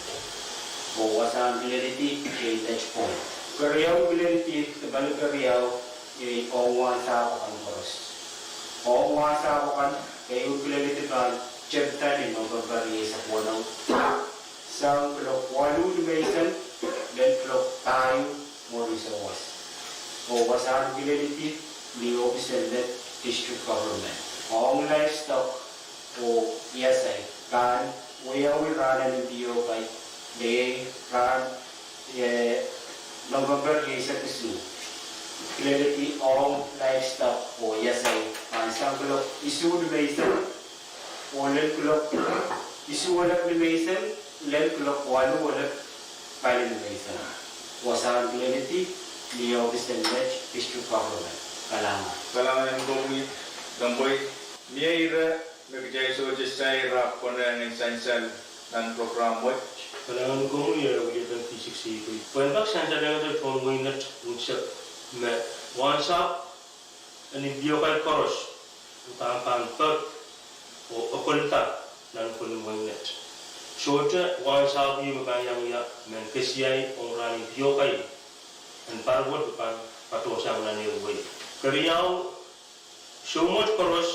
Oh wasahn kileledi iei late point. Keriau kileledi, dipan keriau, iei ong wasa pwukan koaros. Ong wasa pwukan, keieu kileledi pahn tepda ni November eisek weneu, sang kuloak waluh nimenseng lel kuloak pahieu mwuri souwas. Oh wasahn kileledi ni ohpis en Met District Government. Ong livestock oh iasai pahn wiawi rahn en mpiokai, de rahn, eh, November eisek isuh. Kileledi ong livestock oh iasai pahn sang kuloak isuh nimenseng oh lel kuloak isuh elep nimenseng lel kuloak waluh elep pahieu nimenseng. Wasahn kileledi ni ohpis en Met District Government. Kalahngan. Kalahngan en komwi, Kempwei. Mie ire me kitail sohte sair ahpw konehng en sansal nan program wet. Kalahngan en komwi, ire wiepen V six A pwei. Pwehn kak sansalehda tohn wehin Net unsek me wahnsahpw en mpiokai koaros pahn pahn pek oh okolda nan pwelen wehin Net. Sohte wahnsahpw ieu me pahn iang ie mehn kesiai ong rahn en mpiokai en pahr wet pahn patohsang nan ehu wehi. Keriau, soumwet koaros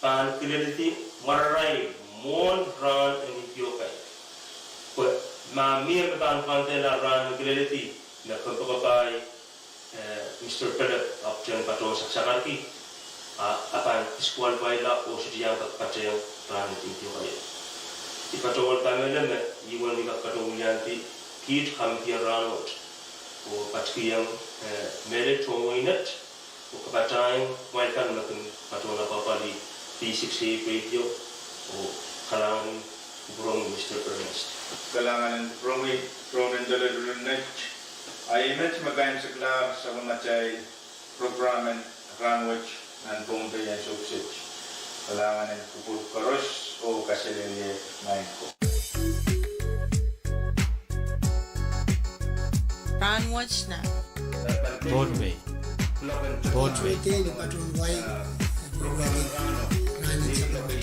pahn kileledi mwararail mwohn rahn en mpiokai. Pwe ma mie me pahn pwandehla rahn en kileledi me kompoakepahi, eh, Mister Pelek ahpwtehn patohng saksakarki, a, a pahn disqualifyla oh sohte iang kak patehng rahn en mpiokai. I patohwan kamehlele me I wen kak patohwan weliandi kiht kamidien rahnwet oh patikihong, eh, mehlel tohn wehin Net oh kapatahieng kumwail kan me kin patohwan apwapwalih V six A radio oh kalahngan en kupwuromwi Mister Ernest. Kalahngan en kupwuromwi, Reverend Doctor Ernest. A ih met me kaimwseklahr sapwellimatail program en rahnwet nan Pohnpei ansou kiset. Kalahngan en kupwur koaros oh kaselehlie maing ko. Rahnwet nan Pohnpei. Pohnpei.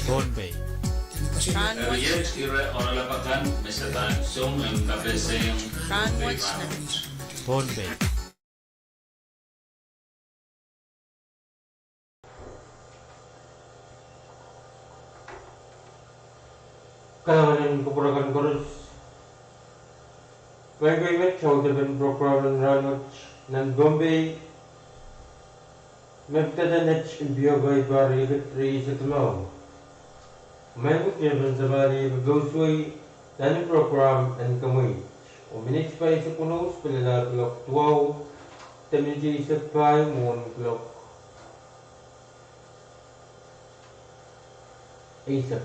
Pohnpei. Rahnwet nan Pohnpei. Kalahngan en kupwur akan koaros. Maing ko, met audepen program en rahnwet nan Pohnpei me pidada Net mpiokai pahr riekid rieisek limau. Maing ko, kitail pahn sapahl ie koasoia nan program en kemweit. Oh minit pahisek weneu, pil ale kuloak duwau de minit eisek pahieu mwohn kuloak eisek.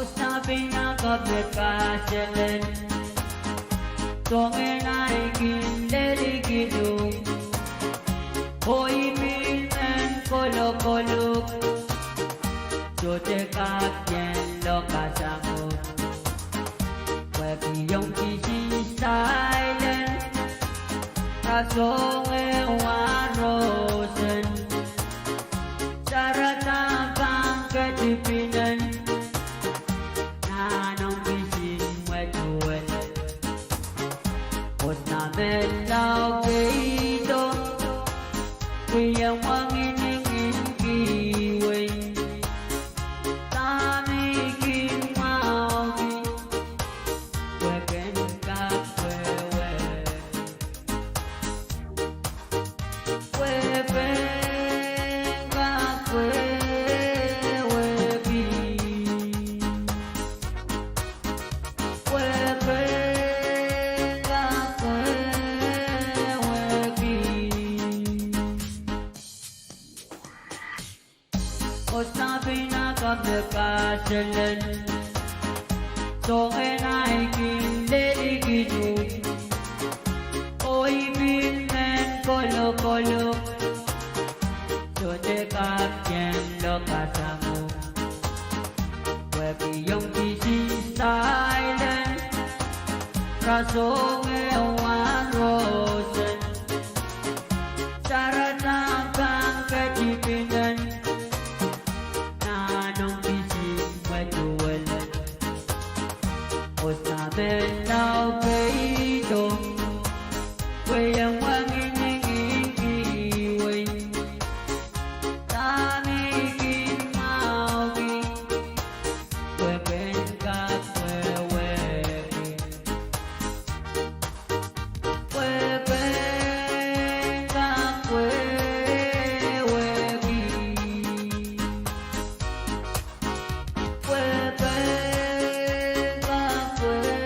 Osapinaka pekaselen, tongen aikin lelikidung, oipil men kolokoluk, Sohte kak ien lokasang o. Pwehki ong kisin silence, rasehng ehu warohsang. Sarada pahn ketipinen, nan ong kisin wetuwen. Osna men lao peido, pwe ien mwenginengin kihwei. Dahme I kin mwahuki, pwe ken kak wehwehki. Pwe ken kak wehwehki. Pwe ken kak wehwehki. Osna pil nah kapehkaselen, soangen ahi kin lelihkihdo. Oh I pil men kolokolok, sohte kak ien lokasang o. Pwehki ong kisin silence, rasehng ehu warohsang. Sarada pahn ketipinen, nan ong kisin wetuwen. Osna men lao peido, pwe ien mwenginengin kihwei. Dahme I kin mwahuki, pwe ken kak wehwehki. Pwe ken kak wehwehki. Pwe ken kak wehwehki.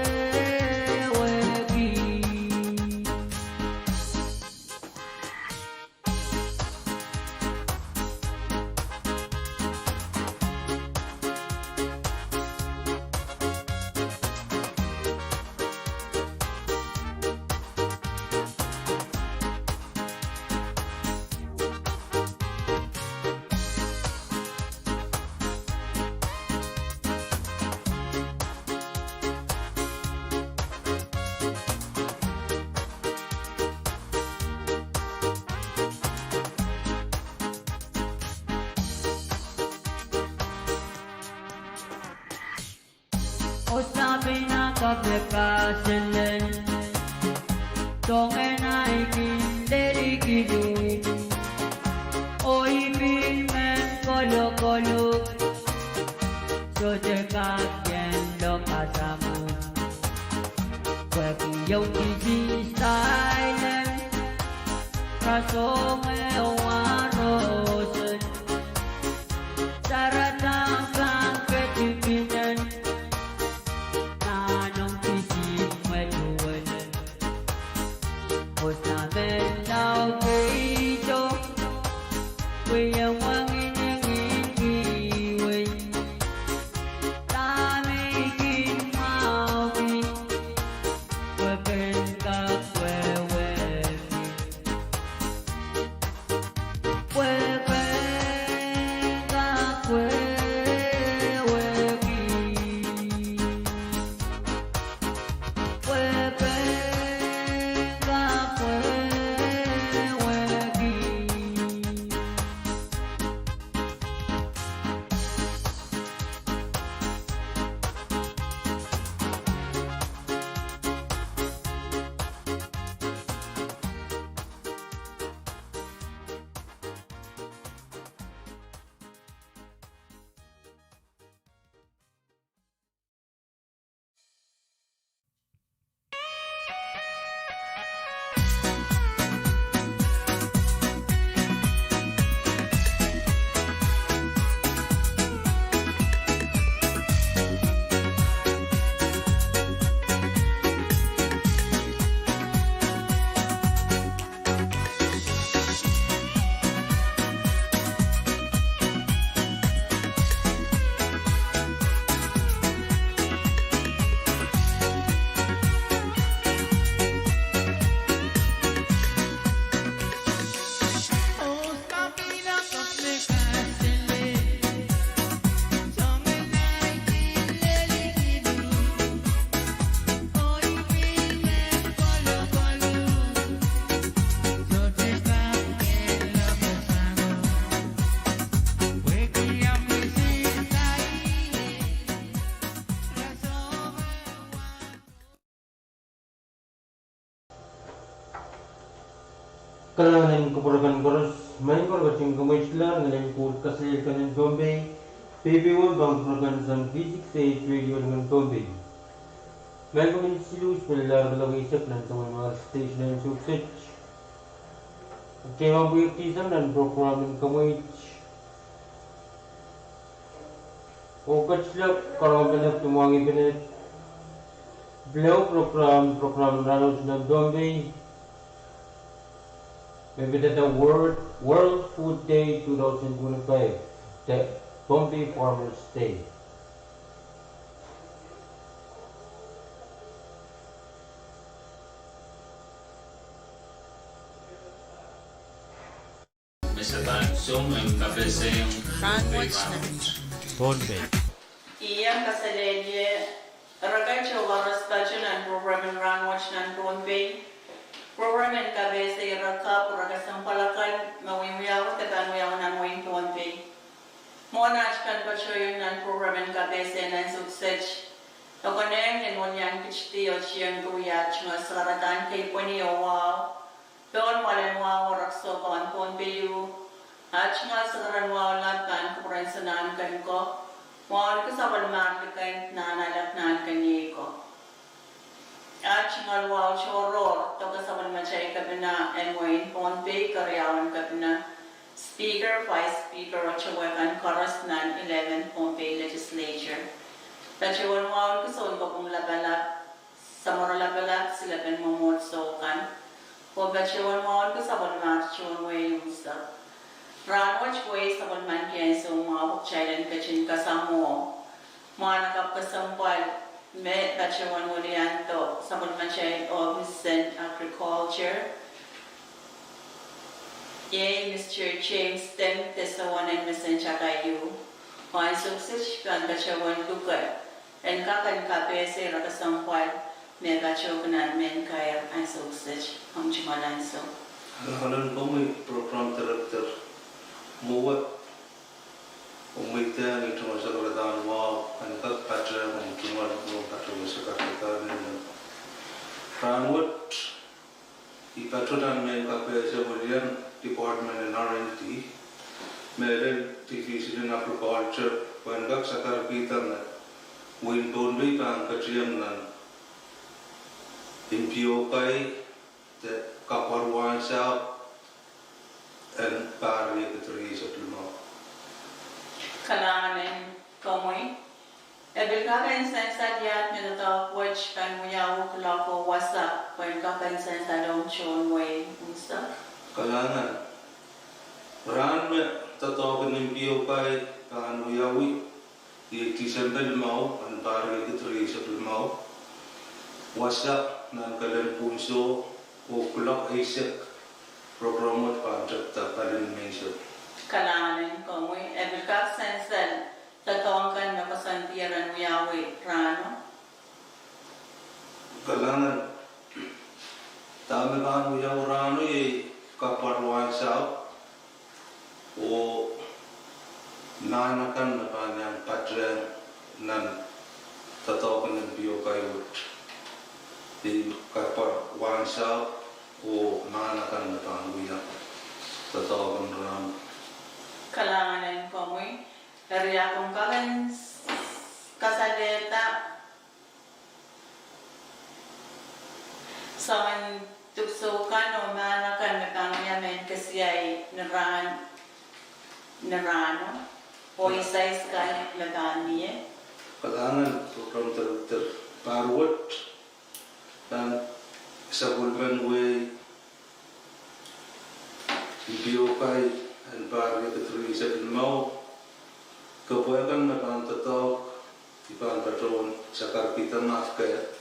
Osna pil nah kapehkaselen, soangen ahi kin lelihkihdo. Oh I pil men kolokolok, sohte kak ien lokasang o. Pwehki ong kisin silence, rasehng ehu warohsang. Sarada pahn ketipinen, nan ong kisin wetuwen. Osna men lao peido, pwe ien mwenginengin kihwei. Dahme I kin mwahuki, pwe ken kak wehwehki. Kalahngan en kupwur akan koaros, maing ko, re ketin kamweilahr nan en kupwur kaselel kan en Pohnpei, peipeio pahn kupwur akan sang V six eight Radio en Pohnpei. Maing ko, mehn siluh, pil lahr lokaia sahpw nan soangen mehn station en Sukset. Kemampuik tisang nan program en kamweit. Oh ketilong, karonge penek, tumwangih penek. Pil ehu program, program rahnwet nan Pohnpei. Me pid the World, World Food Day two thousand twenty-five, the Pohnpei Farmers Day. Me se pahn song en kapehse ong rahnwet nan Pohnpei. Ien kaselehlie ire kei tohkoaros patohwan nan program en rahnwet nan Pohnpei. Program en kapehse ire kapw, ire kesempwal akan me wiawi de pahn wiawi nan wehin Pohnpei. Mwohn aht kan patohieng nan program en kapehse nan Sukset, e konehng en wilian kitidi oh tiengki wia aht tungoal sakaradahn kei pweni oh wahu pohn mwalen wahu oh rek soukohn Pohnpei. Aht tungoal sakaradahn wahu lap pahn kupwuren Sanahnken ko, wahu ni kesempwal me arleken nan alap Nahnken iei ko. Aht tungoal wahu tohrohr doke sapwellimatail kepina en wehin Pohnpei, keriaun kepina, Speaker, Vice Speaker, oh towe kan koaros nan eleven Pohnpei Legislature. Patohwan wahu ni kisin kopwung lapalap, samworo lapalap, silepen mwomwohdiso kan. Oh patohwan wahu ni kisapwellimahr tohn wehi unsek. Rahnwet wehi sapwellimanki ansou mwahu pwe kitail en ketin kasamwo mwahnakapw kesempwal me patohwan wiliando sapwellimatail ohpis en Agriculture, iei Mister James Tem, de soangen messenger kan ieu. Oh ansou kiset pahn patohwan luke en kak en kapehse ire kesempwal me patohwan nan mehn kair ansou kiset. Ahmw tungoal ansou. Kalahngan en komwi program director, mwowe oh mweidehng tungoal sakaradahn wahu en kak patehng omw tungoal mwohn patohwan sakaradahn en rahnwet. I patohwan mehn kapehse wilian Department en R and D, mehlel Division en Agriculture, pwehn kak sakarkihda me wehin Pohnpei pahn ketiong nan impiokai de kapwar wahnsahpw en pahr riekid rieisek limau. Kalahngan en komwi. E pil kak en sansal iahd me doadoahk wet pahn wiawi kuloak oh wasa pwehn kak en sansal omw tohn wehi unsek? Kalahngan. Rahn me doadoahk en impiokai pahn wiawi, iei Tisempe limau en pahr riekid rieisek limau. Wasa nan kelen punso oh kuloak eisek, program wet pahn tepda palin menseng. Kalahngan en komwi. E pil kak sansal doadoahk kan me koasoandier en wiawi rahno? Kalahngan. Dahme pahn wiawi rahno iei kapwar wahnsahpw oh mahn akan me pahn iang patehng nan doadoahk en impiokai wet. Iei kapwar wahnsahpw oh mahn akan me pahn wia doadoahk en rahno. Kalahngan en komwi. Eri, a komw kak en kasalehda soangen dipwisou kan oh mahn akan me pahn wia mehn kesiai ni rahn, ni rahno, oh isais kan me pahn mie? Kalahngan, program director. Pahr wet, nan sapwellimen wehi impiokai en pahr riekid rieisek limau, kepwe kan me pahn doadoahk, I pahn patohwan sakarkihda me kehp,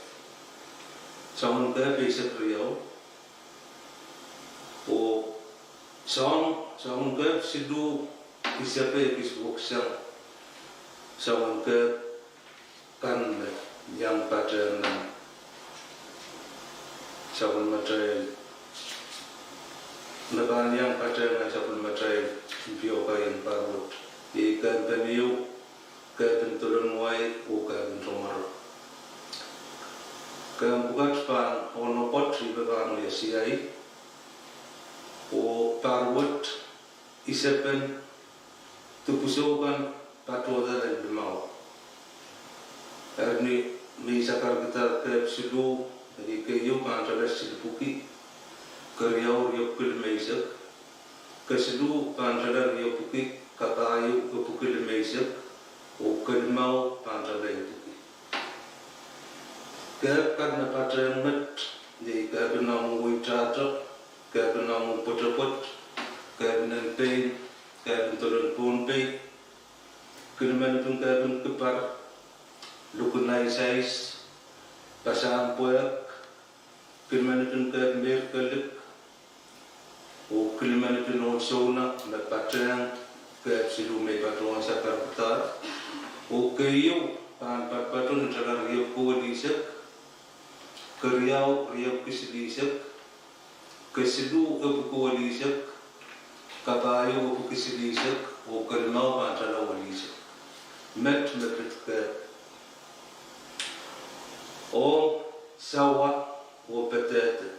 soangen kehp eisek riau, oh soang, soangen kehp siluh, isepe ekis weksang soangen kehp kan me iang patehng nan sapwellimatail, me pahn iang patehng nan sapwellimatail impiokai en pahr wet. Iei kehpen ehu, kehpen dolonwai oh kehpen tomwaro. Kehp pwukat pahn onopoat, I pahn wia siai. Oh pahr wet, isepen dipwisou kan patohda nan limau. Eri ni me I sakarkihda kehp siluh, eri keieu pahn tala silipwuki, keriau riepwuki limeisek, kesiluh pahn tala riepwuki, kapahieu epwuki limeisek, oh kelimau pahn tala epwuki. Kehp kan me patehng met, iei kehpin omw weitahto, kehpin omw pwetepwet, kehpin en pein, kehpin dolen Pohnpei, kilimenipin kehpin kipar, lukin aisais, pasahn pwehk, kilimenipin kehp meirkelik, oh kilimenipin ohl souna me patehng kehp siluh me I patohwan sakarkihdahr. Oh keieu pahn patpato ni tala riepwuki welisek, keriau riepwuki silihsek, kesiluh epwuki welisek, kapahieu epwuki silihsek, oh kelimau pahn tala welisek. Met me pid kehp. Oh sawa oh pedehde.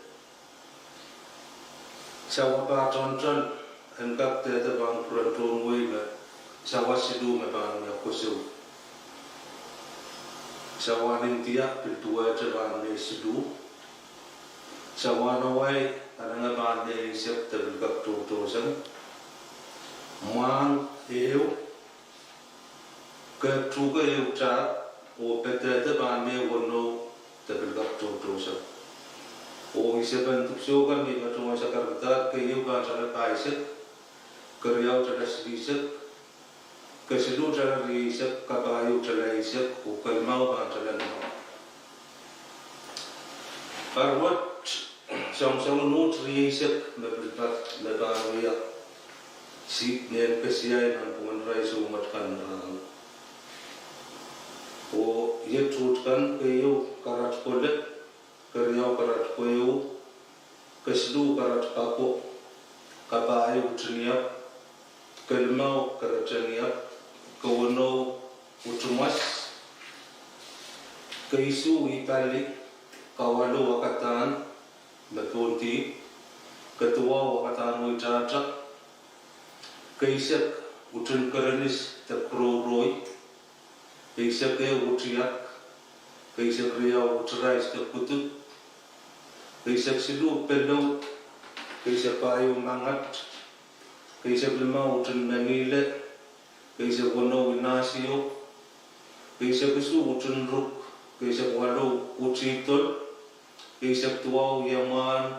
Sawa pahtoantoan en kak dehde pahn kupwuren tohn wehi me sawa siluh me pahn wia kosou. Sawahn India pil duwehte pahn me siluh. Sawahn Hawaii anenge pahn me eisek de pil kak tohtohsang. Mwahng ehu, kehp tuhke ehu tahp, oh pedehde pahn me weneu de pil kak tohtohsang. Oh isepen dipwisou kan me I patohwan sakarkihdahr, keieu pahn tala pahisek, keriau tala silihsek, kesiluh tala rieisek, kapahieu tala eisek, oh kelimau pahn tala limau. Pahr wet, soangsoangen uht rieisek me pil pahn, me pahn wia sihpw mehn kesiai nanpwungen irail soumwet kan me rahno. Oh iet uht kan, keieu karat kole, keriau karat keieu, kesiluh karat kako, kapahieu utin iap, kelimau kereten iap, keweneu utin mwas, keisuh ipali, kawalu wakadahn me pohn dihp, keduwau wakadahn weitahta, keisek utin kerenis de kurouroi, keisek ehu utiak, keisek riau utirais de kudud, keisek siluh pelou, keisek pahieu mangat, keisek limau utin menile, keisek weneu inasio, keisek isuh utin ruk, keisek walu utidol, keisek duwau iemwahn,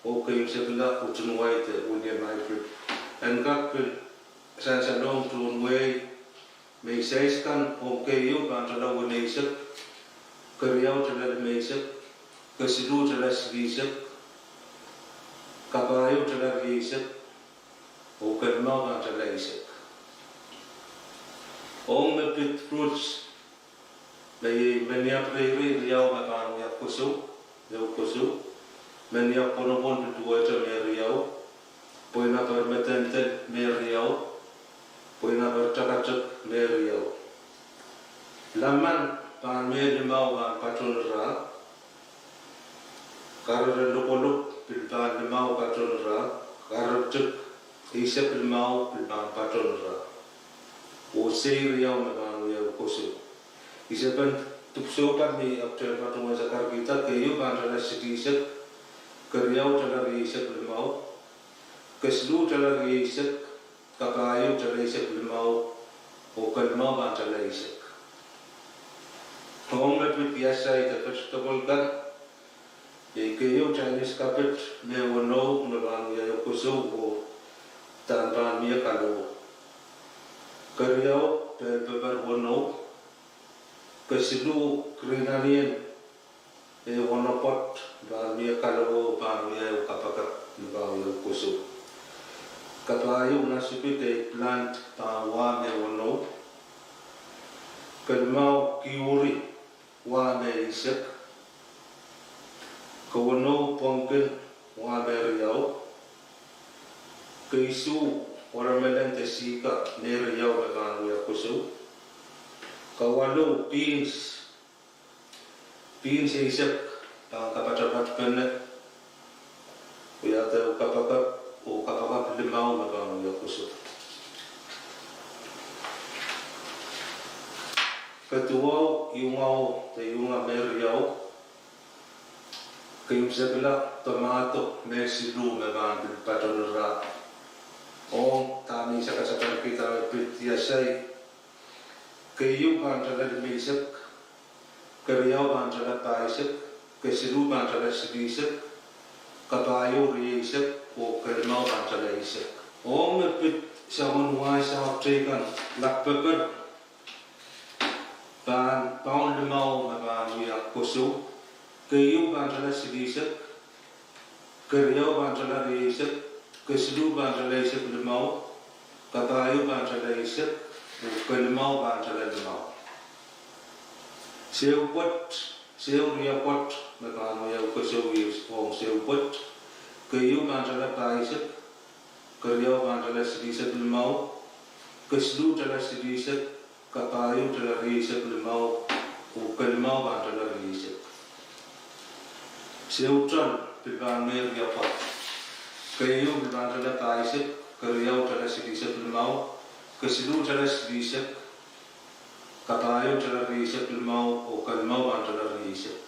oh keisekla utin wai de wiliamaipil. En kak pil sansalohng tohn wehi me isais kan, oh keieu pahn tala weneisek, keriau tala limeisek, kesiluh tala silihsek, kapahieu tala rieisek, oh kelimau pahn tala eisek. Ong me pid fruits, me iei meniap reirei riau me pahn wia kosou, ehu kosou, meniap pwonopwon pil duwehte me riau, pweinaper medendel me riau, pweinaper takatek me riau. Laman pahn me limau pahn paton ira, kareren lokolok pil pahn limau paton ira, kareren tik eisek limau pil pahn paton ira. Oh sei riau me pahn wia kosou. Isepen dipwisou kan me I ahpwtehn patohwan sakarkihda, keieu pahn tala silihsek, keriau tala rieisek limau, kesiluh tala rieisek, kapahieu tala eisek limau, oh kelimau pahn tala eisek. Ong me pid iasai de vegetable kan, iei keieu Chinese cabbage me weneu me pahn wia kosou oh dahn pahn mie kalowo. Keriau bell pepper weneu, kesiluh green onion, e wenepwet pahn mie kalowo pahn wia kapakap me pahn wia kosou. Kapahieu nasipik, eggplant, pahn wah me weneu. Kelimau kiuri, wah me eisek. Keweneu pumpkin, wah me riau. Keisuh watermelon de sika me riau me pahn wia kosou. Kawalu beans, beans eisek pahn kapatapat pene wiahda kapakap. oh kapakap limau me pahn wia koso. Keduwau, iunga, de iunga me riau, keimwsekla tomato me siluh me pahn pil patohwan ira. Ong dahme I sakasakarki, dahme pid iasai, keieu pahn tala limeisek, keriau pahn tala pahisek, kesiluh pahn tala silihsek, kapahieu rieisek, oh kelimau pahn tala eisek. Ong me pid soangen wai, soangen teikan lakpeper, pahn paun limau me pahn wia koso. Keieu pahn tala silihsek, keriau pahn tala rieisek, kesiluh pahn tala eisek limau, kapahieu pahn tala eisek, oh kelimau pahn tala limau. Seupwet, seuria pwet me pahn wia koso, ong seupwet, keieu pahn tala pahisek, keriau pahn tala silihsek limau, kesiluh tala silihsek, kapahieu tala rieisek limau, oh kelimau pahn tala rieisek. Seuton pil pahn mehria pwet. Keieu pil pahn tala pahisek, keriau tala silihsek limau, kesiluh tala silihsek, kapahieu tala rieisek limau, oh kelimau pahn tala rieisek.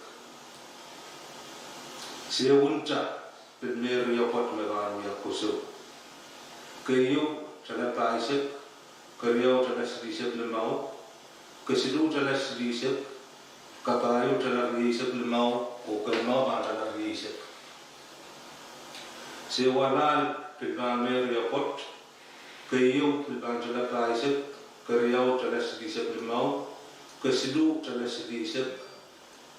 Seunta pil mehria pwet me pahn wia koso. Keieu tala pahisek, keriau tala silihsek limau, kesiluh tala silihsek, kapahieu tala rieisek limau, oh kelimau pahn tala rieisek. Seualahl pil pahn mehria pwet. Keieu pil pahn tala pahisek, keriau tala silihsek limau, kesiluh tala silihsek,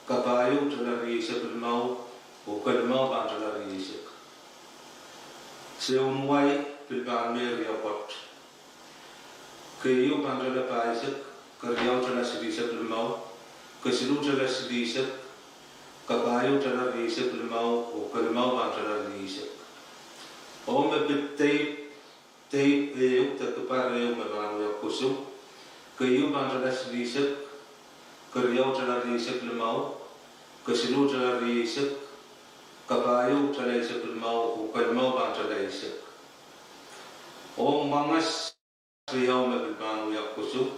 kapahieu tala rieisek limau, oh kelimau pahn tala rieisek. Seunwai pil pahn mehria pwet. Keieu pahn tala pahisek, keriau tala silihsek limau, kesiluh tala silihsek, kapahieu tala rieisek limau, oh kelimau pahn tala rieisek. Oh me pid deip, deip ehu de dipar ehu me pahn wia koso. Keieu pahn tala silihsek, keriau tala rieisek limau, kesiluh tala rieisek, kapahieu tala eisek limau, oh kelimau pahn tala eisek. Ong mwangas riau me pil pahn wia koso.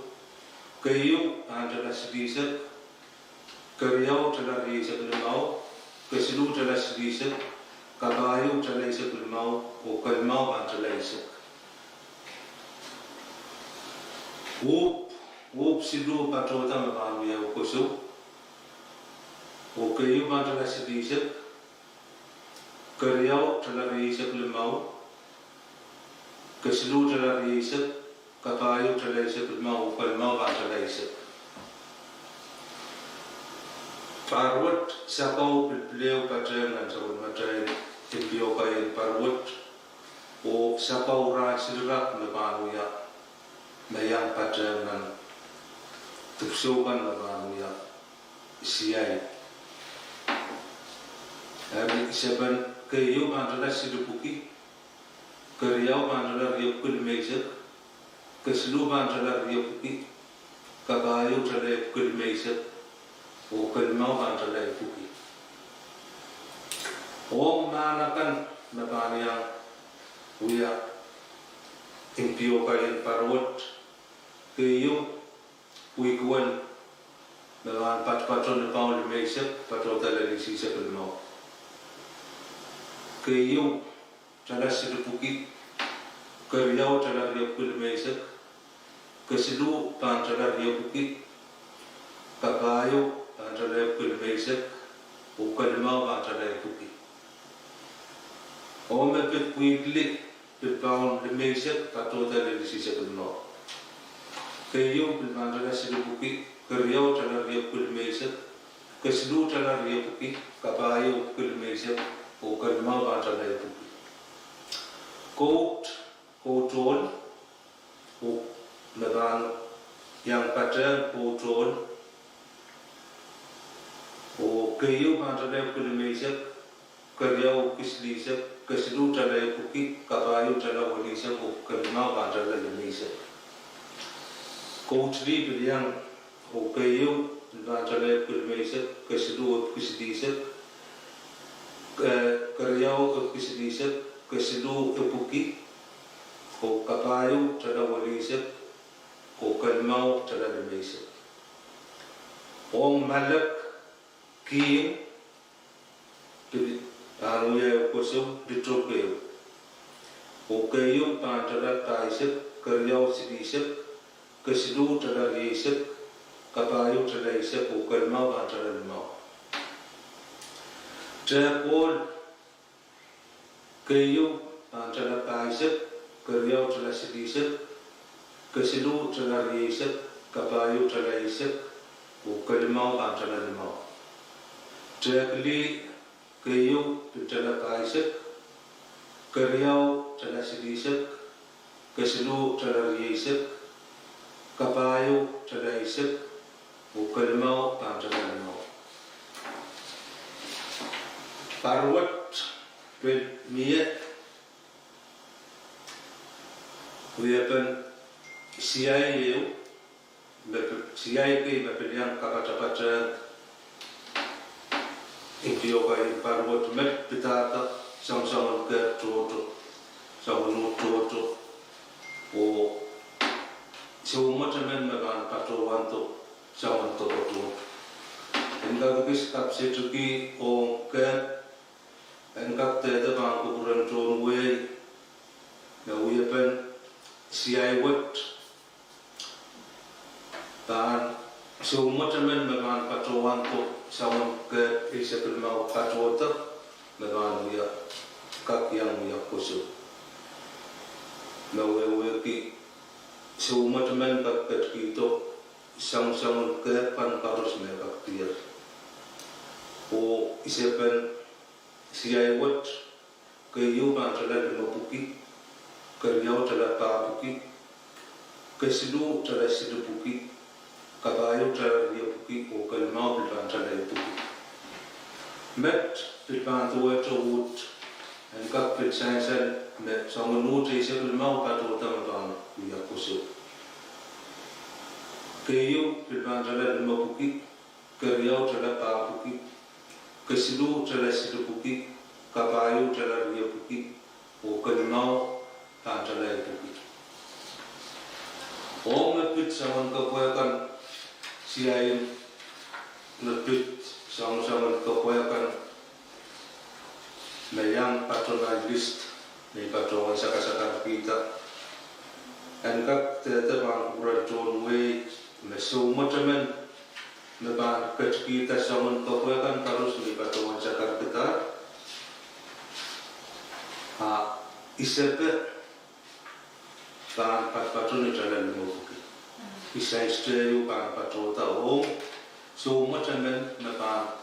Keieu pahn tala silihsek, keriau tala rieisek limau, kesiluh tala silihsek, kapahieu tala eisek limau, oh kelimau pahn tala eisek. Uhp, uhp siluh patohda me pahn wia koso. Oh keieu pahn tala silihsek, keriau tala rieisek limau, kesiluh tala rieisek, kapahieu tala eisek limau, oh kelimau pahn tala eisek. Pahr wet, sakau pil pil ehu patehng nan sapwellimatail impiokai en pahr wet, oh sakau rahn silirak me pahn wia, me iang patehng nan dipwisou kan me pahn wia siai. Eri sepen, keieu pahn tala silipwuki, keriau pahn tala riepwuki limeisek, kesiluh pahn tala riepwuki, kapahieu tala epwuki limeisek, oh kelimau pahn tala epwuki. Ong mahn akan me pahn iang wia impiokai en pahr wet, keieu, pwihk wet me pahn patopato ni paun limeisek, patohda lel isihsek limau. Keieu tala silipwuki, keriau tala riepwuki limeisek, kesiluh pahn tala riepwuki, kapahieu pahn tala epwuki limeisek, oh kelimau pahn tala epwuki. Oh me pid pwihk lih, pil paun limeisek, patohda lel isihsek limau. Keieu pil pahn tala silipwuki, keriau tala riepwuki limeisek, kesiluh tala riepwuki, kapahieu epwuki limeisek, oh kelimau pahn tala epwuki. Kout, kout ohl, oh me pahn iang patehng kout ohl, oh keieu pahn tala epwuki limeisek, keriau epwuki silihsek, kesiluh tala epwuki, kapahieu tala weneisek, oh kelimau pahn tala limeisek. Kout lih pil iang, oh keieu pil pahn tala epwuki limeisek, kesiluh epwuki silihsek, eh, keriau epwuki silihsek, kesiluh epwiki, oh kapahieu tala welihsek, oh kelimau tala limeisek. Ong malek kihong pil pahn wia ehu kosou litoke. Oh keieu pahn tala pahisek, keriau silihsek, kesiluh tala rieisek, kapahieu tala eisek, oh kelimau pahn tala limau. Tehk ohl keieu pahn tala pahisek, keriau tala silihsek, kesiluh tala rieisek, kapahieu tala eisek, oh kelimau pahn tala limau. Tehk lih keieu pil tala pahisek, keriau tala silihsek, kesiluh tala rieisek, kapahieu tala eisek, oh kelimau pahn tala limau. Pahr wet pil mie wiepen siai ehu, me pi-, siai kei me pil iang kapatapatehng impiokai en pahr wet me pidada soangsoangen kehp tohto, soangen uhd tohto, oh soumwetemen me pahn patohwando soangen kepwe tohto. En kak ekis kapsetiki ong kehp, en kak dehde pahn kupwuren tohn wehi, me wiepen siai wet pahn soumwetemen me pahn patohwando soangen kehp eisek limau patohdo, me pahn wia, kak iang wia kosou. Me wehwehki soumwetemen kak ketikihdo soangsoangen kehp kan koaros me kak diar. Oh isepen siai wet, keieu pahn tala limepwiki, keriau tala pahpwiki, kesiluh tala silipwiki, kapahieu tala riepwiki, oh kelimau pil pahn tala epwiki. Met pil pahn duwehte uhd, en kak pil sansal me soangen uhd eisek limau patohdo me pahn wia kosou. Keieu pil pahn tala limepwiki, keriau tala pahpwiki, kesiluh tala silipwiki, kapahieu tala riepwiki, oh kelimau pahn tala epwiki. Ong me pid soangen kepwe kan, siain me pid soangsoangen kepwe kan, me iang patohwan list, me I patohwan sakasakarkihda, en kak dehde pahn kupwuren tohn wehi, me soumwetemen me pahn ketikihda soangen kepwe kan koaros me I patohwan sakarkihda, a isepe pahn patpato ni tala limepwiki. Isais ehu pahn patohda ong soumwetemen me pahn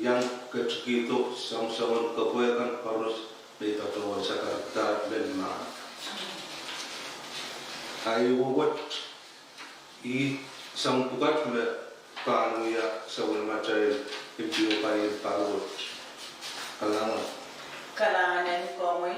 iang ketikihdo soangsoangen kepwe kan koaros me I patohwan sakarkihda lel mahn. Ahi wet, ih soang pwukat me pahn wia sapwellimatail impiokai en pahr wet. Kalahngan. Kalahngan en komwi.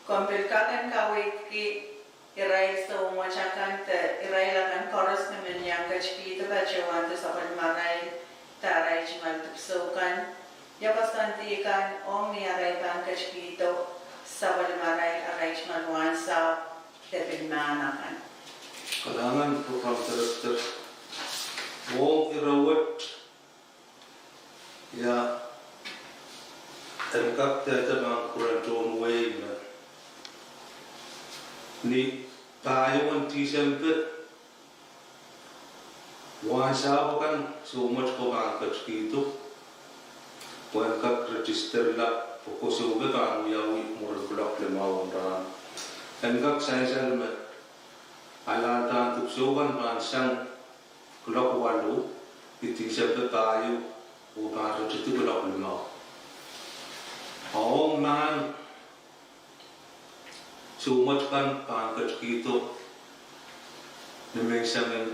Komw pil kak en kaweidki irail soumwet akan de irail akan koaros me men iang ketikihdo patohwando sapwellimarail de arail tungoal dipwisou kan, ia koasoandi kan ong ni arail pahn ketikihdo sapwellimarail, arail tungoal wahnsahpw de pil mahn akan. Kalahngan, Program Director. Ong ire wet, ia, en kak dehde pahn kupwuren tohn wehi me ni pahieu en Tisempe, wahnsahpw akan soumwet ko pahn ketikihdo, pwe en kak registerla, pwe kosou pahn wiawi mwurin kuloak limau en rahn. En kak sansal me alahldahn dipwisou kan pahn sang kuloak waluh ni Tisempe pahieu, oh pahn ritidi kuloak limau. Ong mahn soumwet kan pahn ketikihdo ni menseng en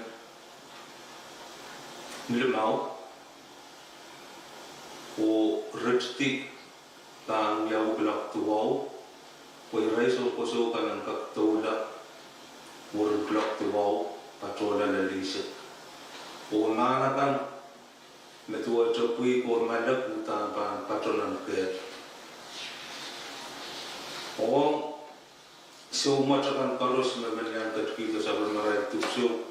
limau, oh ritidi pahn wiawi kuloak duwau, pwe irail soun kosou kan en kak doula mwurin kuloak duwau patohla lel eisek. Oh mahn akan me duwehte pwihk oh malek uhdahn pahn pato nan kehp. Ong soumwet akan koaros me men iang ketikihdo sapwellimarail dipwisou,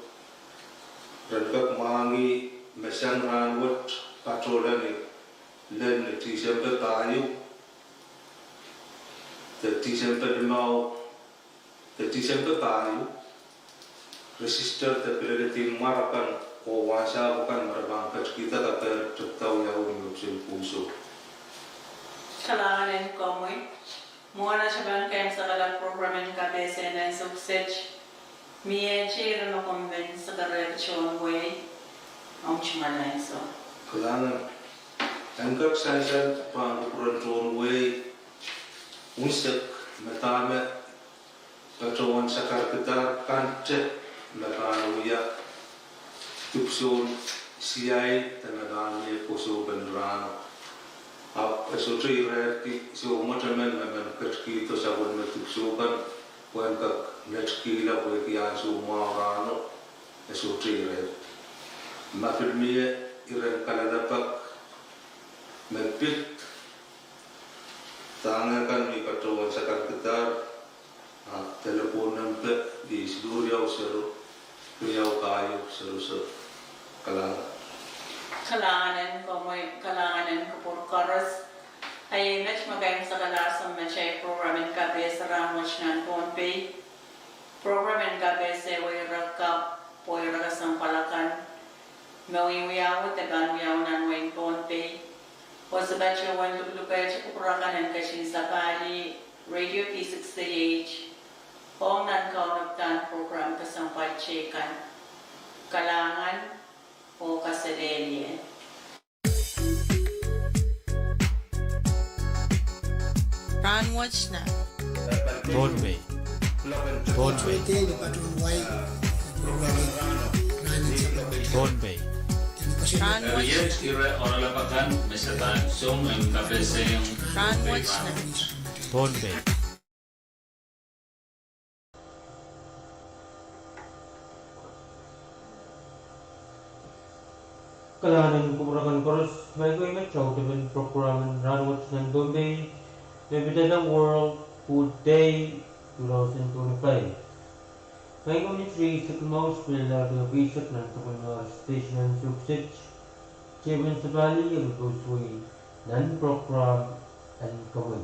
ren kak mwahngih me sang rahnwet patohla ni lel ni Tisempe pahieu, de Tisempe limau, de Tisempe pahieu, register de pileledi mwar akan oh wasa akan me re pahn ketikihda kapehr tepda wiawi ni wepsei pwuso. Kalahngan en komwi. Mwohn atail pahn kaimwisekala program en kapehse nan ansou kiset, mie teiren me komw men sakarehki tohn wehi, omw tungoal ansou. Kalahngan. En kak sansal pahn kupwuren tohn wehi unsek me dahme patohwan sakarkidahr kante me pahn wia dipwisoun siai de me pahn mie koasopen rahno. Ahpw e sohte irairki soumwet emen me men ketikihdo sapwellime dipwisou kan pwehn kak netikihla pwehki ansou mwahu rahno, e sohte irair. Ma pil mie iren kalelapak me pid dahme kan me patohwan sakarkidahr, a delepwohn nempe ih siluh riau sero, riau pahieu sero sero. Kalahngan. Kalahngan en komwi, kalahngan en kupwur koaros. A iei met me kaimwisekala soangen mehn atail program en kapehse rahnwet nan Pohnpei. Program en kapehse wehirek kapw, wehirek kesempwal akan me wiawi de pahn wiawi nan wehin Pohnpei. Oh se patohwan luklukehte kupwur akan en ketin sapahlih Radio P sixty-eight ong nan kaunopadahn program kesempwal teikan. Kalahngan oh kaselehlie. Rahnwet nan Pohnpei. Pohnpei. Pohnpei. Rahnwet. Ire oaralap akan me se pahn song en kapehse ong Rahnwet nan Pohnpei. Kalahngan en kupwur akan koaros, maing ko, iei met audepen program en Rahnwet nan Pohnpei, me pidada World Food Day two thousand twenty-five. Maing ko, minit rieisek limau pil lel duwehte eisek nan sapwellime station nan ansou kiset, teipen sapahlih e pil kousoai nan program en kawei.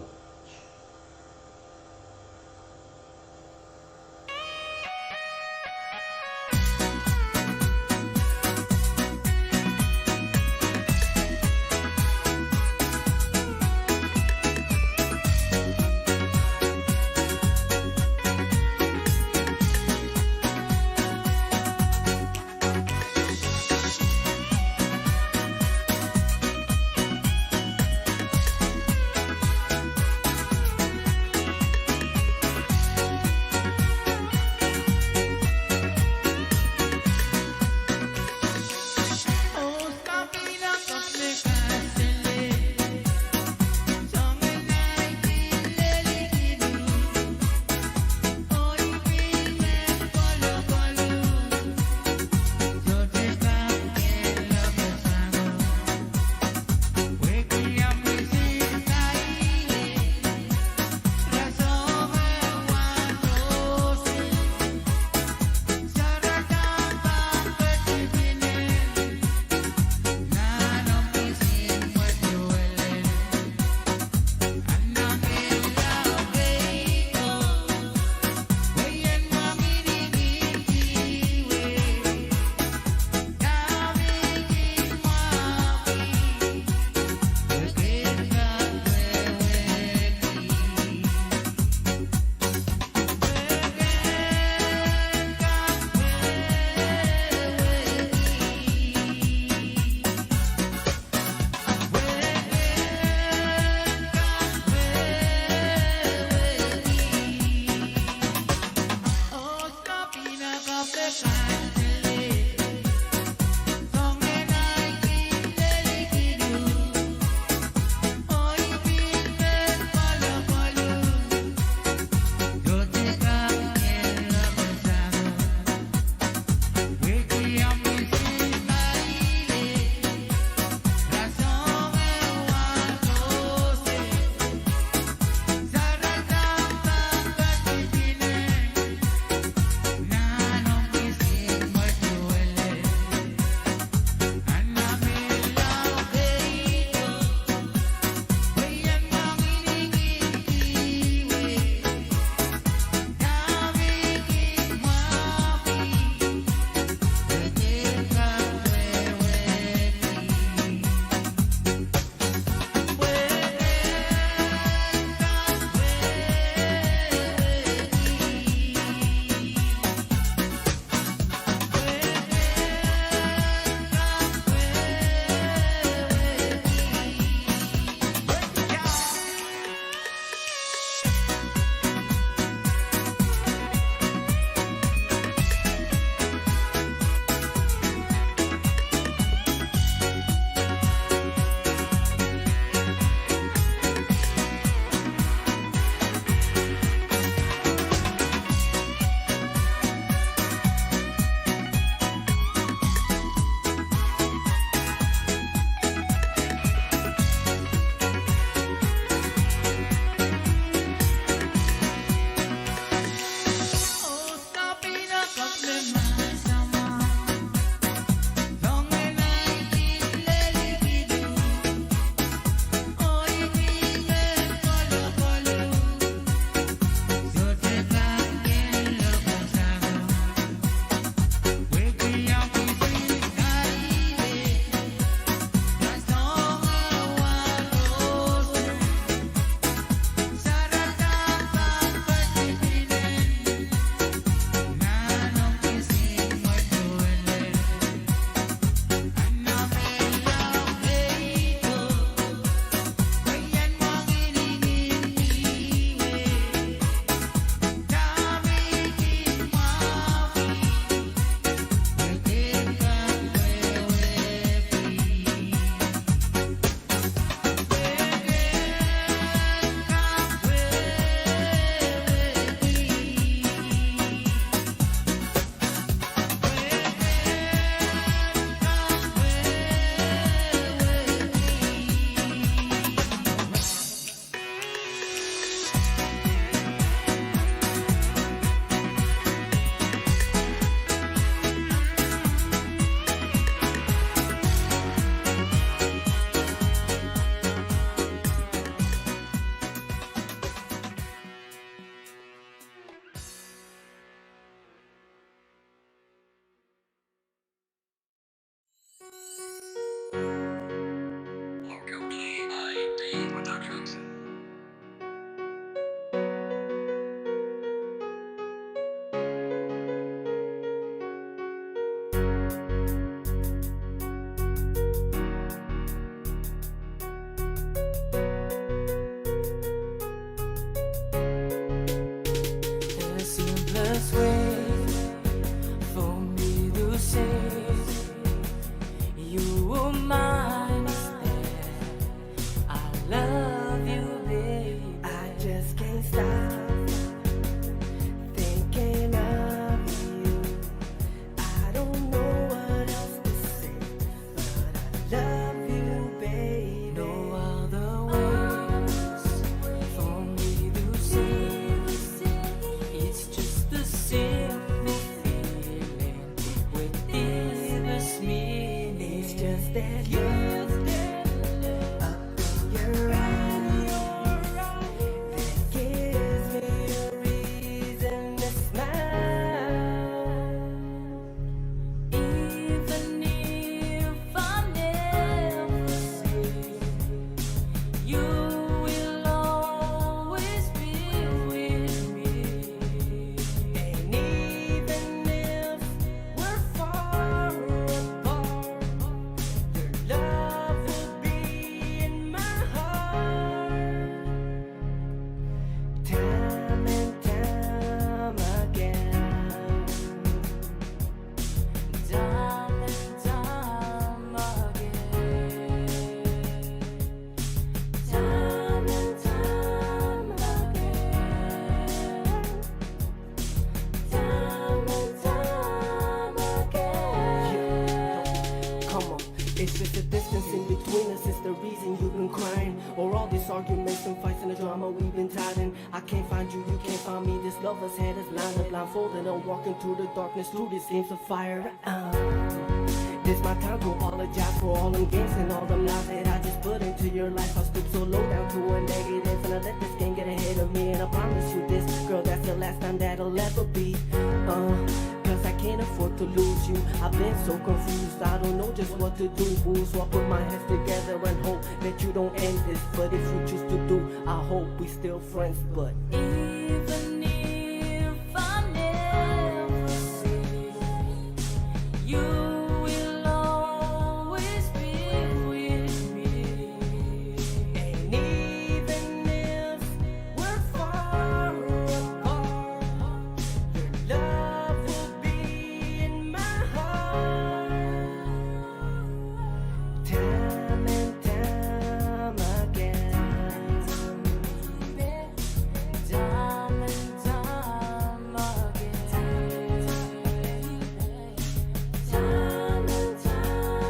You were mine instead. I love you, baby. I just can't stop thinking of you. I don't know what else to say, but I love you, baby. No other words for me to say. It's just the simple feeling with deepest meaning. It's just that look up in your eyes that gives me a reason to smile. Even if I never see you, you will always be with me. And even if we're far apart, your love will be in my heart. Time and time again. Time and time again. Time and time again. Time and time again. Come on. It's just the distance in between us is the reason you've been crying. Or all these arguments and fights and the drama we've been tied in. I can't find you, you can't find me. This love has had us lined up, blindfolded and walking through the darkness, through these games of fire. Um, this my time to apologize for all them games and all them lies that I just put into your life. I stoop so low down to a negative, and I let this game get ahead of me. And I promise you this, girl, that's the last time that'll ever be. Uh, 'cause I can't afford to lose you. I've been so confused, I don't know just what to do. Ooh, so I put my hands together and hope that you don't end this. But if you choose to do, I hope we still friends. But even if I never see you, you will always be with me. And even if we're far apart, your love will be in my heart. Time and time again. Time and time again. Time and time again.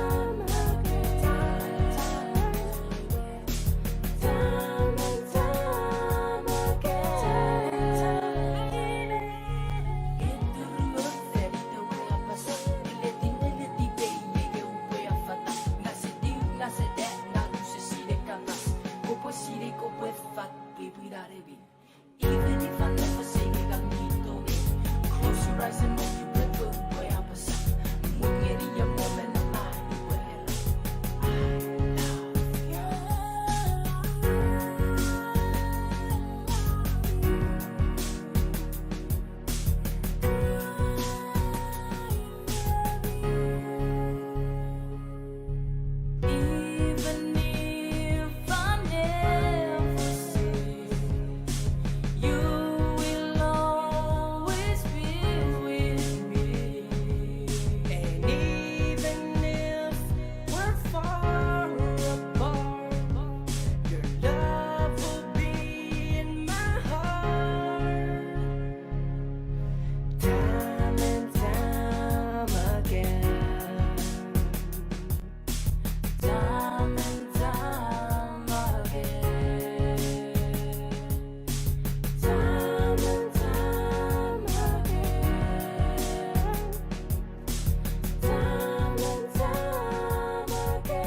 Even if I never say it, I'm need to it. Close your eyes and hold your breath, but where I'm beside. Mwenge ni a moment of mine, where I love you. Even if I never see you, you will always be with me. And even if we're far apart, your love will be in my heart. Time and time again. Time and time again. Time and time again. Time and time again.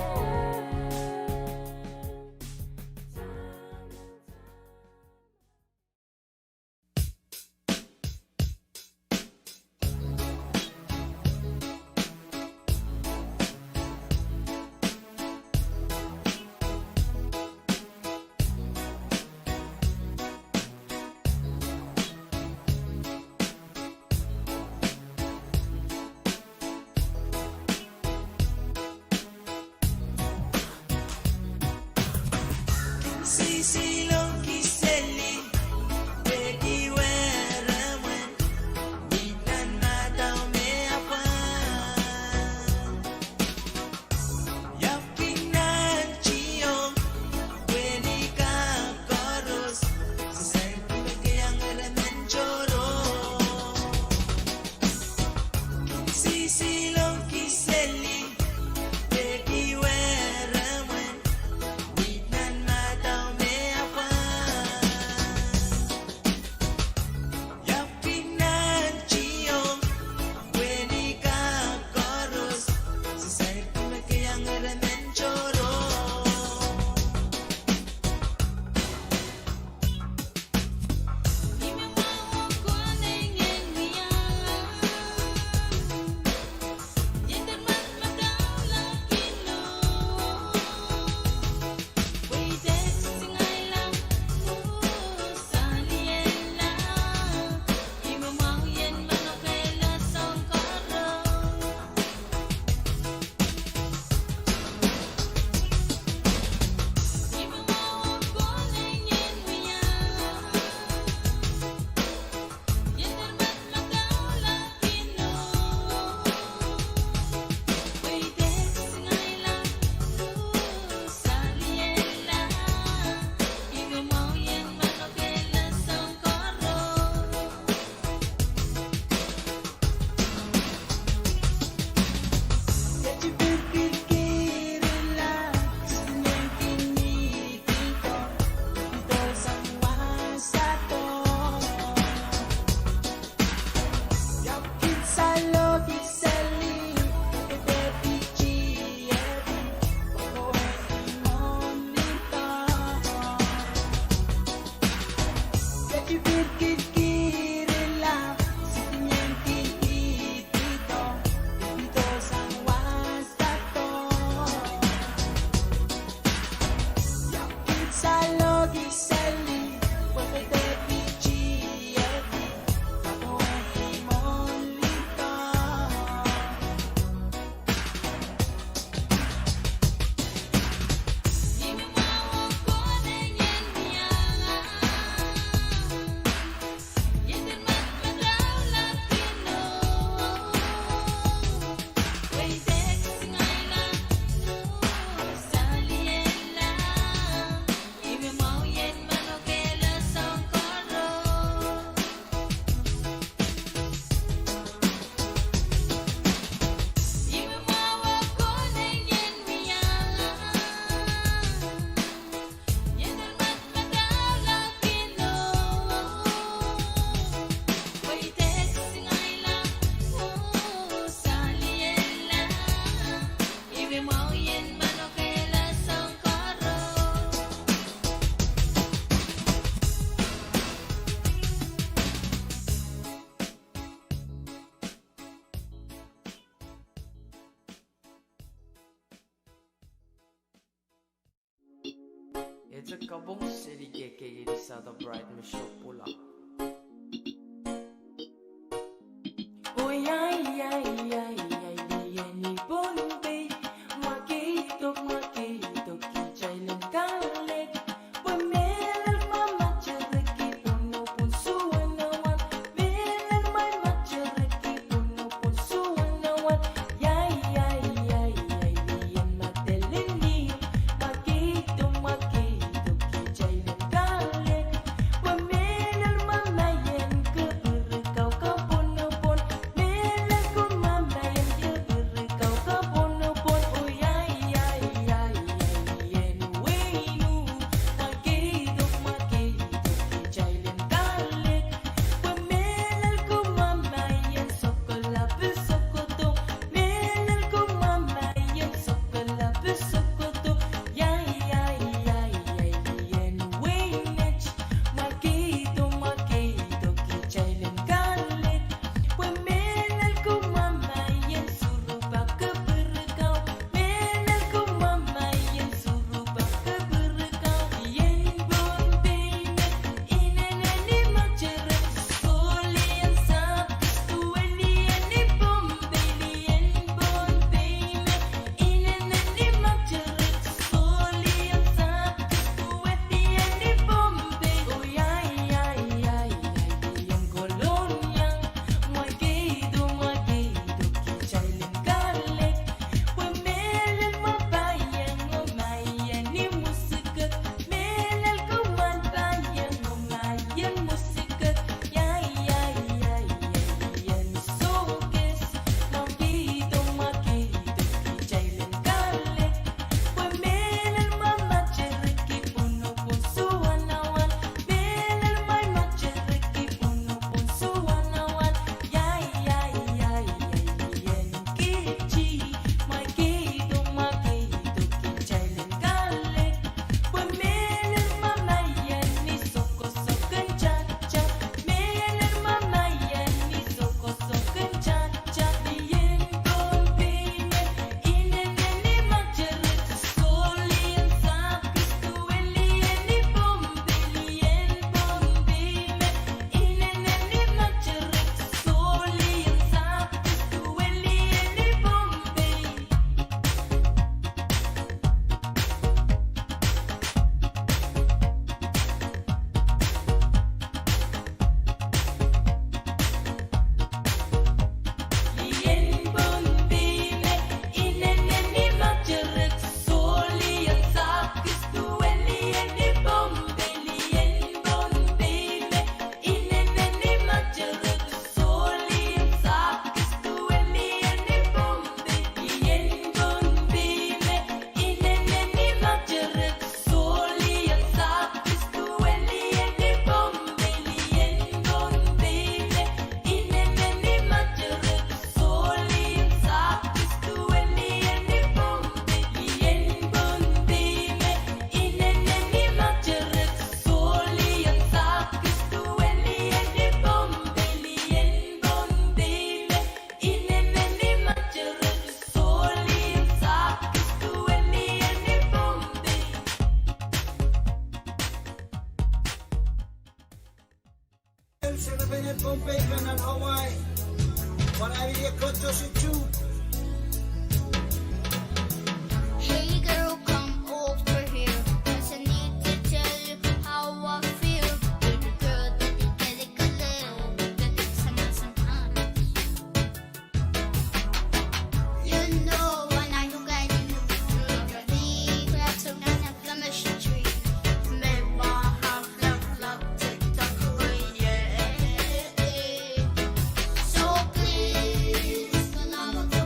Ese kapong seli kehkehdi Sahda Bright me soh pwulopwul. Hey girl, come over here. 'Cause I need to tell you how I feel. Baby girl, baby, get it, get it. Some, some, uh. You know when I look at you, you make me feel like some kind of chemistry. Make my heart flap, flap, tick tock, oh yeah. So please, don't ever go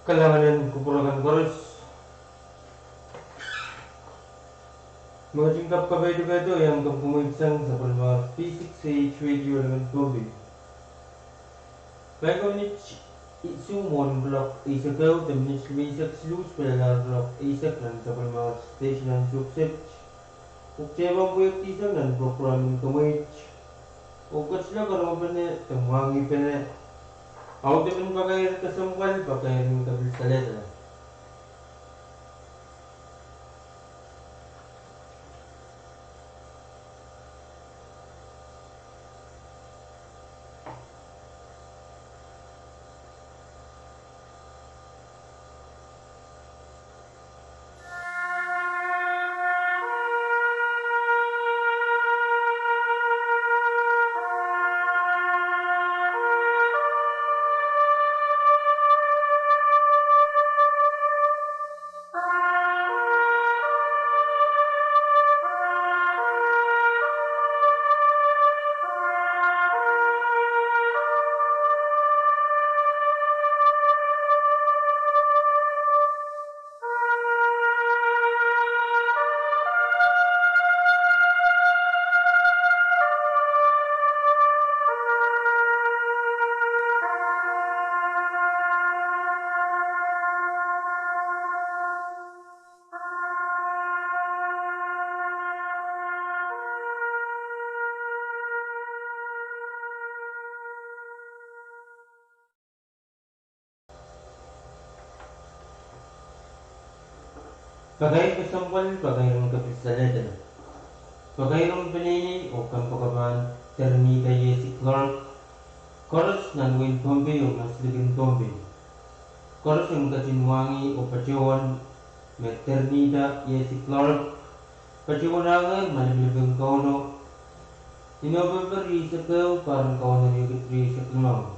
Kalahngan en kupwur kan koaros. Me ketin kapkapaiada ketido iang kapwkamweid sang sapwellimar P six A H Radio eleven Pohnpei. Paiko minit isuh mwohn kuloak eisek ehu de minit limeisek siluh pil pahn kuloak eisek nan sapwellimar station en Sukset. Pwukat pahn pweiekdisang nan prokram en Kamweid. Oh ketila karonge pene de mwahngih pene audepen pakair kesempwal, pakair en kapil saledek. Pakair kesempwal, pakair en kapil saledek. Pakair ong peneinei oh kompoakepahn Ternita Yesi Clark, koaros nan wehin Pohnpei oh maslikin Pohnpei. Koaros en ketin mwahngih oh patohwan me Ternita Yesi Clark patohwanahngehr malipilipin Kauno ni Nopempe rieisek ehu, pahr en Kauno riekid rieisek limau.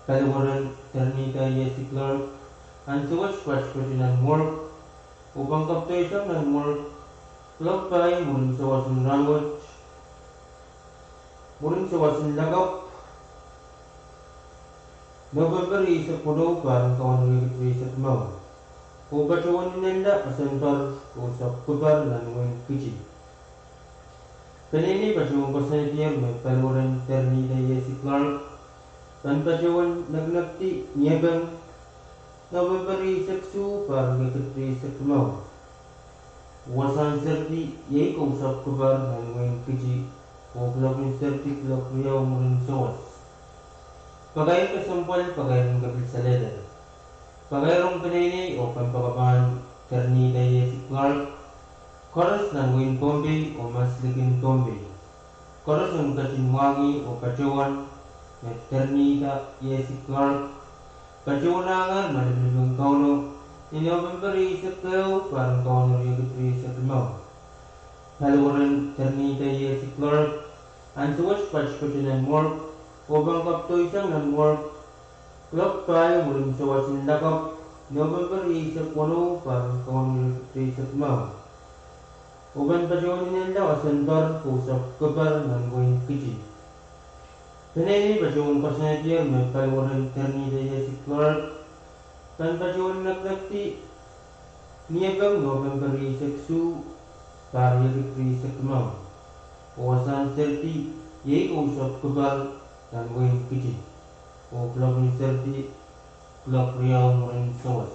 Paliwaren Ternita Yesi Clark ansou wet patpatohwan nan morgue, oh pahn kapwtehsang nan morgue kuloak pahieu mwurin sawas en rahnwet, mwurin sawas en lakapw, Nopempe rieisek weneu, pahr en Kauno riekid rieisek limau. Oh patohwan inenla asentor kousapw kupar nan wehin Kiti. Peneinei patohwan koasoanedier me paliwaren Ternita Yesi Clark pahn patohwan nekinekdi Niepeng, Nopempe rieisek isuh, pahr riekid rieisek limau. Wasahn Serdi iei kousapw kupar nan wehin Kiti, oh kuloak en Serdi kuloak riau mwurin sawas. Pakair kesempwal, pakair en kapil saledek. Pakair ong peneinei oh kompoakepahn Ternita Yesi Clark, koaros nan wehin Pohnpei oh maslikin Pohnpei. Koaros en ketin mwahngih oh patohwan me Ternita Yesi Clark patohwanahngehr malipilipin Kauno ni Nopempe rieisek ehu, pahr en Kauno riekid rieisek limau. Paliwaren Ternita Yesi Clark ansou wet patpatohwan nan morgue, oh pahn kapwtehsang nan morgue kuloak pahieu mwurin sawas en lakapw, Nopempe rieisek weneu, pahr en Kauno riekid rieisek limau. Oh pahn patohwan inenla asentor kousapw kupar nan wehin Kiti. Peneinei patohwan koasoanedier me paliwaren Ternita Yesi Clark pahn patohwan nekinekdi Niepeng, Nopempe rieisek isuh, pahr riekid rieisek limau. Oh wasahn Serdi iei kousapw kupar nan wehin Kiti, oh kuloak en Serdi kuloak riau mwurin sawas.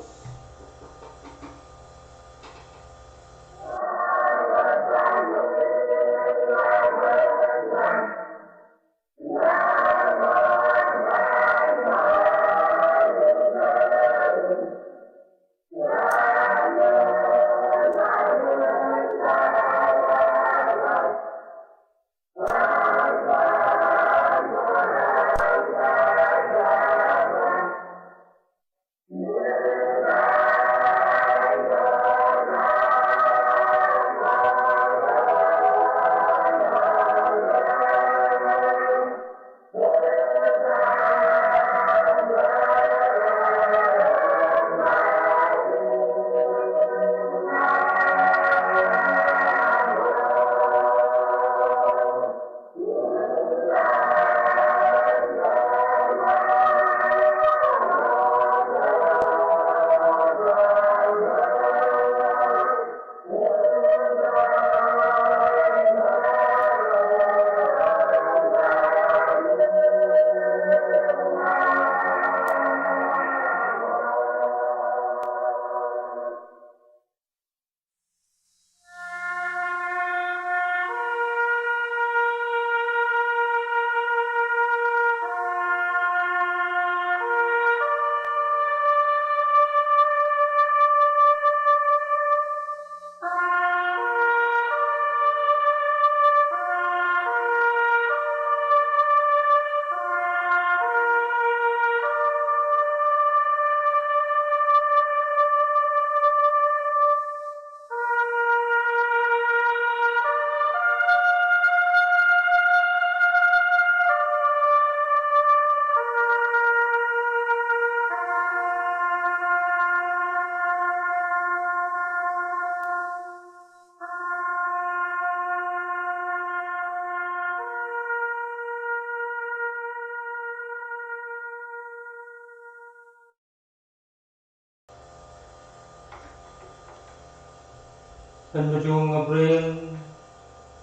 Pahn patohwan kapwurehiong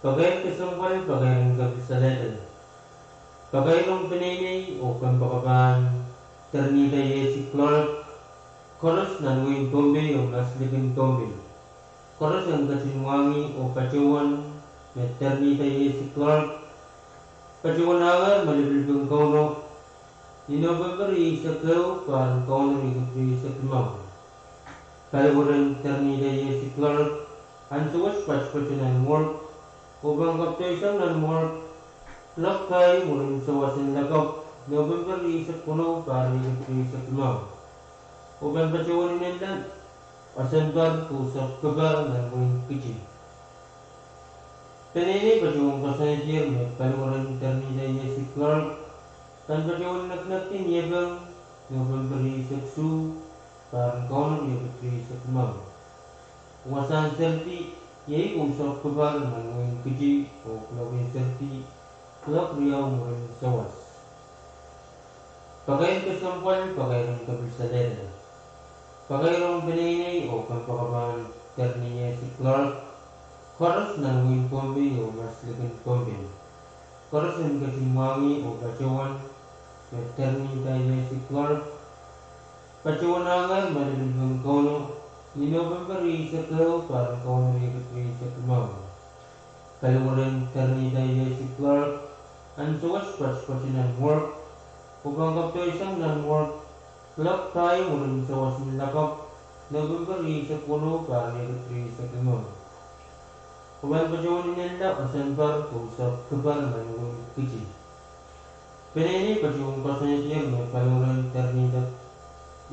pakair kesempwal, pakair en kapil salehda, pakair ong peneinei oh kompoakepahn Ternita Iesi Clark, koaros nan wehin Pohnpei oh maslikin Pohnpei. Koaros en ketin mwahngih oh patohwan me Ternita Iesi Clark patohwan angehr me lipilipil en Kauno ni Nopempe rieisek ehu, pahr en Kauno riekid rieisek limau. Paliwar en Ternita Iesi Clark ansou wet patopato nan morgue, oh pahn kapwaiada nan morgue kilok pahieu mwurin sawas en lakapw, Nopempe rieisek weneu, pahr riekid rieisek limau. Oh pahn patohwan inenla Asemper kousapw Kipar nan wehin Kiti. Peneinei patohwan koasoanehdier me paliwar en Ternita Iesi Clark pahn patohwan nekinekdi Niepeng, Nopempe rieisek isuh, pahr en Kauno riekid rieisek limau. Wasahn seridi iei kousapw Kipar nan wehin Kiti, oh kuloak en seridi kilok riau mwurin sawas. Pakair kesempwal, pakair en kapil salehda, pakair ong peneinei oh kompoakepahn Ternita Iesi Clark, koaros nan wehin Pohnpei oh maslikin Pohnpei. Koaros en ketin mwahngih oh patohwan me Ternita Iesi Clark patohwan angehr me lipilipil en Kauno ni Nopempe rieisek ehu, pahr en Kauno riekid rieisek limau. Paliwar en Ternita Iesi Clark ansou wet patopato nan morgue, oh pahn kapwaiada nan morgue kilok pahieu mwurin sawas en lakapw, Nopempe rieisek weneu, pahr riekid rieisek limau. Oh pahn patohwan inenla Asemper kousapw Kipar nan wehin Kiti. Peneinei patohwan koasoanehdier me paliwar en Ternita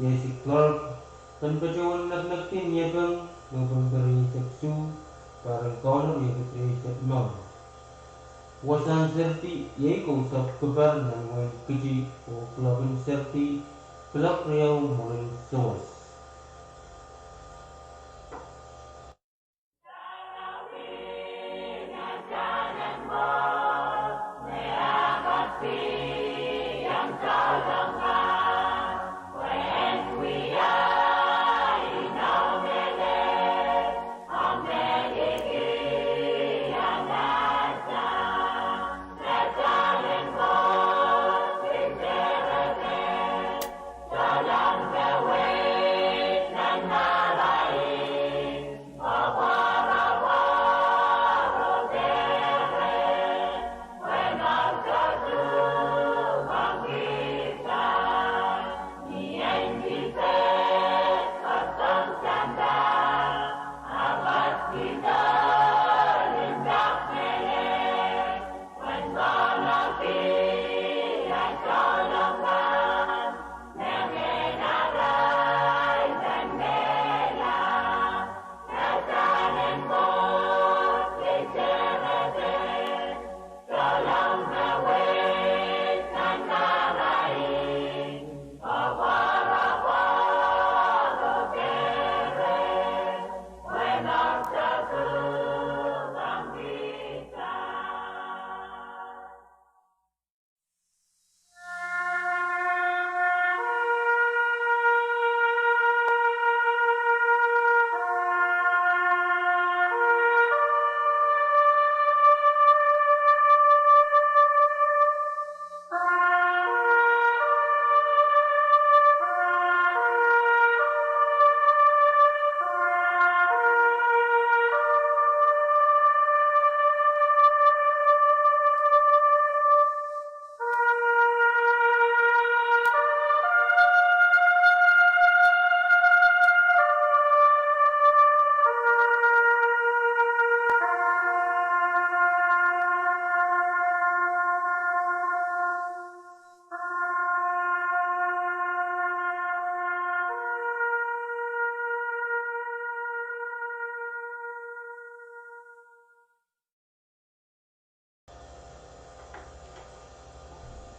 Iesi Clark pahn patohwan nekinekdi Niepeng, Nopempe rieisek isuh, pahr en Kauno riekid rieisek limau. Wasahn seridi iei kousapw Kipar nan wehin Kiti, oh kuloak en seridi kilok riau mwurin sawas.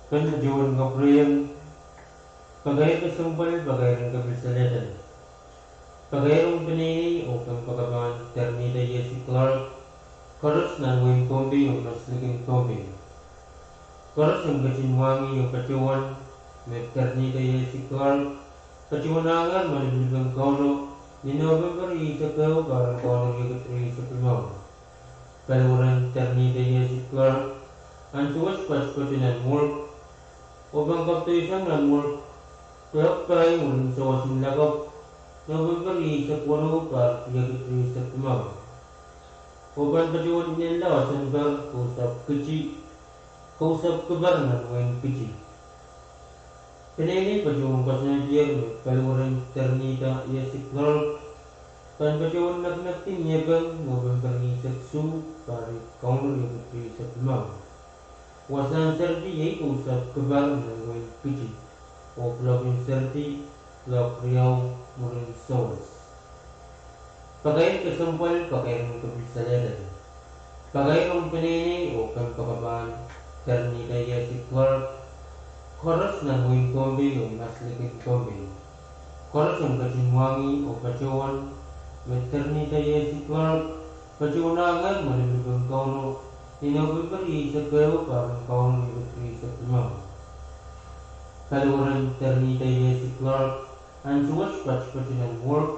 Pahn patohwan kapwurehiong pakair kesempwal, pakair en kapil salehda, pakair ong peneinei oh kompoakepahn Ternita Iesi Clark, koaros nan wehin Pohnpei oh maslikin Pohnpei. Koaros en ketin mwahngih oh patohwan me Ternita Iesi Clark patohwan angehr me lipilipil en Kauno Ni November rieisek ehu, pahr en Kauno riekid rieisek limau, paliwaren Ternita Iesi Clark ansou wet patpatoh nan work, oh pahn kapedoi sang nan work clock pahieu mwurin sawas en lakapw, November rieisek weneu, pahr riekid rieisek limau, oh pahn patohwan inenla Osenper, Kousapw Kiti, Kousapw Kipar nan wehin Kiti. Peneinei patohwan koasoanehdier me paliwaren Ternita Iesi Clark pahn patohwan nekinekdi Niepeng, November rieisek isuh, pahr en Kauno riekid rieisek limau. Wasahn serdi iei Kousapw Kipar nan wehin Kiti, oh kuloak en serdi kuloak riau mwurin sawas. Pakair kesempwal, pakair en kepil salehlel. Pakair ong peneinei oh kempoakepahn Ternita Iesi Clark koaros nan wehin Pohnpei oh maslikin Pohnpei. Koaros en ketin mwahngih oh patohwan me Ternita Iesi Clark patohwanohngehr me lipilipil en Kauno ni November rieisek ehu, pahr en Kauno riekid rieisek limau. Paliwaren Ternita Iesi Clark ansou wet patpatoh nan work,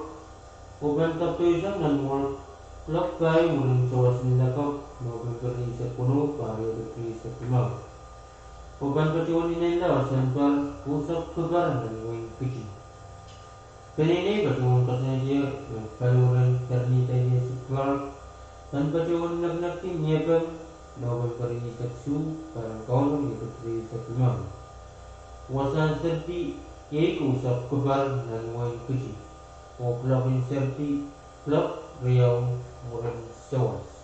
oh pahn kapedoi sang nan work clock pahieu mwurin sawas en lakapw, November rieisek weneu, pahr riekid rieisek limau, oh pahn patohwan inenla Osenper, Kousapw Kipar nan wehin Kiti. Peneinei patohwan koasoanehdier me paliwaren Ternita Iesi Clark pahn patohwan nekinekdi Niepeng, November rieisek isuh, pahr en Kauno riekid rieisek limau. Wasahn serdi iei Kousapw Kipar nan wehin Kiti, oh kuloak en serdi kuloak riau mwurin sawas.